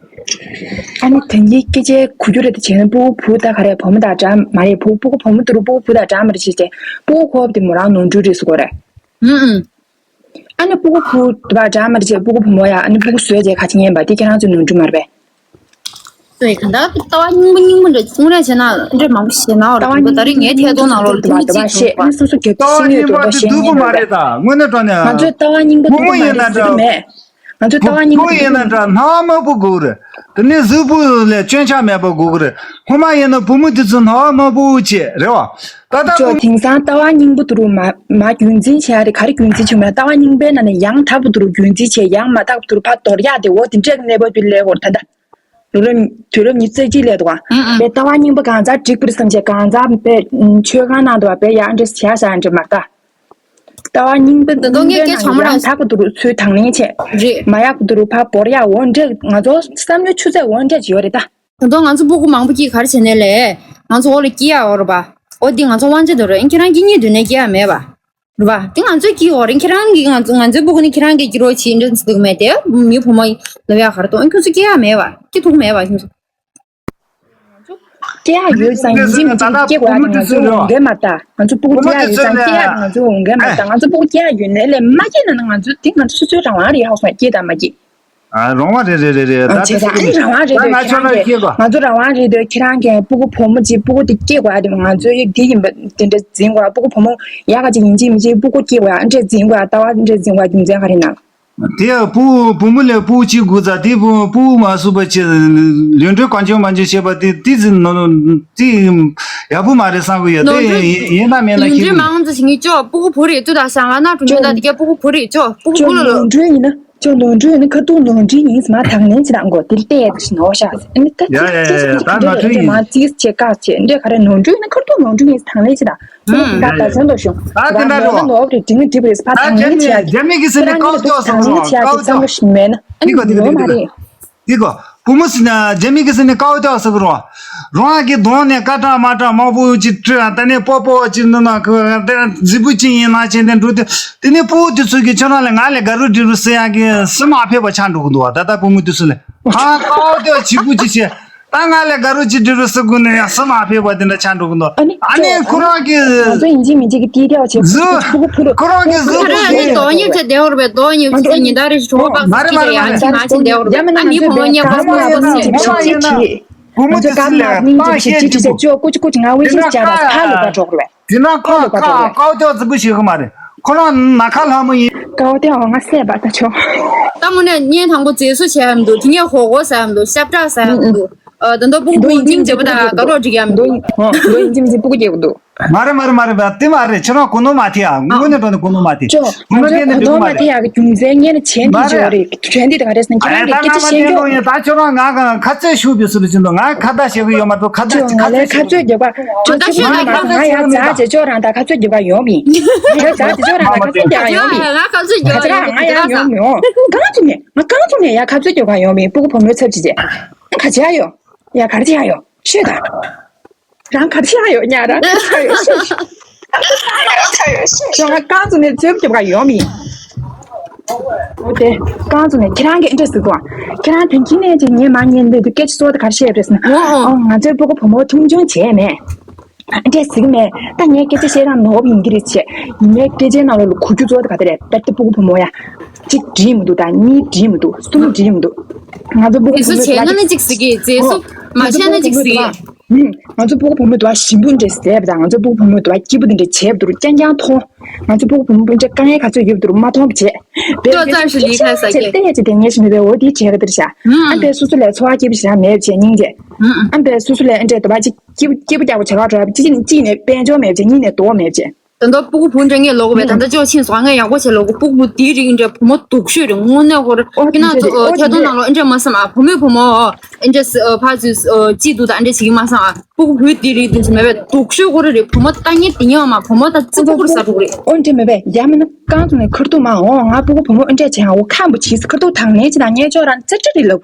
ཨ་ནི་དེང་གི་སྐད་ཆའི་གོ་རྒྱུ་རེད་དེ་བྱས་ན་སྤུ་གུ་བུ་ད་ག་རེ་བུ་མོ་ད་འདྲ་མ་རེད། བུ་སྤུ་གུ་བུ་མོ་དུ་རུ་སྤུ་གུ་བུ་ད་འདྲ་མ་རེད་ཅེས་བྱས་སྤུ་གུ་ཁོབ་དེ་མོ་རང་ནོར་འཁྲུལ་རེད་ཟེར་གོ་རེད། ཨུ་ཨུ། ཨ་ནི་སྤུ་གུ་བུ་ད་འདྲ་མ་རེད་ཅེས་སྤུ་གུ་བུ་མོ་ཡ་ཨ་ནི་སྤུ་གུ་བཟོས་རྗེས་ཁ་ཆེ་ཉན་པ་དེ་ཁྱེད་རང་ཚོའི་ནོར་འཁྲུལ་མ་རེད་པས། ཚོས་གང་ལྟར་ལྟ་བ་རྙིང་པ་རྙིང་པ་འདྲ་དངོས་གནས་བྱས་ན་འདྲ་མང་པོ་ཤེས་ན་འོ་ལྟ་བ་རེད། ད་རིང་ངའི་ཐད་གཏོང་ནང་ལོགས་ལ་དེ་མི་གཅིག་བྱུང་བ། སོ་སོ་གི་ལྟ་བ་ཤེས་ཡོད་རྙིང་པ་འགྲོ་དེ་ཤེས་སྡུག་པོ་མ་རེད། ད་དངོས་གནས་དྲང་གནས་ང་ཚོའི་ལྟ་བ་རྙིང་པ་བུ་མོ་ཡིན་ན་འདྲ། མེད། ང་ཚོའི་ལྟ་བ་རྙིང་པ་བུ་ཡིན་ན་འདྲ་སྣང་བ་དམར་པོ་དགོས་རེད། དེ་ནས་གཟུགས་པོ་ལ་སྐྱོན་ཆ་མེད་པ་དགོས་རེད། སྔོན་མ་ཡིན་ན་བུ་མོ་དེ་ཚོ་སྣང་བ་དམར་པོ་བྱས་རེད་བ། ད་ལྟ་ཅོ་བུ་དེང་སང་ལྟ་བ་རྙིང་པོ་དུ་རུ་མ་མ་རྒྱུན་འཛིན་བྱེད་ཡ་རེད། ག་རེ་རྒྱུན་འཛིན་བྱེད་མ་ལྟ་བ་རྙིང་པའི་ནང་ནས་ཡང་དག་པོ་དུ་རུ་རྒྱུན་འཛིན་བྱེད། ཡང་མ་དག་པོ་དུ་རུ་ཕར་དོར་ཡ་དེ་འོ་དེ་འདྲས་གནས་བབ་དུ་སླེབས་འོར་ད་ལྟ། དུས་རབས་ཉི་ཤུ་རྩ་གཅིག་སླེབས་འདུག་ག་ཨང་ཨང་། པའི་ལྟ་བ་རྙིང་པ་གང་ཚར་འགྲིག་པར་བསམ་བྱས་གང་ཚར་པའི་ཆོས་ཁང་ནང་དུ་བ་པའི་ཡང་འདྲེ་བྱ་ཤ་འདྲེ་མ་ལྟ། ལྟ་བ་རྙིང་པ་ད་དུང་ངས་སྐད་ཆ་མ་རང་ཡང་དག་པ་དུ་རུ་ཚུལ་དང་ལེན་བྱས། རེད། མ་ཡག་པ་དུ་རུ་ཕར་བོར་ཡ་འོ་འདྲེ་ང་ཚོ་བསམ་བློའི་ཆུ་ཚད་འོ་འདྲེ་ཅིག་ཡོད་རེད་ད། ད་དུང་ང་ཚོ་སྤུ་གུ་མང་པོ་སྐྱེས་ག་རེ་བྱས་ནས་ལས་ང་ཚོ་འོག་ལ་སྐྱེ་ཡ་འོ་རེད་པ། འོ་འདི་ང་ཚོ་དབང་ཆ་དུ་རེད། ཁྱེད་རང་སྐྱེ་ཉིད་དུ་ནས་སྐྱེ་ཡ་མེད་པ། རེད་པ། དེ་ང་ཚོས་སྐྱེ་ཡོད་རེད། ཁྱེད་རང་གིས་ང་ཚོ་ང་ཚོའི་སྤུ་གུ་ནི་ཁྱེད་རང་གིས་སྐྱེ་རོགས་བྱེད་འདྲ་ཚོད་མེད་དེ་མི་བུ་མོ་ལབ་ཡ་ག་རེ་གཏོང་ཁྱོད་ཚོ་སྐྱེ་ཡ་མེད་པ་སྐྱེ་ཐུབ་མེད་པ་ཁྱོད་ཚོ། སྐྱེ་ཡ་ཡོད་ཙང་ཡིན་གཅིག་མིན་གཅིག་སྐྱེ་དགོས་ཡ་དེ་ང་ཚོའི་འོས་འགན་མ་རེད་ད། ང་ཚོ་སྤུ་གུ་སྐྱེ་ཡ་ཡོད་ཙང་སྐྱེ་ཡ་དེ་ང་ཚོའི་འོས་འགན་མ་རེད་ད། ང་ཚོ་སྤུ་གུ་སྐྱེ་ཡ་ཡོད་ནའི་ལས་མ་སྐྱེས་ན་ནི་ང་ཚོ་དེ་ང་ཚོ་སོ་སོའི་རང་དབང་རེད། ཧ་གོ་སོང་། སྐྱེ་དང་མ་སྐྱེ། ཨ། རང་དབང་རེད་རེད་རེད་རེད། ཨ། ད་བྱས་ཙང་ཨ་ནི་རང་དབང་རེད་འདོད་ད་ང་ཁྱོད་རང་རང་གིས་སྐྱེ་དགོས། ང་ཚོ་རང་དབང་རེད་འདོད་ཁྱེད་རང་གིས་སྤུ་གུ་བུ་མོ་གཅིག་སྤུ་གུ་དེ་སྐྱེ་དགོས་ཡ་དེ་ང་ཚོའི་དེ་ཡིན་པ་དེ་འདྲ་འཛིན་དགོས་ཡ། སྤུ་གུ་བུ་མོ་ཡག་ག་ཅིག་ཡིན་གཅིག་མིན་གཅིག་སྤུ་གུ་སྐྱེ་དགོས་ཡ་འདྲ་འཛིན་དགོས་ཡ། ལྟ་བ་འདྲ་འཛིན་དགོས་ཡ་རྒྱུ་མཚན་ག་རེ་ན། དེ་ཡང་སྤུ་བུ་མོ་ལས་སྤུ་གཅིག་དགོས་ཙང་དེ་སྤུ་སྤུ་མ་བཟོས་པ་ཅི་ལུས་འབྲེལ་གང་བྱུང་མང་བྱུང་བྱེད་པ་དེ་དེ་ཟིན་ནོ་དེ་ཡག་པོ་མ་རེད་བསམ་གི་ཡོད། དེ་ནོར་འཁྲུལ། ཡིན་ཡིན་ན་མིན་ན་ལུས་ཁྱེད་འབྲེལ་མང་ཙམ་བྱེད་མཁན་ཅོ་སྤུ་གུ་བུ་རེད་ཚུལ་དང་བྱ་ང་ན་གྲུ་འདོན་དང་དེ་གའི་སྤུ་གུ་བུ་རེད་ཅོ་སྤུ་གུ་ཅོ་བུ་ལ་ལོ། ནོར་འཁྲུལ་ཡིན་ན། ཅོ་ནོར་འཁྲུལ་ཡིན་ན་ཁ་ཐུག་ནོར་འཁྲུལ་ཡིན་ཟེར་མ་དང་ལེན་བྱེད་དང་གོ་དེ་ལྟས་ཡ་དེ་ཞིག་ནོར་ཤག་ཨ་ནི་ད་ཡ་ཅི་ཡ་ཅི་ཡ་ཅི་ད་ནོར་འཁྲུལ་ཡིན། མ་ཙིག་བྱེད་བཀག་བྱེད་འདྲ་ག་རེ་ནོར་འཁྲུལ་ཡིན་ན་ཁ་ཐུག་ནོར་འཁྲུལ་ཡིན་ཟེར་དང་ལེན་བྱེད་དང་། ཨུམ། ད་ད་ཚོན་དུ་བྱུང་ད་ད་ད་ད་ནོར་ན་ནོར་བ་རེད་འགྲིག་ན་འགྲིག་པ་རེད་ཟེར་མ་དང་ལེན་བྱེད་ཡ་རྒྱ་མི་གི་ཟེར་ནས་ཀའོ་ཏོ་ཟེར་ནོ་ཀའོ་ཏོ། ཨ་ནི་ནོར་མ་རེད། འདི་གོ་འདི་གོ་འདི་གོ་འདི་གོ། བུ་མོ་ཟེར་ན་རྒྱ་མི་གི་ཟེར་ནས་ཀའོ་ཏོ་ཟེར་གི་རོ། རང་གི་གདོང་ནས་ཀ་གྲངས་མ་གྲངས་མང་པོ་ཅིག་སྤྲོད་ཡ་ད་ནས་པོ་པོ་ཅིག་ནུ་ན་ཁོ་ད་རྫིག་པོ་ཅིག་ཡིན་ན་ཅན་དེ་འགྲོ་དུས་དེ་ནས་སྤུ་གུ་དེ་ཚོ་གིས་ཁྱོད་རང་ལ་ང་ལས་དགའ་རུ་འདྲི་རུ་ཟེར་ཡ་གི་སེམས་མ་ཕེབས་པ་ཆགས་འགྲོ་གི་འདུག་བ། ད་ལྟ་བུ་མོ་དེ་ཚོ་ལ་ཧ་ཀའོ་ཏོ་ལྗིད་པོ་ཅིག་བྱས། ད་ང་ལས་དགའ་རུ་ཅིག་འདྲི་རུ་ཟེར་དགོས་ནས་ཡང་སེམས་མ་ཕེབས་པ་དེ་འདྲ་ཆགས་འགྲོ་གི་འདུག་ཨ་ནི་ཨ་ནི་ཁོ་རང་གི་ང་ཚོ་ཡིན་གཅིག་མིན་གཅིག་གི་ཏི་ཏི་བ་བྱེད་གཟུགས་ཕུ་གུ་ཕུ་གུ་ཁོ་རང་གི་གཟུགས་ཨ་པོ་རེ་ཨ་ནི་ཞིག་རྡོག་ཉིད་བྱས་བསྡད་ཡོད་རེད་པས། རྡོག་ཉིད་བྱས་ཉི་ཟླ་རེ་ཞིག་གྲོད་པ་ང་ཚོ་མ་རེད་མ་རེད་ང་ཚོ་ང་ཚོ་བསྡད་ཡོད་རེད་པས། ཨ་མི་བུ་མོ་ཉལ་ཁ་སོ་ཁ་སོ་ཞིག་ཞིག་ཅིག་བུ་མོ་ང་ཚོ་དེ་ཚོ་ཀ་མ་ལ་སྙིང་རྗེ་ཞིག་ཅིག་ཅིག་ཅིག་ཅོ་ཀུ་ཅི་ཀུ་ཅི་ང་ཝི་ཤི་ཅ་ལ་ཁ་ལོ་པ་གྲོགས་རེད། དེ་ན་ཁོ་ཁ་ཁ་ཀའོ་ཏོ་རྫིག་པོ་ཞིག་གི་མ་རེད། ཁོ་རང་ན་ཁ་ལྷ་མོ་ཡིན། ཀའོ་ཏོ་ང་བསད་པ་ད་ཆོག་ད་དངོས་གནས་བརྙན་ཐང་པོ་མཛེས་བཟོ་བྱས་ཡ་མི་འདུག་དེ་ནས་ཧོ་ཧོ་ཟ་ཡ་མི་འདུག་ཤབ་ཏྲ་ཟ་ཡ་མི་འདུག་ཨ་ད་ལྟ་སྤུ་གུ་མདོ་ཡིན་སྙིང་རྗེ་པོ་དང་དགའ་རོགས་སྒྲིག་ཡ་མི་འདུག་མདོ་ཡིན་ཡིན་གཅིག་མིན་གཅིག་སྤུ་གུ་སྐྱེ་དགོས་འདུག་མ་རེད་མ་རེད་མ་རེད་དེ་མ་རེད། ཁྱེད་རང་གོ་ནོར་མ་ཐེབས་ཨ། དངོས་གནས་དྲང་གནས་གོ་ནོར་མ་ཐེབས། ཅོ་ང་ཚོ་གོ་ནོར་མ་ཐེབས་ཡག་གི་རྒྱུ་མཚན་ངས་ནི་བྱས་འདི་ཅོ་རེད། དྲན་འདི་དང་རེད་ཟེར་ན་ཁྱེད་རང་གི་སྐད་ཆ་བཤད་རྒྱུ། ད་ཁྱོད་རང་ང་ག་ཁ་རྩོད་ཤུགས་པའི་སུ་རུ་ཅི་འདུག་ང་ཁ་བརྡ་བྱེད་གི་ཡོད་མ་གཏོགས་ཁ་རྩོད་ཅི་ཁ་རྩོད་ཁ་རྩོད་རྒྱག་པ་ཅོ་ཁྱེད་རང་ང་ཡ་ཛ་ཅེ་ཅོ་རང་ད་ཁ་རྩོད་རྒྱག་པ་ཡོང་མི་ང་ཛ་ཅེ་ཅོ་རང་ད་ཁ་རྩོད་རྒྱག་པ་ཡོང་མི་ང་ཁ་རྩོད་རྒྱག་པ་ཡོང་མི་ང་ཡ་ཡོང་མི་ཡོང་གང་ཚུགས་ནས་ང་གང་ཚུགས་ནས་ཡ་ཁ་རྩོད་རྒྱག་པ་ཡོང་མི་སྤུ་གུ་བུ་མོའི་ཚབ་ཅི་ཅེ་ཁ་ཅེ་ཡ་ཡོ་ཡ་གར་ཅེ་ཡ་ཡོ་ཤོད་ད། རང་གར་ཆགས་ཡོད་ཉ་རང་གར་ཆགས་ཡོད་ཤེས་ཤེས། ཁྱོད་རང་རྐང་བཙུགས་ནས་ཚོད་རྒྱབ་ག་ཡོང་མི། འོ་དེ་རྐང་བཙུགས་ནས་ཁྱེད་རང་གིས་འདྲ་ཟེར་གོ་ཁྱེད་རང་དོན་གྱི་གནས་ཀྱི་ངས་མ་ཉན་འདོད་དུ་སྐད་ཆ་གཙོ་བོ་དེ་གར་བཤད་རེད་ཟེར་ན། ཨོ་ཨོ། ཨོ་ང་ཚོའི་སྤུ་གུ་བུ་མོ་མཐོང་ཆུང་བྱས་མེད། འདྲ་ཟེར་གི་མེད་ད་ངས་སྐད་ཆ་བཤད་སྟངས་ནོར་བ་ཡིན་གྱི་རེད་བྱས་ཡིན་ནའི་སྐད་ཆའི་ནང་ལོགས་ལ་གོ་རྒྱུ་གཙོ་བོ་དེ་ག་དེ་རེད་ད་ལྟ་སྤུ་གུ་བུ་མོ་ཡ། གཅིག་འགྲིག་མི་འདུག་ད་གཉིས་འགྲིག་མི་འདུག་གསུམ་འགྲིག་མི་འདུག་ང་ཚོ་སྤུ་གུ་བུ་མོ་དེ་ཚོ་བྱས་ན་ནི་གཅིག་ཟེར་གི་རྗེས་སུ་མ་བྱས་ན་གཅིག་ཟེར་གི་ང་ཚོ་སྤུ་གུ་བུ་མོ་དུ་བ་ཞིམ་པོ་འདྲེ་ཟེར་བ་དང་ང་ཚོ་སྤུ་གུ་བུ་མོ་དུ་བ་སྐྱིད་པོ་དེ་འདྲེ་བྱས་པ་དུ་རུ་རྐྱང་རྐྱང་མཐོང་། ང་ཚོ་སྤུ་གུ་བུ་མོ་འདྲེ་དཀའ་ངལ་ག་ཚོད་ཡོད་པ་དུ་རུ་མ་མཐོང་བ་བྱས། དཔེ་ལྟོ་ཙམ་ཞིག་ལས་ཁ་ས་ཀྱེ་ཏེ་ཡ་ཅི་དེ་ངས་ཞིམ་པའི་འོ་དེའི་བྱས་ག་དེར་བྱ། ཨ་པའི་སུ་སུ་ལས་འཚོ་བ་སྐྱིད་པོ་ཞིག་མེད་བྱས་སྙིང་རྗེ། ཨ་པའི་སུ་སུ་ལས་འདྲེ་དུ་བ་ཅི་སྐྱིད་པོ་སྐྱིད་པོ་རྒྱག་པ་བྱ་ག་འགྲོ་ཡ་ཅི་ཅི་ནས་དཔལ་འབྱོར་མེད་བྱས་གཉིས་ནས་དོ་མེད་བྱས། ད་ལྟ་སྤུ་གུ་བུ་འདྲ་ངས་ལོག་པའི་ད་ལྟ་ཅོག་ཆིན་སོང་ངས་ཡག་པོ་བྱས་ལོག་གི་སྤུ་གུ་བུ་དེའི་རིགས་འདྲ་བུ་མོ་སྡུག་ཤོས་རེད་དངོས་གནས་ཧོར་ཨོ་ཀི་ན་ཨོ་ཐད་གཏོང་ནང་ལོགས་ཨེ་འདྲ་མ་བསམ་ཨ་བུ་མོས་བུ་མོ་ཨེ་འདྲ་ཕ་ཚུ་ཅི་འདུག་ད་ཨེ་འདྲ་བྱེད་ཀྱི་མ་བསམ་ཨ་སྤུ་གུ་བུའི་དེའི་རིགས་འདུག་ཟེར་མེད་པས་སྡུག་ཤོས་ཧོར་རེད་བུ་མོ་ལྟ་ཉེ་དེ་ཉེ་བ་མ་བུ་མོ་ད་ཙི་སྤུ་གུར་ཟ་འགྲོ་གི་རེད། ཨོ་འདྲ་མེད་པས་ཡ་མིན་ན་རྐང་ཐུག་ནས་ཁར་ཐུག་མ་འོང་ང་སྤུ་གུ་བུ་མོ་ཨེ་འདྲ་བྱེད་ཨ་འོ་ཁམ་བུ་བྱིས་ཁར་ཐུག་དང་ནས་ཅི་དང་ངས་ཅོག་རང་ཙི་ཙི་རེད་ལབ།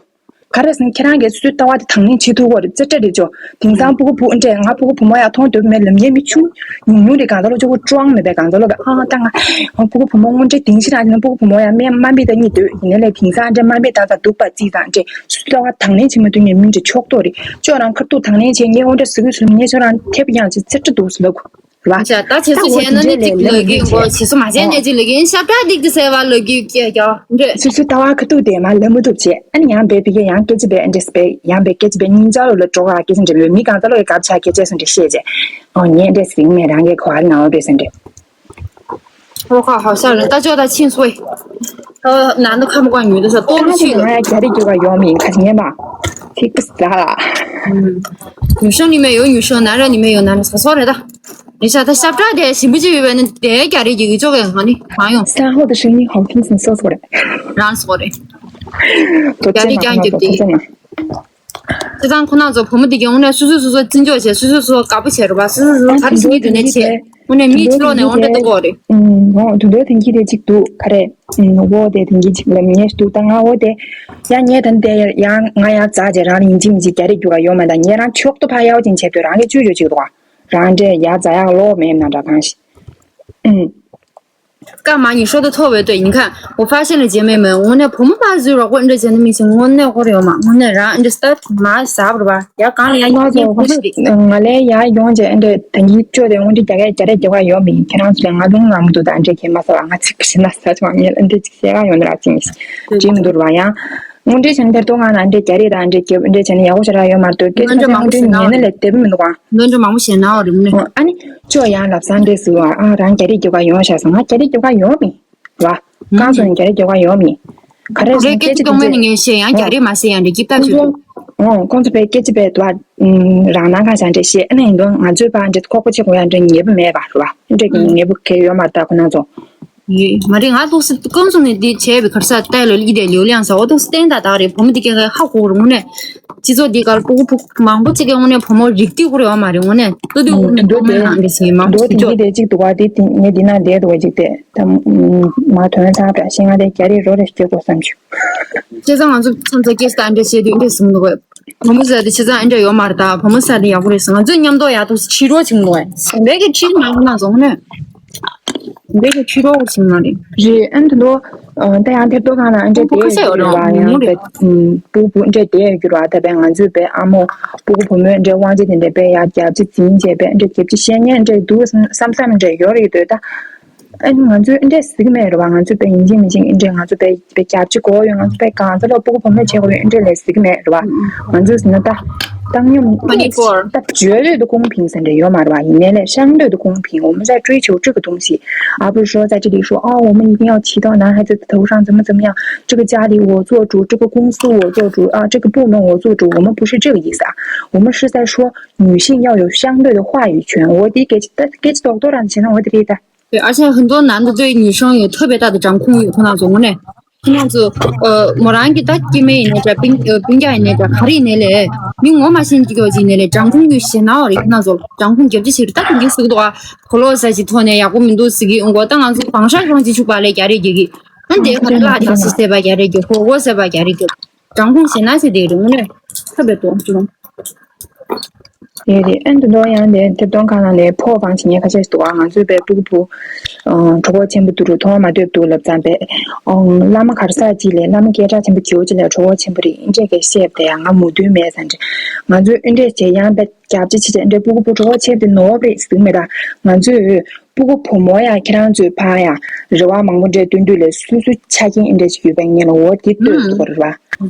ག་རེ་ཟེར་ན་ཁྱེད་རང་གིས་སོ་སོའི་ལྟ་བ་དེ་དང་ལེན་བྱེད་ཐུབ་ཀྱི་རེད་ཙི་ཏྲ་རེད་ཅོ། དེང་སང་སྤུ་གུ་བུ་འདྲས་ང་སྤུ་གུ་བུ་མོ་ཡག་མཐོང་འདོད་མེད་ལབ་མཁན་མི་ཆུང་ཉུང་ཉུང་རེད། གང་ལྟར་ལོ་ཅོ་བོ་ཀྲོང་མེད་པས་གང་ལྟར་ལོ་བས་ཨང་ད་ང་སྤུ་གུ་བུ་མོ་དངོས་འབྲེལ་དེང་ཕྱིར་རང་བཞིན་སྤུ་གུ་བུ་མོ་ཡག་མེད་དམའ་འབེབས་ད་གཉིས་འདོད་ཡིན་ནའི་ལས་དེང་སང་འདྲས་དམའ་འབེབས་ད་ད་སྡུག་པ་རྩིས་དང་འདྲས་སོ་སོའི་ལྟ་བ་དང་ལེན་བྱེད་མ་ཐུབ་མཁན་མི་འདྲས་ཆོག་ཏོ་རེད་ཅོ། རང་ཁ་ཐུག་དང་ལེན་བྱེད་ངས་དངོས་འབྲེལ་ཟ་གི་ཟུར་ངས་ཆོ་རང་ཐེབས་ཡང་ཅི་ཙི་ཏྲ་འདུག་ཟེར་ལབ་གོ། རེད་བ། ད་ཆ་ད་ཆེ་ཚོ་བྱས་ན་ནི་ཅིག་ལོ་རྒྱུས་འགོ་ཆེ་ཚོ་མ་བྱས་ནས་ཅིག་ལོ་རྒྱུས་ཤ་བྲག་ཏིག་ཏི་ཟེར་བ་ལོ་རྒྱུས་སྐྱེ་རྒྱ་འདྲ། སོ་སོའི་ལྟ་བ་ཁ་ཐུག་དེ་མ་ལབ་མི་ཐུབ་བྱས། ཨ་ནི་ཡང་བས་ཕི་གེ་ཡང་སྐད་ཆ་བས་ཨ་འདྲས་བས་ཡང་བས་སྐད་ཆ་བས་སྙིང་རྗེ་ལོ་ལ་འགྲོ་ག་སྐད་ཆ་འདྲ་བས་མི་གང་ཚ་ལོ་ཡི་སྐབས་ཆ་སྐད་ཆ་སོ་འདྲ་བཤད་བྱས། ཨོ་ངས་འདྲས་ཟིང་མེད་རང་གི་གོ་བ་ནང་འོ་འདྲས་སོ་འདྲ། ཧོ་ཁ་ཧོ་ཤ་རེད་ད་ཅོ་ད་ཕྱིན་སོ་ཡི། ཨོ་ན་ནུ་ཁམ་ཀ་ཉུལ་ད་ས་ཏོ་ལུ་ཆུ། ང་ཡ་རྒྱ་རིགས་རྒྱུ་ག་ཡོང་མིན་ཁ་ཉན་པ། ཐིག་ས་ལ། ཉུ་ཤོ་ནི་མེ་ཡོ་ཉུ་ཤོ་ན་ར་ནི་མེ་ཡོ་ན་ར་ས་སོ་རེད་ད། ཡིན་ཤ་ད་ཤ་བྲག་དེ་ཞིམ་པོ་ཅིག་ཡོད་པས་ནི་དེ་རྒྱ་རིགས་ཀྱི་ཡུལ་ཕྱོགས་ཀྱི་ང་ནི་མ་ཡོང་། ས་ཧོ་དུ་ཧྲིང་ནི་ཧོ་ཁིན་སིན་སོ་སོ་རེད། རང་སོ་རེད། རྒྱ་རིགས་ཀྱང་རྒྱབ་དེ། ཁྱེད་ཚང་ཁོ་ན་ཚོ་བུ་མོ་དེ་གའི་འོང་ནས་སོ་སོ་སོ་སོ་བརྩི་འཇོག་བྱས་སོ་སོ་སོ་དགའ་པོ་བྱས་རོགས་པ་སོ་སོ་སོ་ག་རེ་བྱེད་ཀྱི་འདུག་ནས་བྱས་འོང་ནས་མིའི་ཕྱི་ལོགས་ནས་འོང་འདྲ་ལྟ་གོ་རེད། ཨོ་དུ་འདོད་དེང་གི་དེ་གཅིག་འདུག་ག་རེ། འོ་དེ་དེང་གི་གཅིག་ལ་མི་ཉེས་འདུག་ད་ང་འོ་དེ་ཡང་ངས་ད་དེ་ཡང་ང་ཡང་རྫ་བྱས་རང་ལ་ཡིན་གཅིག་མིན་གཅིག་རྒྱ་རིགས་རྒྱུ་ག་ཡོད་མ་ད་ངས་རང་ཆོག་ཏུ་ཕ་ཡག་ཅིག་བྱས་དུས་རང་གི་ཅུས་ཅུ་གཅིག་འདུག་ག་རང་འདྲས་ཡ་རྫ་ཡག་ལོག་མེད་ན་འདྲ་གང་ཞིག་ཨུམ། སྐར་མ་ཉི་ཤོ་དུ་ཐོ་བའི་དུས་ཡིན་ཁ་འོ་ཕ་ཤེ་ལ་རྗེས་མེད་མེད་འོ་ནས་བུ་མོ་པ་བཟོས་རོགས་པ་འདྲ་བྱས་ན་མི་ཞིག་དངོས་གནས་ཧོར་ཡོད་མ་དངོས་གནས་རང་འདྲ་སྟབས་མ་ཟབ་ར་བ་ཡ་གང་ལ་ཡ་ཡིན་ཁྱེད་ཁོ་ཤི་རེད། ང་ལས་ཡ་ཡོང་རྗེས་འདྲ་ད་གིན་ཅོ་དེ་འོ་འདྲ་རྒྱ་གས་རྒྱ་རེ་རྒྱ་ག་ཡོད་མི་ཁྱེད་རང་ཚོ་ལས་ང་ལུང་ལ་མི་འདུག་ད་འདྲ་ཁྱེད་མ་ཟ་བ་ང་ཚིག་ཤི་ན་ཟ་ཆོག་ངས་འདྲ་ཅིག་བཤད་ག་ཡོང་ན་ར་ཅིང་ཞིག་བྲིས་མི་འདུག་ར་བ་ཡང་། དངོས་འབྲེལ་བྱས་ན་དེར་ཐོག་ཁ་ན་འདྲེ་རྒྱ་རིགས་དང་འདྲེ་རྒྱབ་འདྲེ་བྱས་ན་ཡག་པོ་ཞེ་དྲག་ཡོད་མ་རེད་འདུག་སྐད་ཆ་ཁ་སང་དངོས་འབྲེལ་ཉན་ན་ལས་དེབ་མི་འདུག་ག་འདོན་འགྲོ་མང་པོ་ཞེ་ན་འོ་རེད་མོ་ནས། ཨ་ནི་ཅོ་ཡང་ལབ་སང་འདྲེ་ཟུར་བ་ཨ་རང་རྒྱ་རིགས་རྒྱབ་ག་ཡོང་ཤག་སོང་ང་རྒྱ་རིགས་རྒྱབ་ག་ཡོང་མི་བ། ཀང་སོང་རྒྱ་རིགས་རྒྱབ་ག་ཡོང་མི། ག་རེ་སོང་སྐད་ཆ་གཏོང་མཁན་ནི་ངས་བཤད་ཡང་རྒྱ་རིགས་མ་ཟེར་ཡང་འདྲེ་སྐྱིད་ཐག་ཆོད། ཨོ་ཁོང་ཚོ་པའི་སྐད་ཆ་པའི་དུ་བ་རང་ནང་ཁ་བྱ་འདྲེ་བཤད་ཨ་ནི་ཡིན་དོན་ང་ཚོའི་པ་འདྲེ་ཁོག་པ་ཆེ་གོ་ཡང་འདྲེ་ཉེས་པོ་མེད་པ་རུ་བ་འདྲེ་ཉེས་པོ་གལ་ཡོད་མ་རེད་ད་ཁོ་ན་ཚོ། ཡོད་མ་རེད། ང་ཏོག་ཙམ་རྐང་བཙུགས་ནས་འདི་བྱས་པའི་གར་ས་ལྟ་ལ་ལི་དེ་ལིའུ་ལིའང་ཟ་འོ་ཏོག་ཙམ་བསྟན་ད་དག་རེད། བུ་མོ་འདི་སྐད་ཧ་གོ་རུང་ནས་སྤྱི་ཚོགས་འདི་གར་སྤུ་གུ་ཕུ་མང་པོ་ཅིག་གི་ངོ་ནས་བུ་མོ་རིགས་འདི་ཧུར་ཡོད་མ་རེད། ངོ་ནས་ཏུ་ཏུ་ཧུར་ནས་ཏོག་མེད་ནང་འདི་ཟིན་མང་པོ་ཟིན་ཆོག་དེ་གཅིག་འདུག་བ་དེ་ངས་འདི་ན་བསྡད་འདུག་བ་གཅིག་དེ་ད་མ་དོན་ཚ་བྲ་ཤེས་ང་དེ་རྒྱ་རིགས་རོ་རེ་སྐྱེ་དགོས་བསམ་བྱུང་། བྱས་ཙང་ང་ཚོ་ཚང་ཚ་སྐད་སྟ་འདྲ་བཤད་དུས་འདྲ་ཟིན་འདུག་བ། བུ་མོ་ཟེར་དེ་ཆ་ཚང་ཨེ་འདྲ་ཡོད་མ་རེད། ད་བུ་མོ་ཟེར་དེ་ཡག་པོ་རེད་ཟེར། ང་ཚོས་མཉམ་དུ་ཡག་ཏུ་ཁྲིད་རོགས་བྱེད་དགོས། ཟིན་པའི་གི་ཁྲིད་མ་དགོས་ན་བཟང་ནས། ཟིན་པའི་གི་ཁྲིད་རོགས་བྱེད་མ་རེད། རེད། ཨ་ནི་དེ་ལོ་ད་ཡང་དེབ་ཐོག་ཁང་ལ་ཨེ་འདྲ་བསྡད་ཡོད་རེད་བ། ཡང་དཔེ་སྤུ་གུ་ཨེ་འདྲ་བསྡད་ཡོད་རྒྱུ་རེད་བ། ད་དཔེ་ང་ཚོས་དཔེ་ཨ་མོ་སྤུ་གུ་བུ་མོ་ཨེ་འདྲ་དབང་ཆ་དེ་འདྲ་དཔེ་ཡག་རྒྱབ་ཆ་འཛིན་བྱས་དཔེ་ཨེ་འདྲ་རྒྱབ་ཆ་བཤད་མཁན་ཨེ་འདྲ་འདུག་བསམ་བསམ་འདྲ་ཡོད་རེད་འདུག་ད། ཨ་ནི་ང་ཚོས་ཨེ་འདྲས་ཟེར་གི་མེད་རེད་བ། ང་ཚོས་དཔེ་ཡིན་གཅིག་མིན་གཅིག་ཨེ་འདྲས་ང་ཚོ་དཔེ་དཔེ་རྒྱབ་ཆ་དགོས་ཡོད། ང་ཚོ་དཔེ་གང་ཚ་ལོ་སྤུ་གུ་བུ་མོས་བྱེད་དགོས་ཡོད་ཨེ་འདྲས་ལས་ཟེར་གི་མེད་རེད་བ། ང་ཚོས་ཟེར་ན་ད་བཏང་སྙོམས་Twenty four ད་བརྗོད་འདོད་དུ་གོང་འཕེལ་ཟེར་འདྲ་ཡོད་མ་རེད་བ། ཡིན་ནའི་ལས་ཤང་འདོད་དུ་གོང་འཕེལ། 我们在追求这个东西，而不是说在这里说哦，我们一定要骑到男孩子的头上，怎么怎么样，这个家里我做主，这个公司我做主啊，这个部门我做主。我们不是这个意思啊，我们是在说女性要有相对的话语权。我的给给多多让钱，我的理解。 对，而且很多男的对女生有特别大的掌控欲，ཁོ་རང་ཚོ་ངོ་ནས། ཁོ་རང་ཚོ་ཨ་མོ་རང་གི་ད་སྐྱེ་དམན་ཡིན་ནའི་འདྲ། སྤུན་ཨ་སྤུན་ཀྱག་ཡིན་ནའི་འདྲ། ག་རེ་ཡིན་ནའི་ལས་མི་ངོ་མ་ཤེས་ཀྱི་ཡོད་ཅིག་ནའི་ལས་ཀྲང་ཕུང་གི་ཞེ་ན་བ་རེད། ཁོ་རང་ཚོ་ཀྲང་ཕུང་རྒྱབ་ཅི་ཞིག་རེད། ད་དེ་འདྲའི་ཟེར་གི་འདུག་ཨ། གོ་ལོ་ས་ཞིག་ཐོག་ནས་ཡག་པོ་མི་འདུག་ཟེར་གི་འོང་གོ། ད་ང་ཚོ་བང་ཤ་ཤོང་ཅིག་ཆུག་པ་ལས་རྒྱ་རེད་རྒྱ་གི། ཨ་འདི་ག་རེ་ལ་རྒྱ་སི་ཟེར་བ་རྒྱ་རེད་རྒྱ། གོ་གོ་ཟེར་བ་རྒྱ་རེད་རྒྱ། ཀྲང་ཕུང་ཞེ་ན་ཟེར་དེ་རེད། ངོ་ནས་ཁ་བའི་དོག་ཅུང་། དེ་རེད། ཨ་འདི་འདྲ་ཡང་དེ་དེབ་སྟོན་ཁང་ནང་ནས་ཕོ་བང་ཞིག་ཉེ་ཁ་ཤས་ཤིག་འདུག་ཨ། ང་ཚོའི་པའི་སྤུ་གུ་བུ་གྲོགས་པོ་ཆེན་པོ་དུ་རུ་མཐོང་མ་ཐོས་འདུག་ལབ་ཙང་པས་ཨང་བླ་མ་གར་ས་ཅི་ལས་བླ་མ་སྐད་གྲགས་ཆེན་པོ་ཇོ་ཅི་ལས་གྲོགས་པོ་ཆེན་པོ་རེད་འདྲས་གས་བཤད་དེ་ཡང་ང་མོས་མཐུན་མེད་ཟེར་འདྲ། ང་ཚོས་ཨེ་འདྲས་བྱས་ཡང་པས་རྒྱབ་ཅི་ཆི་ཆི་འདྲས་སྤུ་གུ་བུ་གྲོགས་པོ་ཆེན་པོ་དེ་ནོར་བ་རེད་ཟེར་གི་མེད་ད། ང་ཚོས་སྤུ་གུ་བུ་མོ་ཡང་ཁྱེད་རང་ཚོའི་ཕ་ཡང་རེ་བ་མང་པོ་འདྲས་བཏོན་དུས་ལས་སོ་སོའི་ཆ་རྐྱེན་ཨེ་འདྲས་ཅིག་ཡོད་པའི་ངེས་ལ་འོ་དེ་ལྟོས་དགོས་རེད་བ།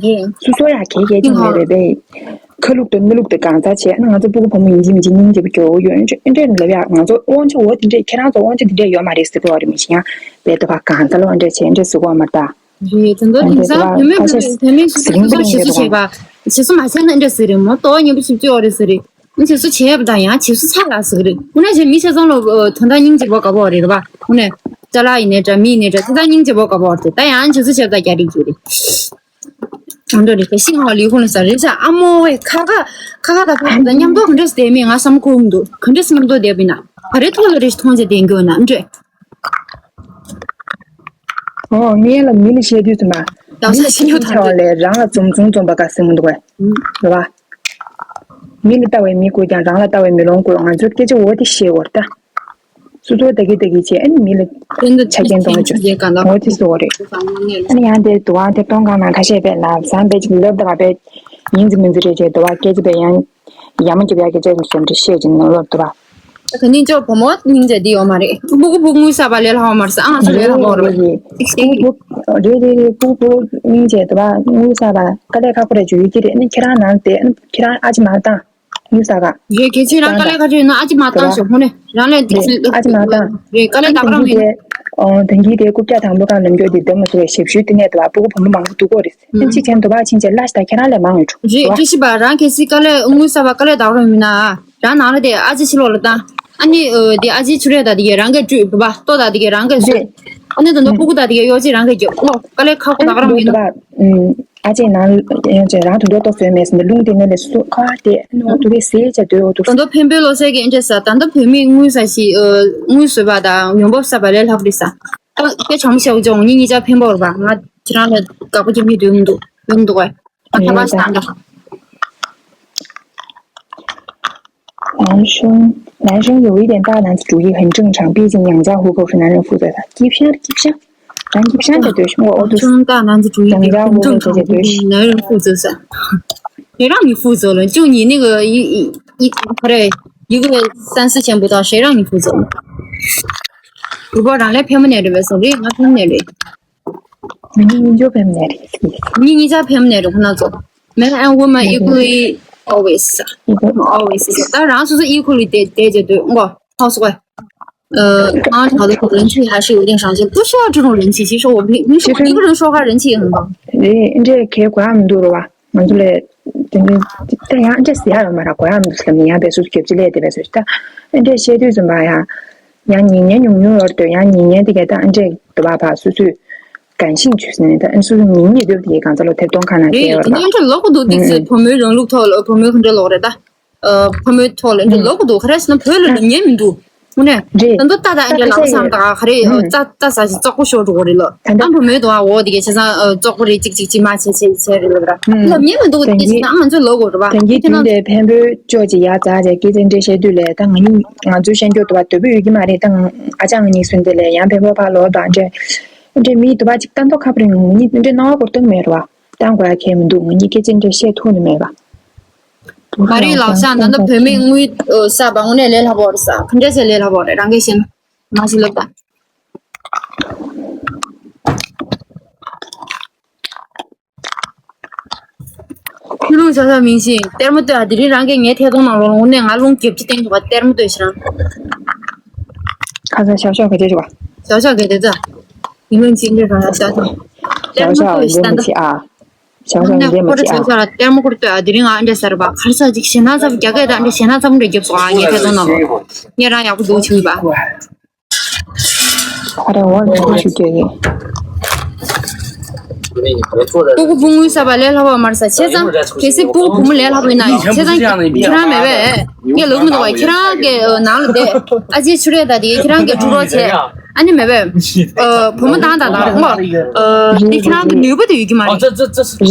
སོ་སོ་ཡང་གལ་གལ་ཅིག་མེད་རེད་པས། ཁ་ལུག་དང་སྣ་ལུག་དང་གང་ཟག་བྱས་ང་ཚོ་སྤུ་གུ་བུ་མོ་ཡིན་གཅིག་མིན་གཅིག་སྙིང་རྗེ་པོ་སྐྱོ་བོ་ཡོད་ཨེ་འདྲས་ལབ་ཡག་ང་ཚོ་དབང་ཆ་འོ་དེ་འདྲས་ཁྱེད་རང་ཚོ་དབང་ཆ་དེ་འདྲས་ཡོད་མ་རེད་ཟེར་གི་ཡོད་རེད། མི་ཤེས་ཡང་བས་དེ་བ་གང་ཟག་ལ་འོ་འདྲས་བྱས་ཨེ་འདྲས་ཟེར་གི་ཡོད་མ་རེད་ད། རེད། དེ་ཚོ་དེང་སང་བུད་མེད་བུད་མེད་བུད་མེད་ཚོ་ཞེ་སུ་བྱས་པ་ཞེ་སུ་མ་བྱས་ན་འདྲ་ཟེར་རེད་མོ། ཏོ་ཉན་པོ་ཞིབ་ཅོ་རེད་ཟེར་རེད། ཨུ་ཞེ་སུ་བྱས་པ་དང་ཡང་ཞེ་སུ་ཚ་ལ་ཟེར་རེད། ཨུ་ན་ཞེ་མི་ཆ་ཚང་ལོ་དོན་དག་སྙིང་རྗེ་པོ་དགའ་པོ་རེད་བ། ཨུ་ནས་ཅ་ལག་ཡིན་ནའི་འདྲ་མི་ཡིན་ནའི་འདྲ་དེ་དག་སྙིང་རྗེ་པོ་དགའ་པོ་རེད། ད་ཡང་ཞེ་སུ་བྱས་པ་དང་རྒྱ་རིགས་རྒྱུ་རེད། ཨ་འདྲ་རེད། ཤིང་ཧོ་ལི་ཧུ་ལ་ས་རེད་ཤག་ཨ་མོ་ཝེ་ཁ་ཁ་ཁ་ཁ་ད་ཕ་ད་མཉམ་དུ་ག་འདྲ་སེ་མི་ང་བསམ་ཁུར་མི་འདུག་ག་འདྲ་སེ་མཉམ་དུ་བསྡད་པ་ཡིན་ན་ག་རེ་ཐོག་ལ་རེ་ཞིག་མཐོང་བྱས་བསྡད་འགྱོ་ན་འདྲ། ཨོ་ངས་ལ་མི་ལ་བཤད་དུས་ཙམ་པ། ཡང་ས་ཤི་ཉོ་ཐང་ཆ་བ་ལས་རང་ལ་འཛུམ་ཆུང་འཛོམས་པ་དགའ་སེ་མི་འདུག་གས། རེད་བ། མི་ལ་ལྟ་བའི་མི་དགོས་ཀྱང་རང་ལ་ལྟ་བའི་མེ་ལོང་དགོས། ང་ཚོའི་སྐད་ཆ་འོ་དེ་བཤད་འོར་ད། སོ་སོ་ད་གི་ད་གི་བྱས་ཨ་ནི་མི་ལ་ཆ་རྐྱེན་གཏོང་བ་བྱོས། འོ་དེ་བཟོ་བ་རེད། ཨ་ནི་ཡང་དེ་དུ་བ་དེ་གཏོང་གང་ན་ཁ་ཤས་པས་ལ་བཟང་པས་ཅིག་ལབ་ད་བ་པས་ཡིན་ཙི་མིན་ཙི་རེད་ཅེས་དུ་བ་སྐད་ཆ་པས་ཡང་ཡ་མ་རྒྱབ་ཡ་སྐད་ཆ་འཛོམས་ཏེ་བཤད་ཅིག་ནོར་ལོར་དུ་བ། ད་ག་ནི་ཅོ་བུ་མོ་སྙིང་རྗེ་འདི་ཡོད་མ་རེད། སྤུ་གུ་བུ་དངུལ་གསར་པ་ལས་སླ་བ་མ་རེད་ཟེར། ཨང་ཚོ་ལས་སླ་བ་རེད། རེད་རེད། སྤུ་གུ་བུ་རེད་རེད་རེད། སྤུ་གུ་བུ་སྙིང་རྗེ་དེ་བ་དངུལ་གསར་པ་དཀའ་ལས་ཁག་པོ་རེད། ཇོ་ཡི་ཀི་རེད། ཨ་ནི་ཁྱེད་རང་ནང་དེ་ཨ་ནི་ཁྱེད་རང་ཨ་ཅེ་མ་བཏང་དངུལ་གསར་ག་རེད། གལ་སྲིད་རང་དཀའ་ལས་ཁག་ཅིག་ཡོད་ན་ཨ་ཅེ་མ་བཏང་ཤོག་ཧོ་ནས་རང་ལས་དེ་རེད། ཨ་ཅེ་མ་བཏང་། རེད། དཀའ་ལས་ད་ག་རང་མེད། ཨོ་ད་གིན་དེ་རྐུབ་བཀྱག་དང་པོ་གང་ལམ་རྒྱུ་དེ་འདེམ་མ་ཐུབ་པའི་ཞབས་ཞུའི་ལྟེ་གནས་དེ་བ་སྤུ་གུ་བུ་མོ་མང་པོ་འདུག་གོ་རེད། ཨ་ནི་ཅིག་ཁྱེད་འདུག་པ་ཕྱིན་ཆད་ལ་ཞིག་ད་ཁྱེད་རང་ལས་མང་ཡོད་འགྲོ། རེད། ཅི་ཞིག་པ་རང་གལ་སྲིད་དཀའ་ལས་དངུལ་གསར་པ་དཀའ་ལས་ད་ག་རང་མིན་ན། རང་ནང་ལ་དེ་ཨ་ཅེ་ཕྱི་ལོགས་ལ་བཏང་། ཨ་ནི་ཨ་དེ་ཨ་ཅེ་ཆུ་རས་ད་དེ་གས་རང་གིས་བཀྲུས། བུ་པ་ལྟོ་ད་དེ་གས་རང་གིས་བཟོས། རེད། ཨ་ནི་ད་དུང་སྤུ་གུ་ད་དེ་གས་གཡོག་ཅིག་རང་གིས་རྒྱབ། ཨོ་དཀའ་ལས་ཁག་པོ་ད་ག་རང་མིན་ན། ཨ་ཅེ་ནང་ཡོང་ཅེ་རང་དུ་འགྲོ་ཏོག་བཟོས་མེད་ཟིན་པའི་རླུང་དེ་ནས་ལས་སུ་ཁ་དེ་ཨ་ནི་འོ་དུ་རེ་ཟེར་ཅེ་དོད་འོ་དུ། ད་དུང་འཕན་པོའི་ལོ་སའི་གི་ཨེ་འདྲས་ས་ད་དུང་བུད་མེད་དངུལ་ས་ཞིག་དངུལ་བཟོས་པ་དང་ཡོང་འབབ་བསགས་པ་ལས་སླ་པོ་རེད་ས། ད་དཔེ་བྱམས་ཤོག་ཅོ་ངེད་གཉིས་ཆ་འཕན་པོ་རེད་པ། ང་ཁྱེད་རང་ལ་དགའ་པོ་རྒྱབ་ཀྱི་འདུག་མི་འདུག་ཡོང་འདུག་གས། ང་ཐ་པ་ཞིག་བཏང་འདྲ། 男生，男生有一点大男子主义很正常，毕竟养家糊口是男人负责的。སྐྱིད་ཤང་སྐྱིད་ཤང་། རང་སྐྱིད་ཤང་དེ་འདོད་ཤོག་འོ་དུ། 男生大男子主义很正常，毕竟男人负责噻。谁让你负责了？就你那个一一一，不对，一个月三四千不到，谁让你负责了？不过让来偏不那这边送这，我偏那这。 ང་གཉིས་གཉིས་ཆ་ཕེབས་ནས་རེད། ངེད་གཉིས་ཆ་ཕེབས་ནས་རེད་ཁོ་ན་ཚོ། Men and women equally always. Equal. Always. ད་རང་སོ་སོ་equally བསྡད་བསྡད་བྱས་སྡོད་ངོ་། ཧའོ་སུ་ཝེ། 呃，刚刚调的人气还是有一定上升，不需要这种人气。其实我们，你说我一个人说话人气也很高。 རེད། འདྲེ་གས་གོ་ཡ་མི་འདུག་རོ་བ། ང་ཚོ་ལས་དེ་འདྲ་ད་ཡང་འདྲེ་ཟེར་ཡ་ཡོད་མ་ར། གོ་ཡ་མི་འདུག་ཟེར་ལ་མི་ཡང་བས་སུ་སྐྱོབ་ཅི་ལས་དེ་བས་སུ་ད་འདྲེ་བཤད་དུས་ཙམ་པ་ཡང་། ཡང་ཉིན་ཉན་ཉུང་ཉུང་ཡོད་དུས་ཡང་ཉིན་ཉན་དེ་གས་ད་འདྲེ་དུ་བ་བ་སུ་སུས་གན་ཤིང་ཆུ་ཟིན་ད་སུ་སུ་ཉིན་ཉིན་དུ་དེ་གང་ཚ་ལོ་ཐེབས་གཏོང་ཁ་ན་རེད། དེ་ཡོད་རེད་པ། འདི་འདྲ་ལོག་གི་འདུག་ཏིག་ཙི་བུ་མོའི་རིང་ལུགས་ཐོག་ལ་བུ་མོའི་ག་འདྲ་ལོག་རེད་ད། ཨ་བུ་མོའི་ཐོག་ལ་འདི་ལོག་གི་འདུག་ག་རེ་ཟེར་ན་བོད་ལ་ལབ་ཉན་མི་འདུག་དངོས་གནས། རེད། ད་འདི་ལྟ་ད་ཨེ་འདྲ་ལབ་བསམ་ད་ག་རེ་ད་ད་ས་ཞིག་བཙོག་པོ་ཤོར་འགྲོ་གི་རེད་ལ། ད་ད་ཨ་བུ་མོའི་དུ་ཨ་འོ་དེ་གས་བྱས་ཙང་བཙོག་པོ་རེད་ཅིག་ཅིག་ཅིག་མ་བྱེད་བྱེད་བྱེད་རེད་ལབ་ར། ལབ་ཉན་མི་འདུག་དེ་བྱས་ཙང་ང་ཚོ་ལོག་དགོས་རེད་པ། ད་གིན་དེ་ནང་དེ་འཕན་པོའི་ཅོ་ཅིག་ཡ་ཙག་ཅིག་སྐད་ཆ་འདྲ་བཤད་དུས་ལས་ད་ང་གཉིས་ང་ཚོའི་ཤན་སྐྱོ་དུ་བ་དོད་པོ་ཡོད་ཀྱི་མ་རེད། ད་ང་ཨ་ཅག་ང་གཉིས་སུན་དེ་ལས་ཡང་འཕན་པོ་ཕ་ལོག་དང་འདྲ་འདྲ་མི་དུ་བ་ཅིག་ལྟ་མདོག་ཁ་པོ་རེད། ང་གཉིས་འདྲ་སྣང་བ་བོར་ཐུབ་མེད་རེད་བ། བཏང་དགོས་ཡ་ཁྱད་མི་འདུག་ང་གཉིས་སྐད་ཆ་འདྲ་བཤད་ཐུབ་ནི་མེད་བ། མ་རིག་ལག་ཤ་ད་ལྟ་བུད་མེད་དངུལ་ས་བ་དངོས་གནས་ལས་སླ་པོ་རེད་ས། ག་འདྲས་ཟེར་ལས་སླ་པོ་རེད་རང་གིས་ཤེས་ན། མ་ཞིག་ལབ་ད། ཁྱོད་རང་ཤ་ཤ་མིང་ཤིང་གཏེར་མ་ལྟོས་ཨ། དེ་རིང་རང་གིས་ངའི་ཐད་གཏོང་ནང་ལོགས་ལ་དངོས་གནས་ང་རླུང་རྒྱབ་ཀྱི་སྟེང་དུ་བ་གཏེར་མ་ལྟོས་ཤི་རང་། ཁ་ས་ཤ་ཤ་ག་ཅེ་ཅེ་བ། ཤ་ཤ་ག་ཅེ་ཅེ། ཡིན་ལུང་ཅིག་འདྲ་རང་ཤ་ཤ། གཏེར་མ་ལྟོས་ཤི་ད་ད། ཤ་ཤ་འདི་མ་ཅི་ཨ། ཤ་ཤ་འདི་མ་ཅི་ཨ། ཁོ་རེ་ཤ་ཤ་ལ་གཏེར་མ་ཁོ་རེ་ལྟོས་ཨ། དེ་རིང་ང་འདྲ་ཟེར་བ་ཁར་ས་ཅིག་ཞེ་ན་ཙམ་རྒྱ་སྐད་དང་འདྲ་ཞེ་ན་ཙམ་འདྲ་རྒྱབ་སོང་ཨ། ངའི་ཐད་གཏོང་ནང་ལོགས་ངས་རང་ཡག་པོ་འདུག་ཆུ་ཡིན་པ། ཁ་རེ་འོག་ལ་ཁུ་ཆུ་སྐྱོ་གི། སྤུ་གུ་བུ་དངུལ་གསར་པ་ལས་སླ་བ་མར་ས་བྱས་ཙང་གལ་སྲིད་སྤུ་གུ་བུ་མོ་ལས་སླ་པོ་ཡིན་ན་ཡང་བྱས་ཙང་ཁྱེད་རང་མེད་པས་ངས་ལབ་མི་འདུག་བ། ཁྱེད་རང་གི་ནང་ལ་བསྡད་ཨ་ཅེ་ཆུ་རས་ད་དེ་ཁྱེད་རང་གི་ཀྲུ་རོ་བྱས་ཨ་ནི་མེད་པས་བུ་མོ་དང་ད་དང་རེད་མོ། དེ་ཁྱེད་རང་གི་ནུས་པ་དེ་ཡོད་ཀྱི་མ་རེད། ཁྱེད་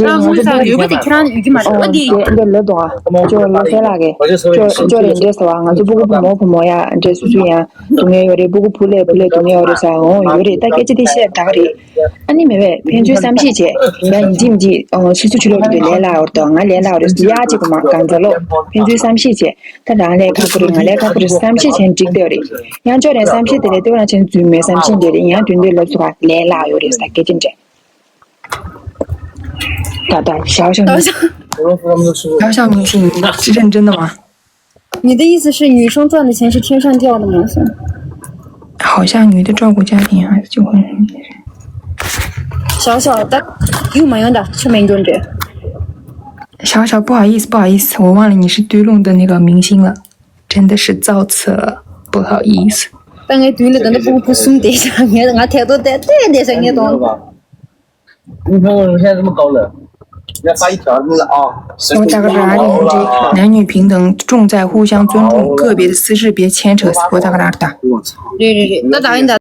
རང་དངུལ་གསར་ནུས་པ་དེ་ཁྱེད་རང་ཡོད་ཀྱི་མ་རེད་ཨ། དེ་འདི་ལབ་འདུག་ཨ། ཅོ་ལོ་སེ་ལགས་ཀྱིས་ཅོ་ཅོ་རེད་འདྲེ་ཟེར་བ་ང་ཚོ་སྤུ་གུ་བུ་མོ་བུ་མོ་ཡ་འདྲེ་སུ་སུ་ཡ། སྡུག་བསྔལ་ཡོད་རེད། སྤུ་གུ་བུ་ལས་བུ་ལས་སྡུག་བསྔལ་ཡོད་རེད་ཟེར། འོང་ཡོད་རེད། ད་སྐད་ཆ་དེ་བཤད་ད་ག་རེད། ཨ་ནི་མེད་པས་ཕན་ཚུན་བསམ་ཤེས་བྱས་ཡ་ཡིན་གཅིག་མིན་གཅིག་ཨོ་སོ་སོ་ཆུ་ལོག་དེ་ལས་སླ་བར་དུ་ང་ལས་སླ་བར་དུ་ཡ་གཅིག་གོ་མ་གང་ཚ་ལོ་ཕན་ཚུན་བསམ་ཤེས་བྱས་ད་རང་ལས་ཁག་པོ་རེད་ང་ལས་ཁག་པོ་རེད་བསམ་ཤེས་བྱས་འགྲིག་བསྡད་རེད། ཡང་ཅོ་རེད་བསམ་ཤེས་དེ་ལས་ལྟེ་བ་ན་ཆེན་རྫུན་མའི་བསམ་ཤེས་འདི་རེད། ཡང་དུས་འདི་ལབ་སོ་ག་ལས་སླ་ཡོད་རེད་ཟེར་སྐད་ཆ་འདྲ། ད་ད་ཞའོ་ཞའོ་ཞའོ་ཞའོ་明星，你是认真的吗？ 你的意思是女生赚的钱是天上掉的吗？好像女的照顾家庭还是结婚。小小的，又没有的，去没用的。小小，不好意思，不好意思，我忘了你是对弄的那个明星了，真的是造次了，不好意思。但我对了，等到不不送的，我我太多的对的，是你懂。 你看我现在这么高冷，人家发一条那个啊，我打个啥？你这男女平等重在互相尊重，个别的私事别牵扯。我打个啥打？我操！对对对，那打你打。